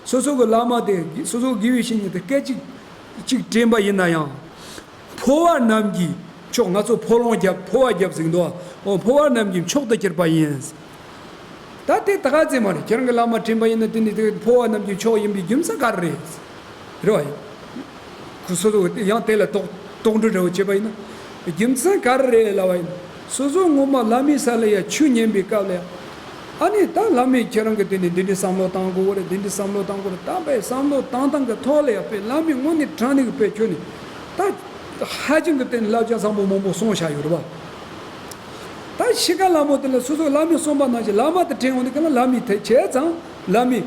སོ་སོ་གི་བླ་མ་དེ་སོ་སོ་གི་དགེ་བའི་བཤེས་གཉེན་དེ་སྐད་ཅིག་ཅིག་དྲན་པ་ཡིན་ན་ཡང་། འཕོ་བ་རྣམས་ཀྱི་མཆོག་ང་ཚོ་འཕོ་ལོང་རྒྱབ། འཕོ་བ་རྒྱབ་ཟེར་གི་འདུག་འོ་འཕོ་བ་རྣམས་ཀྱི་མཆོག་ཏུ་གྱུར་པ་ཡིན། ད་དེ་ད་ག་ཚད་མ་རེད། ཁྱེད་རང་གི་བླ་མ་དྲན་པ་ཡིན་ན་དེ་ནི་དེ་འཕོ་བ་རྣམས་ཀྱི་མཆོག་ཡིན་པའི་རྒྱུ་མཚན་ག་རེ་རེད། རེད་བ། ཡིན། ཁོ་སོ་སོ་ཡང་དེ་ལ་དོགས་དོགས་འདྲི་འདྲ་བོ་བྱས་པ་ཡིན་ན། རྒྱུ་མཚན་ག་རེ་རེད་ལབ་པ་ཡིན་ན། སོ་སོ་ངོ་མ་བླ་མའི་ས་ལ་ཡ་ཆོས་ཉན་པའི་སྐབས་ལ་ཡ། ཨ་ནི་ད་བླ་མས་ཁྱེད་རང་གི་དེ་ནི་འདི་འདྲའི་བསམ་བློ་བཏང་དགོས་རེད། འདི་འདྲའི་བསམ་བློ་བཏང་དགོས་རེད། ད་བའི་བསམ་བློ་བཏང་སྟངས་ཀྱི་ཐོག་ལ་ཡ་དཔེ་བླ་མས་དངོས་གནས་དྲང་གནས་ཀྱི་དཔེ་ཁྱོད་ནི་ད་ཧ་ཅང་གི་དེ་ནི་བསླབ་བྱ་བཟང་པོ་མང་པོ་གསུངས་བཞག་ཡོད་རེད་བ། ད་འཆི་ཁ་སླ་མོ་དེ་ལ་སོ་སོ་བླ་མས་གསུངས་པ་ནང་བཞིན་བླ་མ་དེ་དྲན་འོང་དུས་ག་ལ་བླ་མའི་དེ་བྱས་ཙང་བླ་མའི་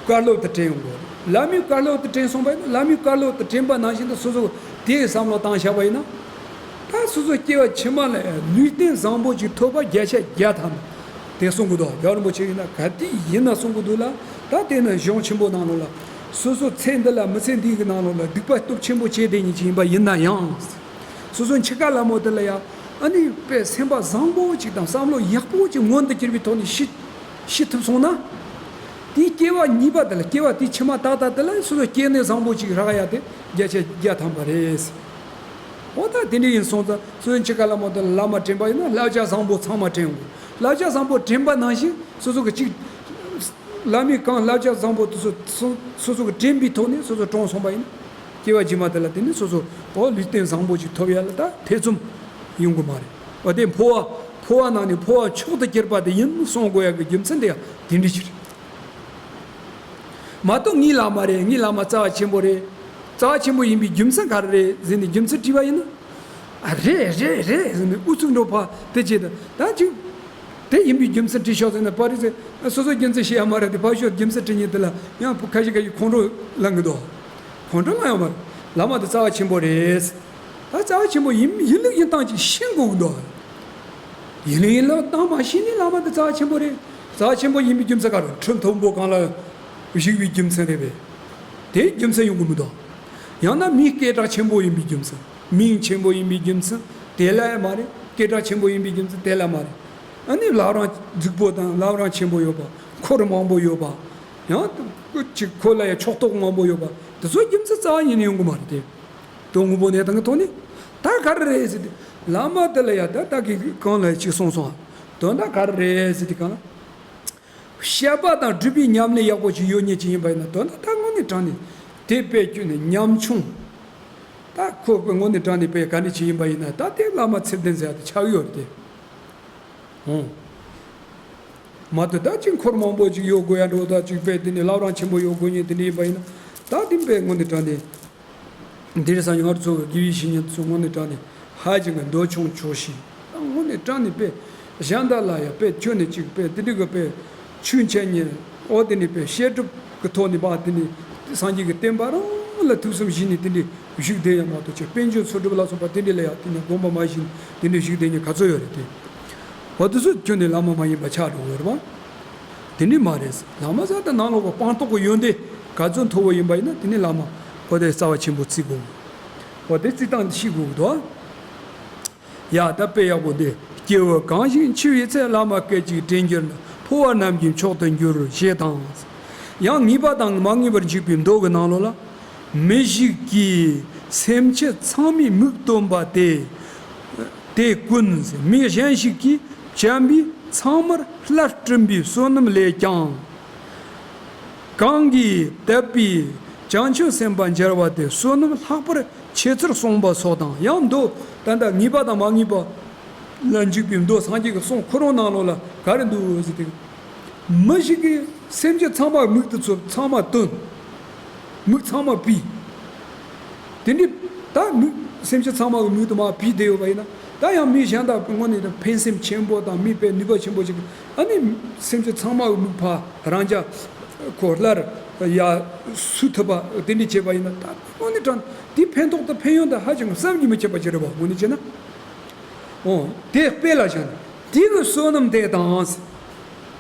བཀའ་སློབ་དེ་དྲན་འོང་གི། བླ་མའི་བཀའ་སློབ་དེ་དྲན་སོང་བ་ཡིན་ན། བླ་མའི་བཀའ་སློབ་དེ་དྲན་པ་ནང་བཞིན་དུ་སོ་སོ་དེའི་བསམ་བློ་བཏང་བཞག་པ་ཡིན་ན། ད་སོ་སོ་སྐྱེ་བ་ཕྱི་མ་ལ་ལུས་རྟེན་བཟང་པོ་ཅིག་ཐོབ་པ་བརྒྱ་ཆ་བརྒྱ་ཐམ་དེ་གསུང་གི་འདུག་རྒྱལ་བ་རིན་པོ་ཆེ་ཡིན་ན་ག་དུས་ཡིན་ན་གསུང་གི་འདུག་ལ། ད་དེ་ནི་གཞུང་ཆེན་པོ་ནང་ལོགས་ལ་སོ་སོ་ཚེ་འདི་ལ་མི་ཚེ་འདི་གི་ནང་ལོགས་ལ་སྡིག་པ་སྟོབས་ཆེན་པོ་བྱས་བསྡད་མཁན་ཅིག་ཡིན་པ་ཡིན་ན་ཡང་། སོ་སོ་འཆི་ཁ་སླ་མོ་དེ་ལ་ཡང་ཨ་ནི་དཔེ་སེམས་པ་བཟང་པོ་ཅིག་དང་བསམ་བློ་ཡག་པོ་ཅིག་མངོན་དུ་གྱུར་པའི་ཐོག་ནས་ཤི་ཤི་ཐུབ་སོང་ན། དེའི་སྐྱེ་བ་གཉིས་པ་དེ་ལ། སྐྱེ་བ་དེའི་ཕྱི་མ་ཏག་ཏག་དེ་ལ་སོ་སོ་སྐྱེ་གནས་བཟང་པོ་ཅིག་རག་ཡ་དེ་བརྒྱ་ཆ་བརྒྱ་ཐམ་པ་རེད། འོ་ད་དེ་འདྲ་ཡིན་སོང་ཙང་སོ་སོའི་འཆི་ཁ་སླ་མོ་དེ་ལ་བླ་མ་དྲན་པ་ཡིན་ན་བསླབ་བྱ་བཟང་པོ་ཚང་མ་དྲན་དགོས། བསླབ་བྱ་བཟང་པོ་དྲན་པ་ནང་བཞིན་སོ་སོ་གི་གཅིག་བླ་མའི་གང་བསླབ་བྱ་བཟང་པོ་དེ་ཚོ་སོ་སོ་གི་དྲན་པའི་ཐོག་ནས་སོ་སོ་གྲོངས་སོང་བ་ཡིན་ན། སྐྱེ་བ་རྗེས་མ་དེ་ལ་དེ་ནི་སོ་སོ་འོ་ལུས་རྟེན་བཟང་པོ་ཅིག་ཐོབ་ཡ་ལ་ད་ཐེ་ཚོམ་ཡོང་གི་མ་རེད། འོ་དེ་འཕོ་བ་འཕོ་བ་ནང་ནས་འཕོ་བ་མཆོག་ཏུ་གྱུར་པ་དེ་ཡིན་གསུང་དགོས་ཡ་གི་རྒྱུ་མཚན་དེ་ཡང་དེ་འདྲ་ཅིག་རེད། མ་གཏོགས་ངའི་བླ་མ་རེད། ངའི་བླ་མ་རྩ་བ་ཆེན་པོ་རེད། རྩ་བ་ཆེན་པོ་ཡིན་པའི་རྒྱུ་མཚན་ག་རེ་རེད་ཟེར་ནས་རྒྱུ་མཚན་དྲིས་པ་ཡིན་ན། ཨ་རེད་རེད་རེད་ཟེར་ནས་ཨུ་ཚུགས་འགྲོ་བ་དེ་བྱེད་དུ་ད་ཅིག་དེ་ཡིན་པའི་རྒྱུ་མཚན་དྲིས་ཤོག་ཟེར་ན་ཕར་རེད་ཟེར། སོ་སོ་རྒྱུ་མཚན་ཤེས་ཡ་མ་རེད་དེ་ཕར་ཤོག་རྒྱུ་མཚན་དྲིས་ཉིན་དེ་ལ་ཡང་ཁ་ཤས་ཁ་ཤས་ཁོང་ཁྲོ་ལངས་གི་འདུག་ཁོང་ཁྲོ་ལངས་ཡ་མ་རེད། བླ་མ་དེ་རྩ་བ་ཆེན་པོ་རེད། ད་རྩ་བ་ཆེན་པོ་ཡིན་ཡིན་ལུགས་ཡིན་སྟངས་ཅིག་ཤེས་དགོས་གི་འདུག་ཡིན་ལུགས་ཡིན་ལུགས་སྟངས་མ་ཤེས་ནས་བླ་མ་དེ་རྩ་བ་ཆེན་པོ་རེད། རྩ་བ་ཆེན་པོ་ཡིན་པའི་རྒྱུ་མཚན་ག་རེ། ཁྲི་མཐོན་པོ་གང་ལ་བཞུགས་པའི་རྒྱུ་མཚན་རེད་པས། དེའི་རྒྱུ་མཚན་ཡོང་གི་མི་འདུག་ཡང་ན་མིའི་སྐད་གྲགས་ཆེན་པོ་ཡིན་པའི་རྒྱུ་མཚན། མིང་ཆེན་པོ་ཡིན་པའི་རྒྱུ་མཚན་དེ་ལ་ཡང་མ་རེད། སྐད་གྲགས་ཆེན་པོ་ཡིན་པའི་རྒྱུ་མཚན་དེ་ལ་མ་རེད། ཨ་ནི་བླ་བྲང་རྫིག་པོ་དང་བླ་བྲང་ཆེན་པོ་ཡོད་པ། འཁོར་མང་པོ་ཡོད་པ། ཡང་ཅིག་ཁོ་ལ་ཡང་ཕྱོགས་གཏོགས་མང་པོ་ཡོད་པ། དེ་ཚོའི་རྒྱུ་མཚན་རྩ་བ་ཉིད་ནས་ཡོང་གི་མ་རེད་དེ། དོན་དངོས་པོ་གནས་སྟངས་ཀྱི་ཐོག་ནས་ད་ག་རེ་རེད་ཟེར་ཏེ། བླ་མ་དེ་ལ་ཡང་ད་ད་གིན་གོང་ལ་ཅིག་གསུངས་སོང་། དོན་དག་ག་རེ་རེད་ཟེར་ཏེ་གང་ལ། བཤད་པ་དང་སྒྲུབ་པའི་ཉམས་ལེན་ཡག་པོ་ཞིག་ཡོད་མཁན་ཅིག་ཡིན་པ་ཡིན་ན། དོན་དག་ད་དངོས་གནས་དྲང་གནས་དེ་དཔེ་ཁྱོན་ནས་ཉམ་ཆུང་། ད་ཁོ་དངོས་གནས་དྲང་གནས་དཔེ་ག་འདྲ་ཅིག་ཡིན་པ་ཡིན་ན། ད་དེ་བླ་མ་ཚད་ལྡན་ཟེར་ཡ་དེ་ཆགས་ཡོད་རེད་དེ། འོང་། མ་གཏོགས་ད་ཅིག་འཁོར་མང་པོ་ཅིག་ཡོད་དགོས་ཡ་འགྲོ། ད་ཅིག་དཔེ་དེ་ནས་བླ་བྲང་ཆེན་པོ་ཡོད་དགོས་མཁན་དེ་འདྲ་ཡིན་པ་ཡིན་ན། ད་དེ་དཔེ་དངོས་གནས་དྲང་གནས། འདིར་སང་ཉིན་ང་ཚོ་གི་དགེ་བའི་བཤེས་གཉེན་ཚོ་དངོས་གནས་དྲང་གནས་ཧ་ཅང་གི་འདོད་ཆུང་ཆོག་ཤིང་། དངོས་གནས་དྲང་གནས་དཔེ་གཞན་དག་ལ་ཡང་དཔེ་ཁྱོན་ནས་ཅིག་དཔེ་དེ་འདྲ་གི་དཔེ་ཆོས་འཆད་ཉན། འོ་དེ་ནས་དཔེ་བཤད་སྒྲུབ་ཀྱི་ཐོག་ནས་པ་དེ་ནས་སངས་རྒྱས་ཀྱི་བསྟན་པ་རང་ལ་ཐུགས་བསམ་བཞེས་ནས་དེ་འདྲ་བཞུགས་བསྡད་ཡ་མ་གཏོགས། ཅིག་དཔལ་འབྱོར་འཚོ་སྒྲུབ་ལ་སོགས་པ་དེ་འདྲ་ལ་ཡང་དེ་ནས་དགོངས་པ་མ་བཞེས་ནས་དེ་འདྲ་བཞུགས་བསྡད་མཁན་ག་ཚོད་ཡོད་རེད་དེ། འོ་དེ་ཚོ་ཁྱོན་ནས་བླ་མ་མ་ཡིན་པ་ཆགས་འགྲོ་གི་ཡོད་རེད་པ། དེ་འདྲ་མ་རེད། བླ་མ་ཟེར་ད་ནང་ལོགས་ཀྱི་སྤངས་རྟོགས་ཀྱི་ཡོན་ཏན་ག་ཚོད་མཐོ་བོ་ཡིན་པ་ཡིན་ན་དེ་ནས་བླ་མ་ཁོ་དེ་རྩ་བ་ཆེན་པོ་བརྩི་དགོས། ཁོ་དེ་བརྩི་སྟངས་ཤེས་དགོས་ཀྱི་འདུག་ཡ་ད་དཔེ་ཡག་པོ་འདི། སྐྱེ་བོ་གང་ཞིག་འཆི་བའི་ཚེ། བླ་མ་སྐད་ཅིག་དྲན་གྱུར་ན། འཕོ་བ་རྣམས་ཀྱི་མཆོག་ཏུ་འགྱུར། ཞེས་དང་། ཡང་ངེས་པ་དང་མ་ངེས་པར་འཇུག་པའི་མདོ་གི་ནང་ལོགས་ལ། མི་ཞིག་གིས་སེམས་ཅན་ཚང་མའི་མིག་སྟོན་པ་དེ། དེ་ཀུན། མི་གཞན་ཞིག་གིས་བྱམས་པས་ཚང་མར་སླར་བསྐྲུན་པའི་བསོད་ནམས་ལས་ཀྱང་། གང་གིས་དད་པས་བྱང་ཆུབ་སེམས་དཔའ་མཇལ་བ་དེ་བསོད་ནམས་ལྷག་པར་ཆེ་ཚུལ་གསུངས་པ་སོགས་དང་། ཡང་མདོ་ད་ལྟ་ངེས་པ་དང་མ་ངེས་པ་ལ་འཇུག་པའི་མདོ་སངས་རྒྱས་ཀྱི་གསུང་ཁོ་རང་ནང་ལོགས་ལ་ག་རེ་འདུག་ཟེར་ཏེ། མི་ཞིག་གིས་སེམས་ཅན་ཚང་མ་མིག་ཏུ་ཚུར་ཚང་མ་སྟོན། མིག་ཚང་མ་ཕུད། དེ་འདྲའི་ད་མིག་སེམས་ཅན་ཚང་མ་གི་མིག་ཏུ་མར་ཕུད་བསྡད་ཡོད་པ་ཡིན་ན། ད་ཡང་མི་གཞན་དག་དངོས་གནས་དང་ཕན་སེམས་ཆེན་པོ་དང་མི་དཔེ་ནུས་པ་ཆེན་པོ་ཞིག་གིས་ཨ་ནི་སེམས་ཅན་ཚང་མ་གི་མིག་ཕར་རང་རྒྱལ་ཁོ་སླར་ཡ་སུ་ཐུབ་པ་དེ་འདྲའི་བྱས་པ་ཡིན་ན། ད་དངོས་གནས་དྲང་དེའི་ཕན་ཐོགས་དང་ཕན་ཡོན་དེ་ཧ་ཅང་བསམ་གྱིས་མི་ཁྱབ་པ་ཅིག་རེད་པ། དངོས་གནས་བྱས་ན། འོ། དེ་དཔེ་ལ་བཞག་ནས་དེ་གི་བསོད་ནམས་དེ་དང་།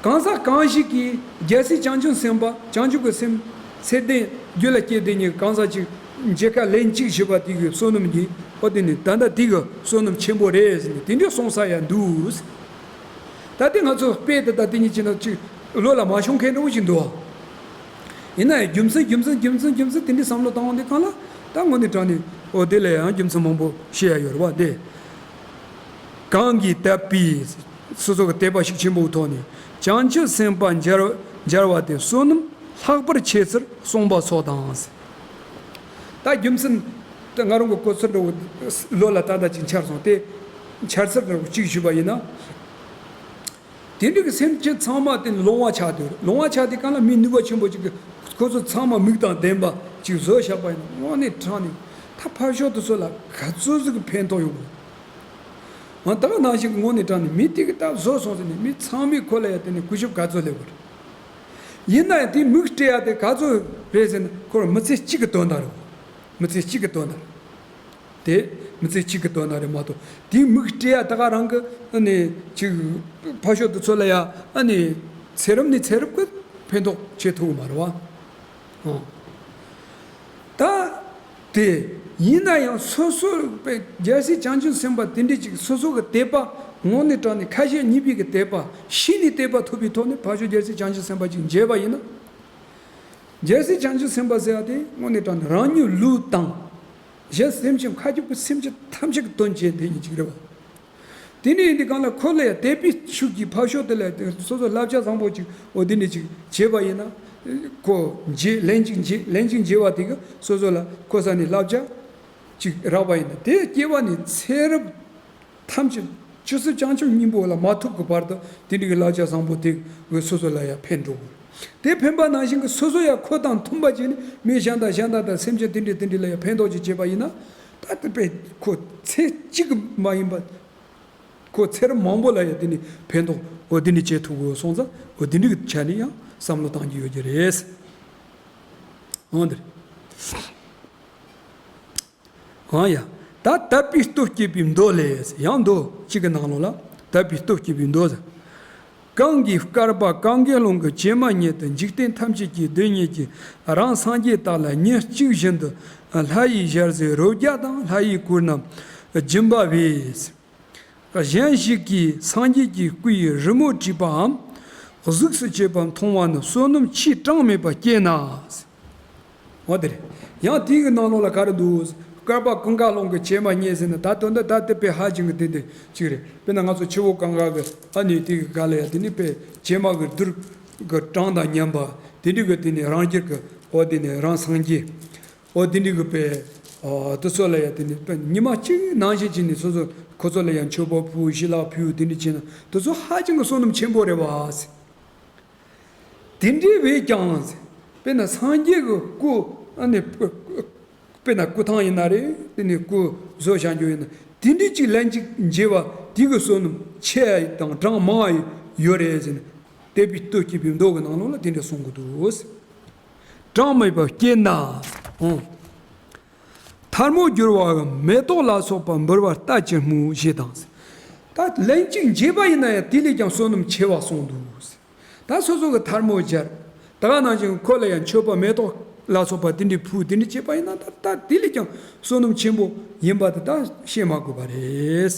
གང་ཟག་གང་ཞིག་གིས་རྒྱལ་སྲས་བྱང་ཆུབ་སེམས་དཔའ་བྱང་ཆུབ་ཀྱི་སེམས་ཚད་ལྡན་རྒྱུད་ལ་སྐྱེས་དེ་ཉིད་གང་ཟག་ཅིག་མཇལ་ཁ་ལན་གཅིག་ཞུས་པ་དེ་གི་བསོད་ནམས་ཀྱིས། འོ་དེ་ནི་ད་ལྟ་དེ་གི་བསོད་ནམས་ཆེན་པོ་རེད་ཟེར་ནས་དེ་འདྲ་གསུངས་ས་ཡང་འདུག་ད་དེ་ང་ཚོ་དཔེ་དེ་ད་དེ་ཉིད་ཀྱི་ནང་ཅིག་བློ་ལ་མ་ཤོང་མཁན་འདྲ་བོ་ཞིག་འདུག་ཡིན་ན་ཡང་རྒྱུ་མཚན་རྒྱུ་མཚན་རྒྱུ་མཚན་རྒྱུ་མཚན་དེ་འདྲའི་བསམ་བློ་བཏང་འོང་དུས་གང་ལ་ད་དངོས་གནས་དྲང་གནས་འོ་དེ་ལ་ཡང་རྒྱུ་མཚན་མང་པོ་བཤད་ཡ་ཡོད་རེད་པ། དེ་གང་གིས་དད་པས་ སོ་སོ་གི་དད་པ་ཤུགས་ཆེན་པོའི་ཐོག་ནས་བྱང་ཆུབ་སེམས་དཔའ་མཇལ་མཇལ་བ་དེ་བསོད་ནམས་ལྷག་པར་ཆེ་ཚུལ་གསུངས་པ་སོགས་དང་། ད་རྒྱུ་མཚན་དེ་ང་རང་གི་གོ་ཚོད་འདྲ་བོ་ལོ་ལ་ད་ལྟ་ཅིག་འཆར་སོང་སྟེ། འཆར་ཚུལ་འདྲ་བོ་གཅིག་ཞུས་པ་ཡིན་ན། དེ་འདྲ་གི་སེམས་ཅན་ཚང་མ་དེ་ལོང་བ་ཆགས་དུས། ལོང་བ་ཆགས་དུས་གང་ལ་མི་ནུས་པ་ཆེན་པོ་ཅིག་གིས་ཁོ་ཚོ་ཚང་མ་མིག་དང་ལྡན་པ་ཅིག་བཟོས་བཞག་པ་ཡིན་ན། དངོས་གནས་དྲང་ནས་ད་ཕར་ཕྱོགས་དེ་ཚོ་ལ་ག་ཚོད་ཟིག་གི་ཕན་ཐོགས་ཡོང་གི། ང་ད་ག་ནང་བཞིན་གི་དངོས་གནས་དྲང་ནས་མི་དེ་གིས་ད་བཟོས་སོང་ཟེར་ནས་མི་ཚང་མས་ཁོ་ལ་ཡ་དེ་ནས་གུས་ཞབས་ག་ཚོད་སླེབས་དགོས་རེད། ཡིན་ན་ཡང་དེ་མིག་སྤྲད་ཡ་དེ་ག་ཚོད་རེད་ཟེར་ན། ཁོ་རང་མི་ཚེ་གཅིག་གི་དོན་དག་རེད། མི་ཚེ་གཅིག་གི་དོན་དག་རེད། དེ་མི་ཚེ་གཅིག་གི་དོན་དག་རེད་མ་གཏོགས། དེའི་མིག་སྤྲད་ཡ་ད་ག་རང་གི་ཨ་ནི་ཅིག་ཕར་ཕྱོགས་དེ་ཚོ་ལ་ཡ་ཨ་ནི་ཚེ་རབས་ནས་ཚེ་རབས་ཀྱི་ཕན་ཐོགས་བྱེད་ཐུབ་ཀྱི་མ་རེད་བ། ཨང་། ད་དེ་ཡིན་ན་ཡང་སོ་སོ་པའི་རྒྱལ་སྲས་བྱང་ཆུབ་སེམས་དཔའ་དེ་འདྲས་ཅིག་སོ་སོ་གི་དད་པ་དངོས་གནས་དྲང་ནས་ཁ་ཞེ་གཉིས་པའི་གི་དད་པ་ཤེས་ནས་དད་པ་ཐོབ་པའི་ཐོག་ནས་ཕར་ཕྱོགས་རྒྱལ་སྲས་བྱང་ཆུབ་སེམས་དཔའ་ཅིག་མཇལ་བ་ཡིན་ན། རྒྱལ་སྲས་བྱང་ཆུབ་སེམས་དཔའ་ཟེར་བ་དེ་དངོས་གནས་དྲང་ནས་རང་ཉིད་ལུས་དང་། གཞན་སེམས་ཅན་མཁའ་ཁྱབ་ཀྱི་སེམས་ཅན་ཐམས་ཅད་ཀྱི་དོན་བྱེད་དེ་ཉིད་ཅིག་རེད་བ། དེ་ནས་ཡིན་དུས་གང་ལ་ཁོ་ལ་ཡང་དད་པའི་ཤུགས་ཀྱིས་ཕར་ཕྱོགས་དེ་ལ་སོ་སོ་བསླབ་བྱ་བཟང་པོ་ཅིག་འོ་དེ་འདྲ་ཅིག་བྱས་པ་ཡིན་ན། ཁོ་མཇལ་ལན་ཅིག་མཇལ་ལན་ཅིག་མཇལ་བ་དེ་གིས་སོ་སོ་ལ་ཁོ་ས་ནས་བསླབ་བྱ་ཅིག་རག་པ་ཡིན་ན། དེ་སྐྱེ་བ་ནས་ཚེ་རབས་ཐམས་ཅད་བཅུ་གསུམ་བྱང་ཆུབ་སྙིང་པོ་ལ་མ་ཐོབ་ཀྱི་བར་དུ་དེ་འདྲའི་གི་བསླབ་བྱ་བཟང་པོ་དེ་གིས་སོ་སོ་ལ་ཡང་ཕན་འགྲོ་དགོས། དེ་ཕན་པ་ནང་བཞིན་གྱི་སོ་སོ་ཡང་ཁོ་དང་མཐུན་པ་བྱས་ནས་མི་གཞན་དང་གཞན་དང་དང་སེམས་ཅན་དེ་འདྲ་དེ་འདྲ་ལ་ཡང་ཕན་ཐོགས་ཅིག་བྱས་པ་ཡིན་ན། ད་དེ་དཔེ་ཁོ་ཚེ་གཅིག་གི་མ་ཡིན་པ། ཁོ་ཚེ་རབས་མང་པོ་ལ་ཡང་དེ་ནས་ཕན་ཐོགས་འོ་དེ་འདྲ་བྱེད་ཐུབ་དགོས་སོང་ཙང་། འོ་དེ་འདྲ་གི་ཆ་ནས་ཡང་བསམ་བློ་གཏང་རྒྱུ་ཡོད་ཀྱི་རེད། འོ་འདིར། ཨང་ཡ། ད་དད་པའི་སྟོབས་བསྐྱེད་པའི་མདོ་ལས། ཡང་མདོ་གཅིག་གི་ནང་ལོགས་ལ་དད་པའི་སྟོབས་བསྐྱེད་པའི་མདོ་ཟེར། གང་གིས་བསྐལ་པ་གང་གཱའི་ཀླུང་གི་བྱེ་མ་སྙེད་དུ་འཇིག་རྟེན་ཐམས་ཅད་ཀྱི་སྡུག་བསྔལ་གྱིས་རང་སངས་རྒྱས་དག་ལ་ཉིན་གཅིག་བཞིན་དུ་ལྷ་ཡི་ཞལ་ཟས་རོ་བརྒྱ་དང་ལྷ་ཡི་གོས་རྣམས་སྦྱིན་པ་བས། གཞན་ཞིག་གིས་སངས་རྒྱས་ཀྱི་སྐུ་ཡི་རི་མོ་བྲིས་པའམ་གཟུགས་སུ་བྱས་པ་མཐོང་བ་ནི་བསོད་ནམས་ཆེས་གྲངས་མེད་པ་སྐྱེས་ན། འོ་དེ་རེད། ཡང་དེའི་གི་ནང་ལོགས་ལ་ག་རེ་འདུག། བསྐལ་པ་ཀུན་དགའ་ཀློང་གི་བྱེ་མ་སྙེད་ཟེར་ན་ད་དོན་དུ་ད་དེ་དཔེ་ཧ་ཅང་གི་དེ་འདི་གཅིག་རེད། དཔེར་ན་ང་ཚོ་ཆུ་བོ་གངྒཱ་གི་ཨ་ནི་དེ་གི་ག་ལ་ཡ་དེ་ནི་དཔེ་བྱེ་མ་གི་རྡུལ་གི་གྲངས་དང་མཉམ་པ་དེ་འདྲ་གི་དེ་ནི་རང་རྒྱལ་གི་འོ་དེ་ནི་རང་སངས་རྒྱས། འོ་དེ་འདྲ་གི་དཔེ་ཨ་དེ་ཚོ་ལ་ཡ་དེ་ནི་དཔེ་ཉི་མ་གཅིག་ནང་བཞིན་བྱས་ནས་སོ་སོ་ཁོ་ཚོ་ལ་ཡ་མཆོད་པ་ཕུལ་ཞལ་ལག་ཕུལ་དེ་འདྲ་བྱས་ན་དེ་ཚོ་ཧ་ཅང་གི་བསོད་ནམས་ཆེན་པོ་རེད་བ། དེ་འདྲའི་བས་ཀྱང་། དཔེར་ན་སངས་རྒྱས་ཀྱི་སྐུ་ཨ་ནི་དཔེར་ན་སྐུ་ཐང་ཡིན་ན་རེད། དེ་ནས་སྐུ་བཟོ་བཞག་རྒྱུ་ཡིན་ན་དེ་འདྲའི་ཅིག་ལན་ཅིག་མཇལ་བ་དེ་གི་བསོད་ནམས་ཆེ་དང་གྲངས་མང་ཡོད་རེད་ཟེར་ནས་དད་པའི་སྟོབས་བསྐྱེད་པའི་མདོ་གི་ནང་ལོགས་ལ་དེ་འདྲ་གསུང་གི་འདུག། གྲངས་མེད་པ་སྐྱེས་ན། ཨང་། ཐལ་མོ་སྦྱར་བའམ་མེ་ཏོག་ལ་སོགས་པ་འབུལ་བར་ལྟ་ཅི་སྨོས་ཞེས་དང་། ད་ལན་གཅིག་མཇལ་བ་ཡིན་ན་ཡང་དེ་ལས་ཀྱང་བསོད་ནམས་ཆེ་བ་གསུངས་འདུག། ད་སོ་སོ་གི་ཐལ་མོ་སྦྱར། ད་ག་ནང་བཞིན་ཁོ་ལ་ཡང་མཆོད་པ་མེ་ཏོག་ལ་སོགས་པ་དེ་འདྲའི་ཕུལ་དེ་འདྲའི་བྱས་པ་ཡིན་ན་ད་ད་དེ་ལས་ཀྱང་བསོད་ནམས་ཆེན་པོ་ཡིན་པ་དེ་ད་བཤད་མ་དགོས་པ་རེད།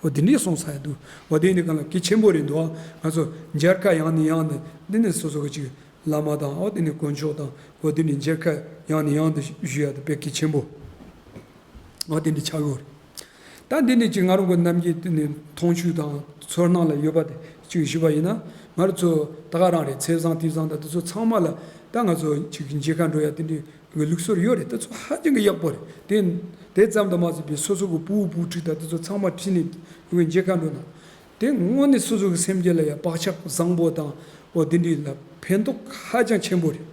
འོ་དེ་འདྲའི་གསུངས་ས་ཡ་འདུག། འོ་དེ་ཡིན་དུས་གང་ལ་གལ་ཆེན་པོ་རེད་འདུག། ཨ་ང་ཚོ་མཇལ་ཁ་ཡང་ནས་ཡང་ནས་འདི་ནས་སོ་སོ་གི་ཅིག་བླ་མ་དང་འོ་དེ་ནས་དཀོན་མཆོག་དང་འོ་དེ་ནས་མཇལ་ཁ་ཡང་ནས་ཡང་དུ་ཞུ་ཡ་དེ་དཔེ་གལ་ཆེན་པོ། འོ་དེ་འདྲ་ཆགས་ཡོད་རེད། ད་འདི་ནས་ཅིག་ང་རང་གི་ནམ་རྒྱུན་དེ་ནས་མཐོང་ཆོས་དང་ཚོར་སྣང་ལ་ཡོད་པ་དེ་ཅིག་ཞུས་པ་ཡིན་ན། ང་རང་ཚོ་ད་ག་རང་རེད། ཚེས་བཟང་དུས་བཟང་དང་དེ་ཚོ་ཚང་མ་ལ་ད་ང་ཚོ་ཅིག་མཇལ་ཁ་འགྲོ་ཡ་དེ་འདྲའི་གི་ལུགས་སྲོལ་ཡོད་རེད། དེ་ཚོ་ཧ་ཅང་གི་ཡག་པོ་རེད། དེ་དེ་ཙམ་དུ་མ་ཟད་པའི་སོ་སོ་གི་ཕྲུ་གུ་བུ་ཕྲུག་དང་དེ་ཚོ་ཚང་མ་ཁྲིད་ནས་མཇལ་ཁ་འགྲོ་ན་དེ་དངོས་གནས་སོ་སོ་གི་སེམས་རྒྱུད་ལ་ཡ་བག་ཆགས་བཟང་པོ་དང་འོ་དེ་འདྲའི་ལ་ཕན་ཐོགས་ཧ་ཅང་ཆེན་པོ་རེད།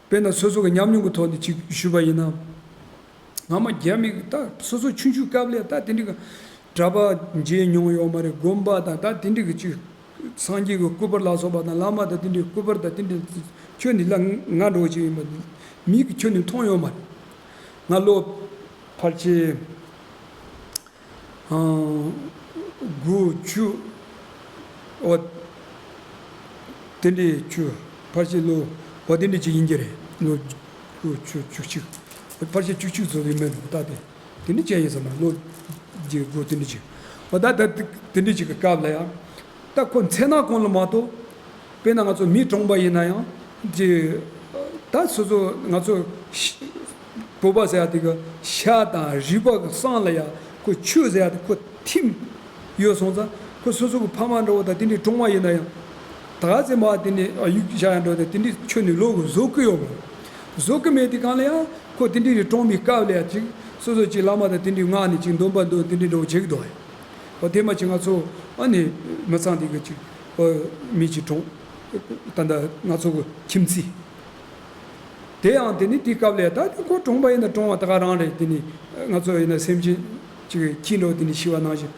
དཔེར་ན་སོ་སོ་གི་ཉམས་མྱོང་གི་ཐོག་ནས་ཅིག་ཞུས་པ་ཡིན་ན། སྔ་མ་རྒྱ་མི་གི་ད་སོ་སོ་ཆུང་ཆུང་སྐབས་ལ་ད་དེ་འདྲ་གི་གྲྭ་པ་མཇལ་མྱོང་ཡོད་མ་རེད། དགོན་པ་དང་ད་དེ་འདྲ་གི་ཅིག་སངས་རྒྱས་ཀྱི་སྐུ་པར་ལ་སོགས་པ་དང་བླ་མ་དང་དེ་འདྲའི་སྐུ་པར་དང་དེ་འདྲའི་ཁྱོན་ནས་ལ་ང་འདྲ་བོ་ཅིག་ཡིན་པ་མིག་གིས་ཁྱོན་ནས་མཐོང་ཡོད་མ་རེད། ང་ལོ་ཕལ་ཆེར། ཨང་། དགུ་བཅུ། འོ། དེ་འདྲའི་བཅུ། ཕལ་ཆེར་ལོ། འོ་དེ་འདྲ་ཅིག་ཡིན་གྱི་རེད། ལོ་དགུ་བཅུ་བཅུ་གཅིག། ཕལ་ཆེར་བཅུ་གཅིག་ཙམ་ཡིན་མིན་ད་དེ། དེ་འདྲ་ཅིག་ཡིན་ས་མ་རེད། ལོ་བརྒྱད་དགུ་དེ་འདྲ་ཅིག། འོ་ད་ད་དེ་འདྲ་ཅིག་གི་སྐབས་ལ་ཡང་། ད་ཁོ་མཚན་ནག་གོང་ལ་མ་གཏོགས། དཔེར་ན་ང་ཚོ་མི་གྲོངས་པ་ཡིན་ན་ཡང་། ཅི། ད་སོ་སོ་ང་ཚོ་ཤ། བོད་པ་ཟེར་ཡ་དེ་གི་ཤ་དང་རུས་པ་གི་གསང་ལ་ཡ་ཁོ་ཆུ་ཟེར་ཡ་དེ་ཁོ་ཐིམ། ཡོད་སོང་ཙང་ཁོ་སོ་སོ་གི་ཕ་མ་འདྲ་བོ་དང་དེ་འདྲའི་གྲོངས་པ་ཡིན་ན་ཡང་། ད་ག་ཚེ་མ་དེ་ནས་ཡུག་བཞག་ཡང་འགྲོ་དེ་དེ་འདྲའི་ཁྱོན་ནས་ལོ་གི་བཟོ་གི་ཡོད་མ་རེད། བཟོ་གི་མེད་དེ་གང་ལ་ཡང་ཁོ་དེ་འདྲའི་རེ་གྲོངས་པའི་སྐབས་ལ་ཡང་ཅིག་སོ་སོ་ཅིག་བླ་མ་དང་དེ་འདྲའི་ངག་ནས་ཅིག་འདོན་པ་འདོན་དེ་འདྲའི་འདྲ་བོ་བྱེད་གི་འདུག་ཨ། ཨོ་དེ་མ་ཅིག་ང་ཚོ་ཨ་ནི་མི་ཚང་དེ་གི་ཅིག་ཨོ་མི་ཅིག་གྲོངས། ད་ལྟ་ང་ཚོ་གི་ཁྱིམ་མཚེས། དེ་ཡང་དེ་ནི་དེའི་སྐབས་ལ་ད་དེ་ཁོ་གྲོངས་པ་ཡིན་ན་གྲོངས་པ་ད་ག་རང་རེད། དེ་ནི་ང་ཚོ་ཡིན་ན་སེམས་ཅན་ཅིག་ཁྱི་འདྲ་བོ་དེ་ནི་ཤི་བ་ནང་བཞིན་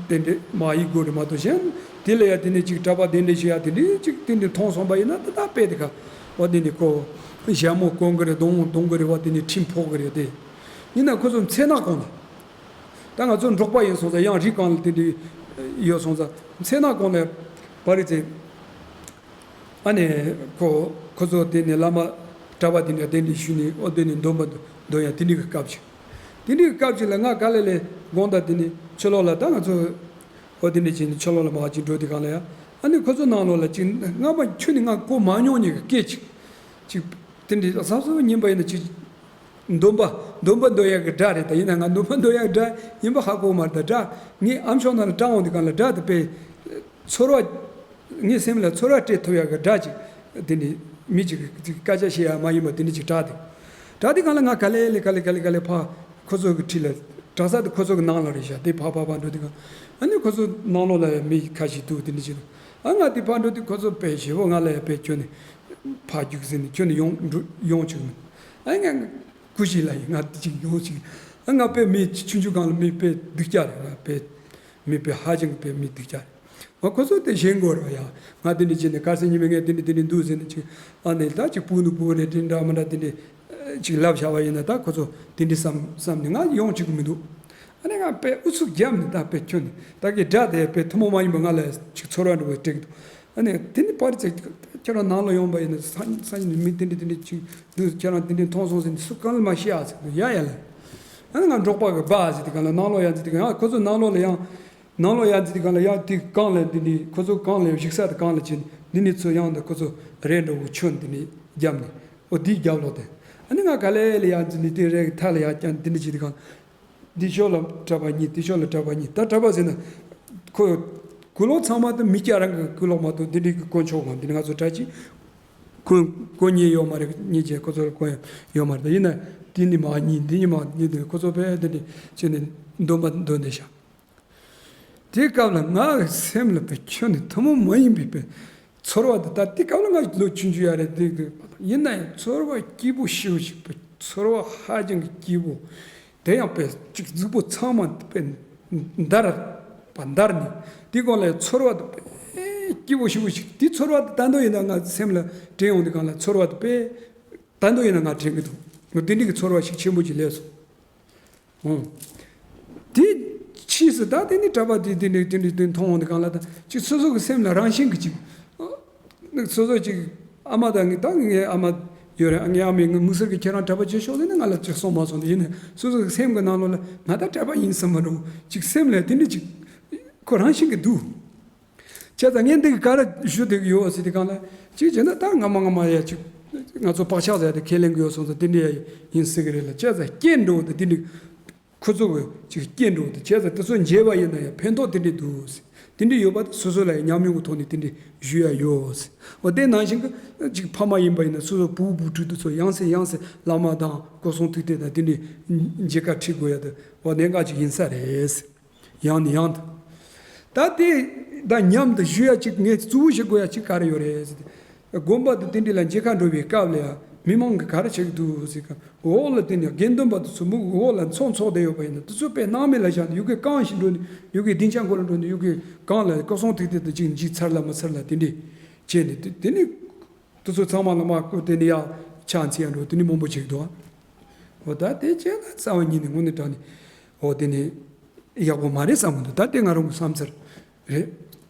དེ་འདྲ་མ་ཡི་དགོས་རེད་མ་གཏོགས་གཞན་དེ་ལ་ཡ་དེ་ནི་ཅིག་གྲྭ་པ་དེ་འདྲ་ཞིག་ཡ་དེ་འདྲ་ཅིག་དེ་འདྲ་མཐོང་སོང་པ་ཡིན་ན་ད་ད་དཔེ་དེ་ག་བ་དེ་ནི་ཁོ་ཞྭ་མོ་གོན་གི་རེད། གདོང་མོ་གདོང་གི་རེད་བ། དེ་ནི་ཁྲིམས་ཕོག་གི་རེད་དེ། ཡིན་ན་ཁོ་ཚོ་མཚན་ནག་གོང་ལ། ད་ང་ཚོ་འབྲོག་པ་ཡིན་སོང་ཙང་ཡང་རི་སྒང་ལ་དེ་འདྲ་ཡོད་སོང་ཙང་མཚན་ནག་གོང་ལ་བ་རི་ཙེ། ཨ་ནི་ཁོ་ཁོ་ཚོ་དེ་ནས་བླ་མ་གྲྭ་པ་དེ་འདྲ་གདན་འདྲེན་ཞུས་ནས་ཨོ་དེ་ནས་འདོན་པ་འདོན་ཡ་དེ་འདྲའི་གི་སྐབས་ཅིག་དེ་འདྲའི་གི་སྐབས་ཅིག་ལ་ང་ག་ལེ་ལེ་དགོང་དག་དེ་ནས་ཕྱི་ལོགས་ལ་ད་ང་ཚོ་ཨོ་དེ་འདྲ་བྱས་ནས་ཕྱི་ལོགས་ལ་མར་ཅིག་འགྲོ་དུས་སྒང་ལ་ཡ། ཨ་ནི་ཁོ་ཚོ་ནང་ལོགས་ལ་ཅིག་སྔ་མ་ཁྱོན་ནས་ང་གོ་མ་མྱོང་མཁན་གི་སྐད་ཅིག་ཅིག་དེ་འདྲའི་གཟབ་གཟབ་ཉན་པ་ཡིན་ན་ཅིག་འདོན་པ་འདོན་པ་འདོན་ཡག་གི་སྒྲ་རེད། ད་ཡིན་ན་ང་འདོན་པ་འདོན་ཡག་གི་སྒྲ་ཡིན་པ་ཧ་གོ་མ་རེད། ད་སྒྲ་ངས་ཨ་མཆོག་ནང་ལ་བཏང་འོང་དུས་སྒང་ལ་སྒྲ་དེ་དཔེ་ཚོར་བ། ངའི་སེམས་ལ་ཚོར་བ་སྤྲད་ཐུབ་ཡག་གི་སྒྲ་ཅིག་དེ་ནི་མི་ཅིག་གི་སྐད་ཆ་བཤད་ཡག་མ་ཡིན་པ་དེ་འདྲ་ཅིག་གྲགས་དེ། གྲགས་དུས་སྒང་ལ་ང་ག་ལེ་ལེ་ག་ལེ་ག་ལེ་ག་ལེ་ཕར་ཁོ་ཚོ་གི་འཁྲིས་ལ་གྲྭ་ས་དེ་ཁོ་ཚོ་གི་ནང་ལ་རེད་ཤག་དེ་ཕར་ཕར་ཕར་འགྲོ་དུས་སྒང་ཨ་ནི་ཁོ་ཚོ་ནང་ལོགས་ལ་མི་ཁ་ཤས་འདུག་དེ་འདྲ་ཅིག་ཨ་ང་དེ་ཕར་འགྲོ་དུས་ཁོ་ཚོ་དཔེ་ཞེ་པོ་ང་ལ་ཡ་དཔེ་ཁྱོན་ནས་ཕར་རྒྱུགས་ཟེར་ནས་ཁྱོན་ནས་ཡོང་འགྲོ་ཡོང་བཅུག་མི་འདུག་ཨ་ང་སྐུ་ཞིག་ལ་ཡིན་ང་དེ་ཅིག་ཡོང་ཅིག་ཨ་ང་དཔེ་མི་ཆུང་ཆུང་སྒང་ལ་མི་དཔེ་སྡུག་ཅག་རེད། ང་དཔེ་མི་དཔེ་ཧ་ཅང་གི་དཔེ་མི་སྡུག་ཅག་རེད། ང་ཁོ་ཚོ་དེ་ཞེན་དགོས་རེད་ཡ། ང་དེ་འདྲ་བྱས་ནས་གར་སེང་ཉི་མ་ངས་དེ་འདྲ་དེ་འདྲ་འདུག་ཟེར་ནས་ཅིག་ཨ་ནི་ད་ཅིག་སྤུ་ནུ་སྤུ་རེད་དེ་འདྲ་མི་འདྲ་དེ་འདྲ་ཅིག་ལབ་བྱ་བ་ཡིན་ན་ད་ཁོ་ཚོ་དེ་འདྲ་བསམ་བསམ་ནས་ང་ཡོང་བཅུག་གི་མི་འདུག་ཨ་ནི་ང་དཔེ་ཨུ་ཚུགས་བརྒྱབ་ནས་ད་དཔེ་ཁྱོན་ནས་ད་གི་དགྲ་དེ་དཔེ་ཐུན་མོང་མ་ཡིན་པ་ང་ལ་ཅིག་ཚོར་བ་འདྲ་བོ་སྤྲད་ཀྱི་འདུག་ཨ་ནི་དེ་ནི་པར་ཙེ་ཁྱེད་རང་ནང་ལ་ཡོང་པ་ཡིན་ན་སང་སང་ཉིན་མི་དེ་འདྲ་དེ་འདྲ་ཅིག་འདུག་ཁྱེད་རང་དེ་འདྲ་མཐོང་སོང་ཟེར་ནས་སུ་གང་ལ་མ་ཤེས་ཨ་ཟེར་ཡ་ཡ་ལ། ཨ་ནི་ང་འབྲོག་པ་གི་སྦ་ཟེར་དེ་གང་ལ་ནང་ལོགས་ཡ་ཟེར་དེ་གང་ཡང་ཁོ་ཚོ་ནང་ལོགས་ལ་ཡང་། ནང་ལོགས་ཡར་འཛུལ་དུས་སྒང་ལ་ཡར་དེ་གང་ལ་འདི་འདི་ཁོ་ཚོ་གང་ལ་བཞུགས་ས་དེ་གང་ལ་ཕྱིན་འདི་འདི་ཚོ་ཡང་འདི་ཁོ་ཚོ་རས་འདྲ་བོ་ཁྱོན་འདི་ནས་བརྒྱབ་ནས་ཨོ་འདི་རྒྱབ་ལོག་དེ་ཨ་ནི་ང་ག་ལེ་ལེ་ཡར་འཛུལ་ནས་དེ་རས་ཀྱི་མཐའ་ལ་ཡར་བརྐྱངས་འདི་འདི་བྱེད་དུས་སྒང་འདི་ཕྱོགས་ལ་གྲྭ་པ་གཉིས་དེ་ཕྱོགས་ལ་གྲྭ་པ་གཉིས་ད་གྲྭ་པ་ཟེར་ན་ཁོ་གུ་ལོག་ཚང་མ་དེ་མི་སྐྱ་རང་གི་གུ་ལོག་མ་གཏོགས་འདི་འདྲའི་གི་དཀོན་མཆོག་གང་འདི་ནི་ང་ཚོ་གྲྭ་ཆེན་དཀོན་དཀོན་གཉེར་ཡོད་མ་རེད། གཉེར་ཅན་ཁོ་ཚོ་ལ་དཀོན་ཡོད་མ་རེད། ད་ཡིན་ན་འདི་ནི་མ་གཉིས་འདི་ནི་མ་གཉིས་དེ་ཁོ་ཚོ་དཔེ་འདི་འདྲ་བྱས་ནས་འདོན་པ་འདོན་བསྡད་ཤག་དེའི་སྐབས་ལ་ང་གི་སེམས་ལ་དཔེ་ཁྱོན་ནས་ཐུན་མོང་མ་ཡིན་པའི་དཔེ་ཚོར་བ་དེ་ད་དེ་སྐབས་ལ་ང་ལོ་ཆུང་ཆུང་ཡ་རེད་དེ་དེ་ཡིན་ན་ཡང་ཚོར་བ་སྐྱིད་པོ་ཞེ་པོ་ཞིག་དཔེ་ཚོར་བ་ཧ་ཅང་གི་སྐྱིད་པོ་དེ་ཡང་དཔེ་གཅིག་གཟུགས་པོ་ཚང་མ་དཔེ་འདར་བ་འདར་ནས་དེ་སྒང་ལ་ཚོར་བ་དེ་དཔེ་སྐྱིད་པོ་ཞེ་པོ་ཞིག་དེ་ཚོར་བ་དེ་ད་དུང་ཡིན་ན་ང་སེམས་ལ་དྲན་ཡོང་དུས་སྒང་ལ་ཚོར་བ་དེ་དཔེ་ད་དུང་ཡིན་ན་ང་དྲན་གི་འདུག་ང་དེ་འདྲའི་གི་ཚོར་བ་ཞིག་ཆེན་པོ་ཅིག་སླེབས་སོང་། ཨོ། དེ་ཕྱིས་སུ་ད་དེ་ནི་གྲྭ་པ་དེ་དེ་འདྲ་དེ་འདྲ་དེ་མཐོང་འོང་དུས་སྒང་ལ་ད་ཅིག་སོ་སོ་གི་སེམས་ལ་རང་བཞིན་གྱི་ཅིག་སོ་སོ་ཅིག་ཨ་མ་དང་ངའི་ད་ངའི་ཨ་མ་ཡོད་རེད། ངའི་ཨ་མས་ངའི་དམིགས་བསལ་གྱི་ཁྱེད་རང་གྲྭ་པ་བྱེད་ཤོག་ཟེར་ནས་ང་ལ་ཅིག་གསུངས་མ་སོང་། དེ་ཡིན་ནའི་སོ་སོ་གི་སེམས་ཀྱི་ནང་ལོགས་ལ་ང་ད་གྲྭ་པ་ཡིན་བསམ་པ་འདྲ་བོ་ཅིག་སེམས་ལ་དེ་འདྲ་ཅིག་ཁོ་རང་བཞིན་གྱི་འདུག་བྱས་ཙང་ངས་འདི་གི་ག་རེ་ཞུ་བསྡད་ཀྱི་ཡོད་ཟེར་དུས་སྒང་ལ་གཅིག་བྱས་ན་ད་སྔ་མ་སྔ་མ་ཡ་ཅིག་ང་ཚོ་བག་ཆགས་ཟེར་ཡ་དེ་ཁས་ལེན་གྱི་ཡོད་སོང་ཙང་དེ་འདྲ་ཡ་ཡིན་སྲིད་ཀྱི་རེད་ལ། བྱས་ཙང་རྐྱེན་འགྲོ་དེ་དེ་འདྲ་ཁོ་ཚོ་གི་ཅིག་རྐྱེན་འགྲོ་དེ་བྱས་ཙང་དེ་ཚོ་འཇལ་བ་ཡིན་ན་ཡང་ཕན་ཐོགས་དེ་འདྲ་འདུག་ཟེར། དེ་འདྲ་ཡོད་པ་དེ་སོ་སོ་ལ་ཡང་ཉམས་མྱོང་གི་ཐོག་ནས་དེ་འདྲ་ཞུ་ཡ་ཡོད་ཟེར། འོ་དེ་ནང་བཞིན་གྱི་ཅིག་ཕ་མ་ཡིན་པ་ཡིན་ན་སོ་སོ་བུ་བུ་ཕྲུག་དེ་ཚོ་ཡང་སེ་ཡང་སེ་བླ་མ་དང་སྐུ་གསུང་ཐུགས་རྟེན་དང་དེ་འདྲ་མཇལ་ཁ་ཁྲིད་དགོས་ཡ་དེ་འོ་གནད་འགག་ཅིག་ཡིན་ས་རེད་ཟེར། ཡང་ནས་ཡང་དུ། ད་དེ་དང་མཉམ་དུ་ཞུ་ཡ་གཅིག་ངས་གཙོ་བོ་ཞིག་དགོས་ཡ་གཅིག་ག་རེ་ཡོད་རེད་ཟེར་ཏེ། དགོན་པ་དུ་དེ་འདྲ་ལ་མཇལ་ཁ་འགྲོ་བའི་སྐབས་ལ་ཡ་མི་མང་གིས་ག་རེ་བྱེད་ཀྱི་འདུག་ཟེར་ག་འོག་ལ་དེ་ནས་དགེ་འདུན་པ་དེ་ཚོ་མུ་གུ་འོག་ལ་ཚོགས་ཚོགས་བསྡད་ཡོད་པ་ཡིན་ན་དེ་ཚོ་དཔེ་སྣང་མེད་ལ་བཞག་ནས་ཡུལ་གྱི་རྐང་ཞིག་འགྲོ་ནས་ཡུལ་གྱི་སྡིངས་ཆ་འཁོར་ལ་འགྲོ་ནས་ཡུལ་གྱི་སྒང་ལ་སྐུ་གསུང་ཐུགས་རྟེན་དུ་གཅིག་འཇིག་ཚར་ལ་མ་ཚར་ལ་དེ་འདྲས་བྱས་ནས་དེ་དེ་ནས། དེ་ཚོ་ཚང་མ་ལ་མ་བསྐུར་དེ་ནི་ཡ་ཕྱག་འཚལ་ཡ་འགྲོ་དེ་ནི་མང་པོ་བྱེད་ཀྱི་འདུག་འོ་ད་དེ་བྱས་ན་རྩ་བ་ཉིད་ནས་དངོས་གནས་དྲང་ནས་འོ་དེ་ནི་ཡག་པོ་མ་རེད་བསམ་གྱི་འདུག་ད་དེ་ང་རང་གི་བསམ་ཚུལ་རེད།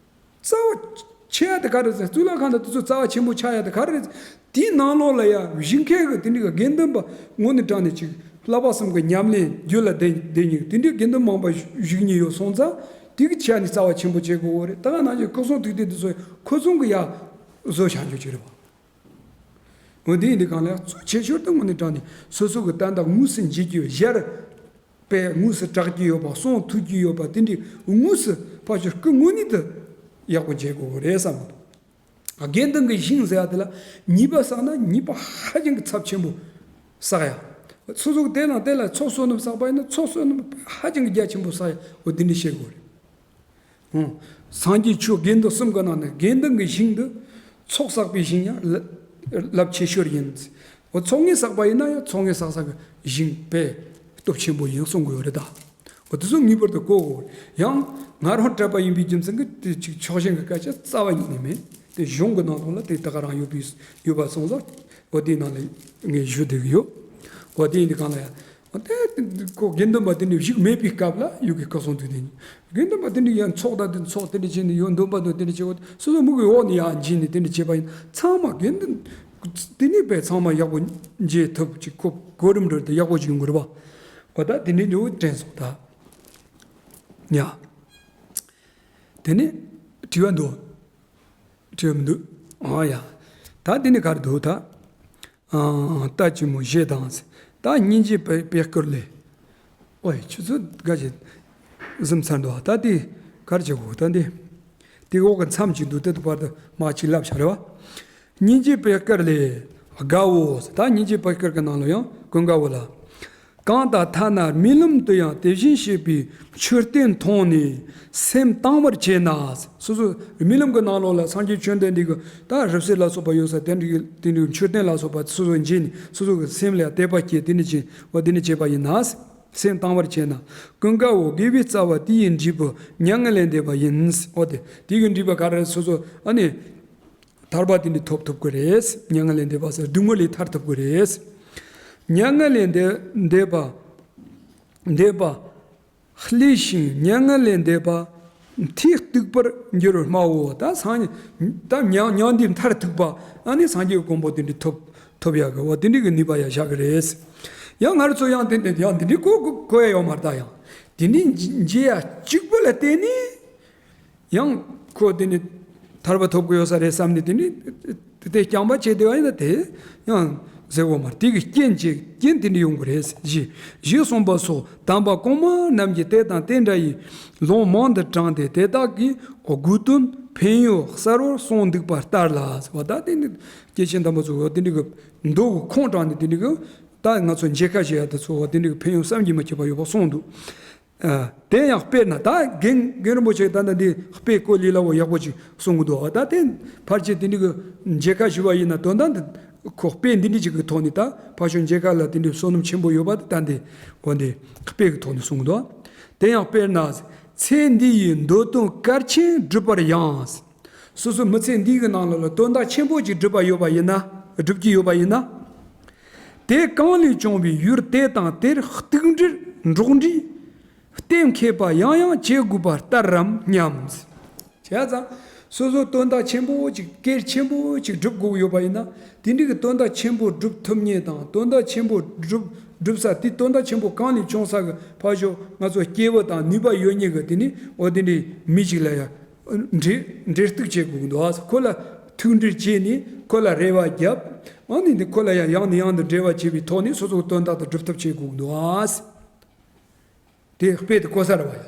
རྩ་བ་ཆེ་ཡ་དེ་ག་རེ་རེད། གཙུག་ལག་ཁང་དང་དེ་ཚོ་རྩ་བ་ཆེན་པོ་ཆགས་ཡ་དེ་ག་རེ་རེད། དེའི་ནང་ལོགས་ལ་ཡ་གཞི་འཁོད་ཀྱི་དེ་འདྲ་གི་དགེ་འདུན་པ་དངོས་གནས་དྲང་ནས་ཅིག་བསླབ་པ་གསུམ་གྱི་ཉམས་ལེན་རྒྱུད་ལ་ལྡན་ལྡན་མཁན་དེ་འདྲའི་དགེ་འདུན་མང་པོ་བཞུགས་མཁན་ཡོད་སོང་ཙང་དེ་གི་ཆ་ནས་རྩ་བ་ཆེན་པོ་བྱེད་དགོས་རེད། ད་ག་ནང་བཞིན་སྐུ་གསུང་ཐུགས་རྟེན་དེ་ཚོ་ཁོ་ཚོ་གི་ཡ་བཟོ་བྱ་རྒྱུ་ཅིག་རེད་བ། འོ་དེ་ཡིན་དུས་གང་ལ་གཙོ་ཆེ་ཤོས་དེ་དངོས་གནས་དྲང་ནས་སོ་སོ་གི་བསྟན་བདག་དངོས་སུ་མཇལ་རྒྱུ་ཡ་ཞར་ དཔེ་དངོས་སུ་གྲགས་ཀྱི་ཡོད་པ། གསུང་ཐོས་ཀྱི་ཡོད་པ། དེ་འདྲའི་དངོས་སུ་ཕར་ཕྱོགས་སྐུ་དངོས་གནས་དུ་ཡག་པོ་མཇལ་དགོས་རེད་བསམ་གི་འདུག་དགེ་འདུན་གྱི་ཞིང་ཟེར་ཡ་དེ་ལ་ཉེས་པ་བསགས་ན་ཉེས་པ་ཧ་ཅང་གི་ཚབས་ཆེན་པོ་བསགས་ཡ། སོ་སོ་གི་དེ་དང་དེ་ལ་ཚོགས་བསོད་ནམས་བསགས་པ་ཡིན་ན་ཚོགས་བསོད་ནམས་ཧ་ཅང་གི་རྒྱ་ཆེན་པོ་བསགས་ཡ། འོ་དེ་འདྲ་བཤད་དགོས་རེད། ཨང་། སངས་རྒྱས་ཆོས་དགེ་འདུན་གསུམ་གྱི་ནང་ནས་དགེ་འདུན་གྱི་ཞིང་དུ་ཚོགས་བསགས་པའི་ཞིང་ཡང་རླབས་ཆེ་ཤོས་ཡིན། འོ་ཚོགས་ངན་བསགས་པ་ཡིན་ན་ཡང་ཚོགས་ངན་བསགས་ས་གི་ཞིང་དཔེ་སྟོབས་ཆེན་པོ་ཡིན་གསུང་གི་ཡོད་རེད་ད། འོ་དེ་ཚོ་ངེས་པར་དུ་གོ་དགོས། ཡང་ང་རང་གྲྭ་པ་ཡིན་པའི་རྒྱུ་མཚན་གྱིས་དེ་ཅིག་ཕྱོགས་ཞེན་གྱི་སྐད་ཆ་རྩ་བ་ཉིད་ནས་མེད། དེ་གཞུང་གི་ནང་ལོགས་ལ་དེ་ད་ག་རང་ཡོད་པའི་ཡོད་པ་སོང་ཙང་། འོ་དེའི་ནང་ལ་ངས་ཞུ་བསྡད་ཀྱི་ཡོད། འོ་དེ་ཡིན་དུས་གང་ལ་ཡང་། འོ་དེ་ཁོ་དགེ་འདུན་པ་དེ་འདྲ་ཞིག་མེད་པའི་སྐབས་ལ་ཡུལ་གྱི་ཁ་སང་དུས་དེ་ནི་དགེ་འདུན་པ་དེ་འདྲ་ཡང་ཚོགས་དང་དེ་ཚོགས་དེ་འདྲ་བྱས་ནས་ཡང་འདོན་པ་དང་དེ་འདྲ་བྱས། འོ་སོ་སོ་མི་གི་འོག་ནས་ཡང་འཇིགས་ནས་དེ་འདྲ་བྱས་པ་ཡིན་ཚང་མ་དགེ་འདུན་དེ་ནི་དཔེ་ཚང་མ་ཡག་པོ་མཇལ་ཐུབ་ཅིག་ཁོ་གོ་རིམ་འགྲོ་དེ་ཡག་པོ་ཅིག་ཡོང་གི་རེད་པ། འོ་ད་དེ་འདྲ་འགྲོ་དྲན་སོང་ད། ཡ། དེ་ནི་དྲི་བ་འདུག་དྲི་བ་མི་འདུག་ཨ་ཡ། ད་དེ་ནི་ག་རེ་འདུག་ད། ཨ། ད་ཅི་མོ་བཞེས་དང་། ད་སྙིང་རྗེ་པད་དཀར་ལས། ཨོའི་ཁྱོད་ཚོ་དགའ་བྱེད་གཟིམ་ཚར་འདུག་ད་དེ་ག་རེ་བྱེད་དགོས་ད་འདི། དེ་འོག་གི་མཚམས་ཅིག་འདུག་དེ་དུ་བར་དུ་མ་ཅིག་ལབ་བྱ་རེད་བ། སྙིང་རྗེ་པད་དཀར་ལས། དགའ་བོ། ད་སྙིང་རྗེ་པད་དཀར་གྱི་ནང་ལ་ཡང་ཀུན་དགའ་བོ་ལ། གང་དག་ཐ་ན་རྨི་ལམ་དུ་ཡང་དེ་བཞིན་གཤེགས་པའི་མཆོད་རྟེན་མཐོང་ནས་སེམས་དང་བར་བྱེད་ན། སོ་སོ་རྨི་ལམ་གྱི་ནང་ལོགས་ལ་སངས་རྒྱས་བཅོམ་ལྡན་འདས་ཀྱི་ད་རི་སེར་ལ་སོགས་པ་ཡོད་ས་དེ་འདྲའི་དེ་འདྲའི་མཆོད་རྟེན་ལ་སོགས་པ་སོ་སོ་མཇལ་ནས་སོ་སོ་གི་སེམས་ལ་དད་པ་སྐྱེས་དེ་འདྲ་བྱས་འོ་དེ་འདྲ་བྱས་པ་ཡིན་ན། སེམས་དང་བར་བྱེད་ན། ཀུན་དགའ་བོ་དགེ་བའི་རྩ་བ་དེ་ཡི་འབྲས་བུ་མྱ་ངན་ལས་འདས་པ་ཡིན། འོ་དེ་དེ་གི་འབྲས་བུ་ག་རེ་སོ་སོ་ཨ་ནི། ཐར་པ་དེ་འདྲ་ཐོབ་ཐུབ་ཀྱི་རེད། མྱ་ངན་ལས་འདས་པ་ཟེར་སྡུག་བསྔལ་ལས་ཐར་ཐུབ་ཀྱི་རེད། མྱ་ངན་ལས་འདས་འདས་པ། འདས་པ། ལྷས་ཤིང་མྱ་ངན་ལས་འདས་པ། མཐས་གཏུགས་པར་འགྱུར་སྨྲའོ། ད་སངས་ད་མྱང་མྱང་འདས་མཐར་ཐུག་པ་ཨ་ནི་སངས་རྒྱས་ཀྱི་གོ་འཕང་དེ་འདྲ་ཐོབ་ཐོབ་ཡག་གི་འོ་དེ་འདྲ་གི་ནུས་པ་ཡང་བཞག་གི་རེད། ཡང་ང་རང་ཚོ་ཡང་དེ་འདྲ་ཡང་དེ་འདྲ་གོ་གོ་གོ་ཡ་ཡོད་མ་རེད་ད་ཡང་། དེ་འདྲ་མཇལ་ཡ་གཅིག་པུ་ལ་བརྟེན་ནས། ཡང་ཁོ་དེ་ནི་ཐར་པ་ཐོབ་ཀྱི་ཡོད་ས་རེད་བསམ་ནས་དེ་ནི་དེ་རྐྱང་པ་བྱས་བསྡད་པ་ཡིན་ན་དེ་ཡང་ཟེར་བ་མ་རེད། དེ་གི་རྐྱེན་གྱིས་རྐྱེན་དེ་འདྲ་ཡོང་གི་རེད་ཞེས་ཞེས་གསུངས་པ་སོགས་དམ་པ་གོང་མ་རྣམས་ཀྱིས་དེ་དང་དེ་འདྲ་ཡི་ལུང་མང་དུ་དྲངས་ཏེ་དེ་དག་གི་དགོས་དོན་ཕན་ཡོན་གསལ་བོར་གསུངས་འདུག་པ་ལྟར་ལ། ཟེར་བ་ད་དེ་ནི་སྐྱེས་ཆེན་དམ་པ་ཚོ་དེ་འདྲ་གི་མདོ་གི་ཁུངས་དྲངས་ནས་དེ་འདྲ་གི་ད་ང་ཚོ་མཇལ་ཁ་བྱེད་ཡ་དེ་ཚོ་དེ་འདྲ་གི་ཕན་ཡོན་བསམ་གྱིས་མི་ཁྱབ་པ་ཡོད་པ་གསུངས་འདུག་ཨ། དེ་ཡང་དཔེར་ན་ད་རྒན་རྒན་རིན་པོ་ཆེ་ད་ལྟ་འདི་དཔེ་བཀོད་ལས་སླ་བོ་ཡག་པོ་ཅིག་གསུང་གི་འདུག་ཨ། ད་དེ་ཕལ་ཆེར་དེ་འདྲ་གི་མཇལ་ཁ་ཞུ་བ་ཡིན་ན་དོན་དག་འདི་ཁོ་དཔེ་འདི་འདྲ་ཅིག་གི་ཐོག་ནས་ད་ཕར་ཕྱོགས་མཇལ་ཁ་ལ་དེ་འདྲའི་བསོད་ནམས་ཆེན་པོ་ཡོད་པ་དེ་ད་འདི་འོ་འདི་དཔེ་གི་ཐོག་ནས་གསུང་གི་འདུག་དེ་ཡང་དཔེར་ན་ཚེ་འདི་ཡི་འདོད་དོན་གལ་ཆེན་འགྲུབ་པར་ཡང་། སོ་སོ་མི་ཚེ་འདི་གི་ནང་ལོགས་ལ་དོན་དག་ཆེན་པོ་ཅིག་སྒྲུབ་པ་ཡོད་པ་ཡིན་ན། སྒྲུབ་ཀྱི་ཡོད་པ་ཡིན་ན། དེ་གང་ལས་བྱུང་བའི་ཡུལ་དེ་དང་དེར་གཏུག་འདྲེར་འགྲོགས་འདྲིས་གཏན་འཁེལ་པ་ཡང་ཡང་བྱེད་དགོས་པ་ལྟར་རམ་སྙམ། བྱས་ཙང་། སོ་སོ་དོན་དག་ཆེན་པོ་ཅིག་གལ་ཆེན་པོ་ཅིག་སྒྲུབ་དགོས་ཀྱི་ཡོད་པ་ཡིན་ན། དེ་འདྲ་གི་དོན་དག་ཆེན་པོ་སྒྲུབ་ཐུབ་མཁན་དང་དོན་དག་ཆེན་པོ་སྒྲུབ་སྒྲུབ་ས་དེ་དོན་དག་ཆེན་པོ་གང་ལས་བྱུང་ས་གི་ཕར་ཕྱོགས་ང་ཚོ་སྐྱེས་བུ་དང་ནུས་པ་ཡོད་མཁན་གི་དེ་ནི་འོ་དེ་འདྲའི་མི་ཅིག་ལ་ཡང་། འབྲེལ་འབྲེལ་གཏུག་བྱེད་དགོས་ཀྱི་འདུག་ཁོ་ལ་ཐུགས་འབྲེལ་བྱས་ནས་ཁོ་ལ་རེ་བ་བརྒྱབ། ཨ་ནི་འདི་ཁོ་ལ་ཡང་ཡང་ནས་ཡང་དུ་འབྲེལ་བ་བྱེད་པའི་ཐོག་ནས་སོ་སོའི་དོན་དག་དེ་སྒྲུབ་ཐབས་བྱེད་དགོས་ཀྱི་འདུག་དེ་དཔེ་དེ་གོ་ས་རེད་བ་ཡ།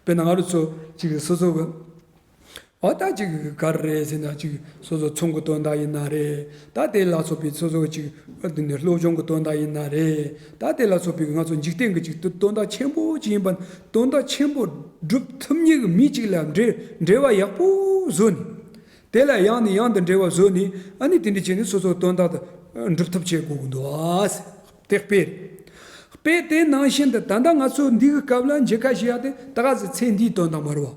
དཔེར་ན་ང་རང་ཚོ་གཅིག་སོ་སོ་གི་ཨ་ད་གཅིག་ག་རེ་རེད་ཟེར་ན་གཅིག་སོ་སོ་ཚོང་གི་དོན་དག་ཡིན་ན་རེད། ད་དེ་ལ་སོགས་པའི་སོ་སོ་གཅིག་འདི་ནས་སློབ་སྦྱོང་གི་དོན་དག་ཡིན་ན་རེད། ད་དེ་ལ་སོགས་པའི་ང་ཚོ་འཇིག་རྟེན་གྱི་གཅིག་ཏུ་དོན་དག་ཆེན་པོ་གཅིག་ཡིན་པ་དོན་དག་ཆེན་པོ་སྒྲུབ་ཐུབ་མཁན་གྱི་མི་གཅིག་ལ་འབྲེལ་འབྲེལ་བ་ཡག་པོ་བཟོ་ནས། དེ་ལ་ཡང་ནས་ཡང་དུ་འབྲེལ་བ་བཟོས་ནས་ཨ་ནི་དེ་འདྲ་བྱས་ནས་སོ་སོའི་དོན་དག་དེ་སྒྲུབ་ཐབས་བྱེད་དགོས་ཀྱི་འདུག་ཨ། དེ་དཔེ་རེད། དཔེ་དེ་ནང་བཞིན་དུ་ད་ལྟ་ང་ཚོ་འདི་གི་སྐབས་ལ་མཇལ་ཁ་ཞུ་ཡ་དེ་ད་ག་ཟེ་ཚེ་འདིའི་དོན་དག་མ་རེད་བ།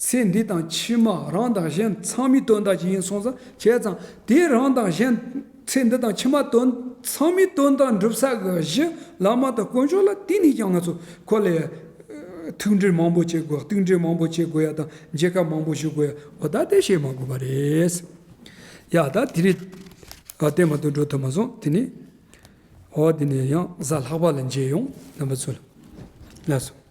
ཚེ་འདི་དང་ཕྱི་མ་རང་དང་གཞན་ཚང་མའི་དོན་དག་ཅིག་ཡིན་སོང་ཙང་བྱས་ཙང་དེ་རང་དང་གཞན་ཚེ་འདི་དང་ཕྱི་མ་དོན་ཚང་མའི་དོན་དག་འགྲུབ་ས་གི་གཞི་བླ་མ་དང་དཀོན་མཆོག་ལ་དེ་ནས་ཀྱང་ང་ཚོ་ཁོ་ལ་ཐུགས་འབྲེལ་མང་པོ་བྱེད་དགོས། གཏུག་འབྲེལ་མང་པོ་བྱེད་དགོས་ཡ་དང་མཇལ་ཁ་མང་པོ་ཞུ་དགོས་ཡ། འོ་ད་དེ་བཤད་མ་དགོས་པ་རེད། ཡ་ད་དེ་རིང་ཨ་དེ་མ་གཏོགས་འགྲོ་ཐུབ་མ་སོང་། དེ་ནས་འོ་དེ་ནས་ཡང་གཟའ་ལྷག་པ་ལ་མཇལ་ཡོང་རྣམ་པ་ཚོ་ལ་ལགས་སོ།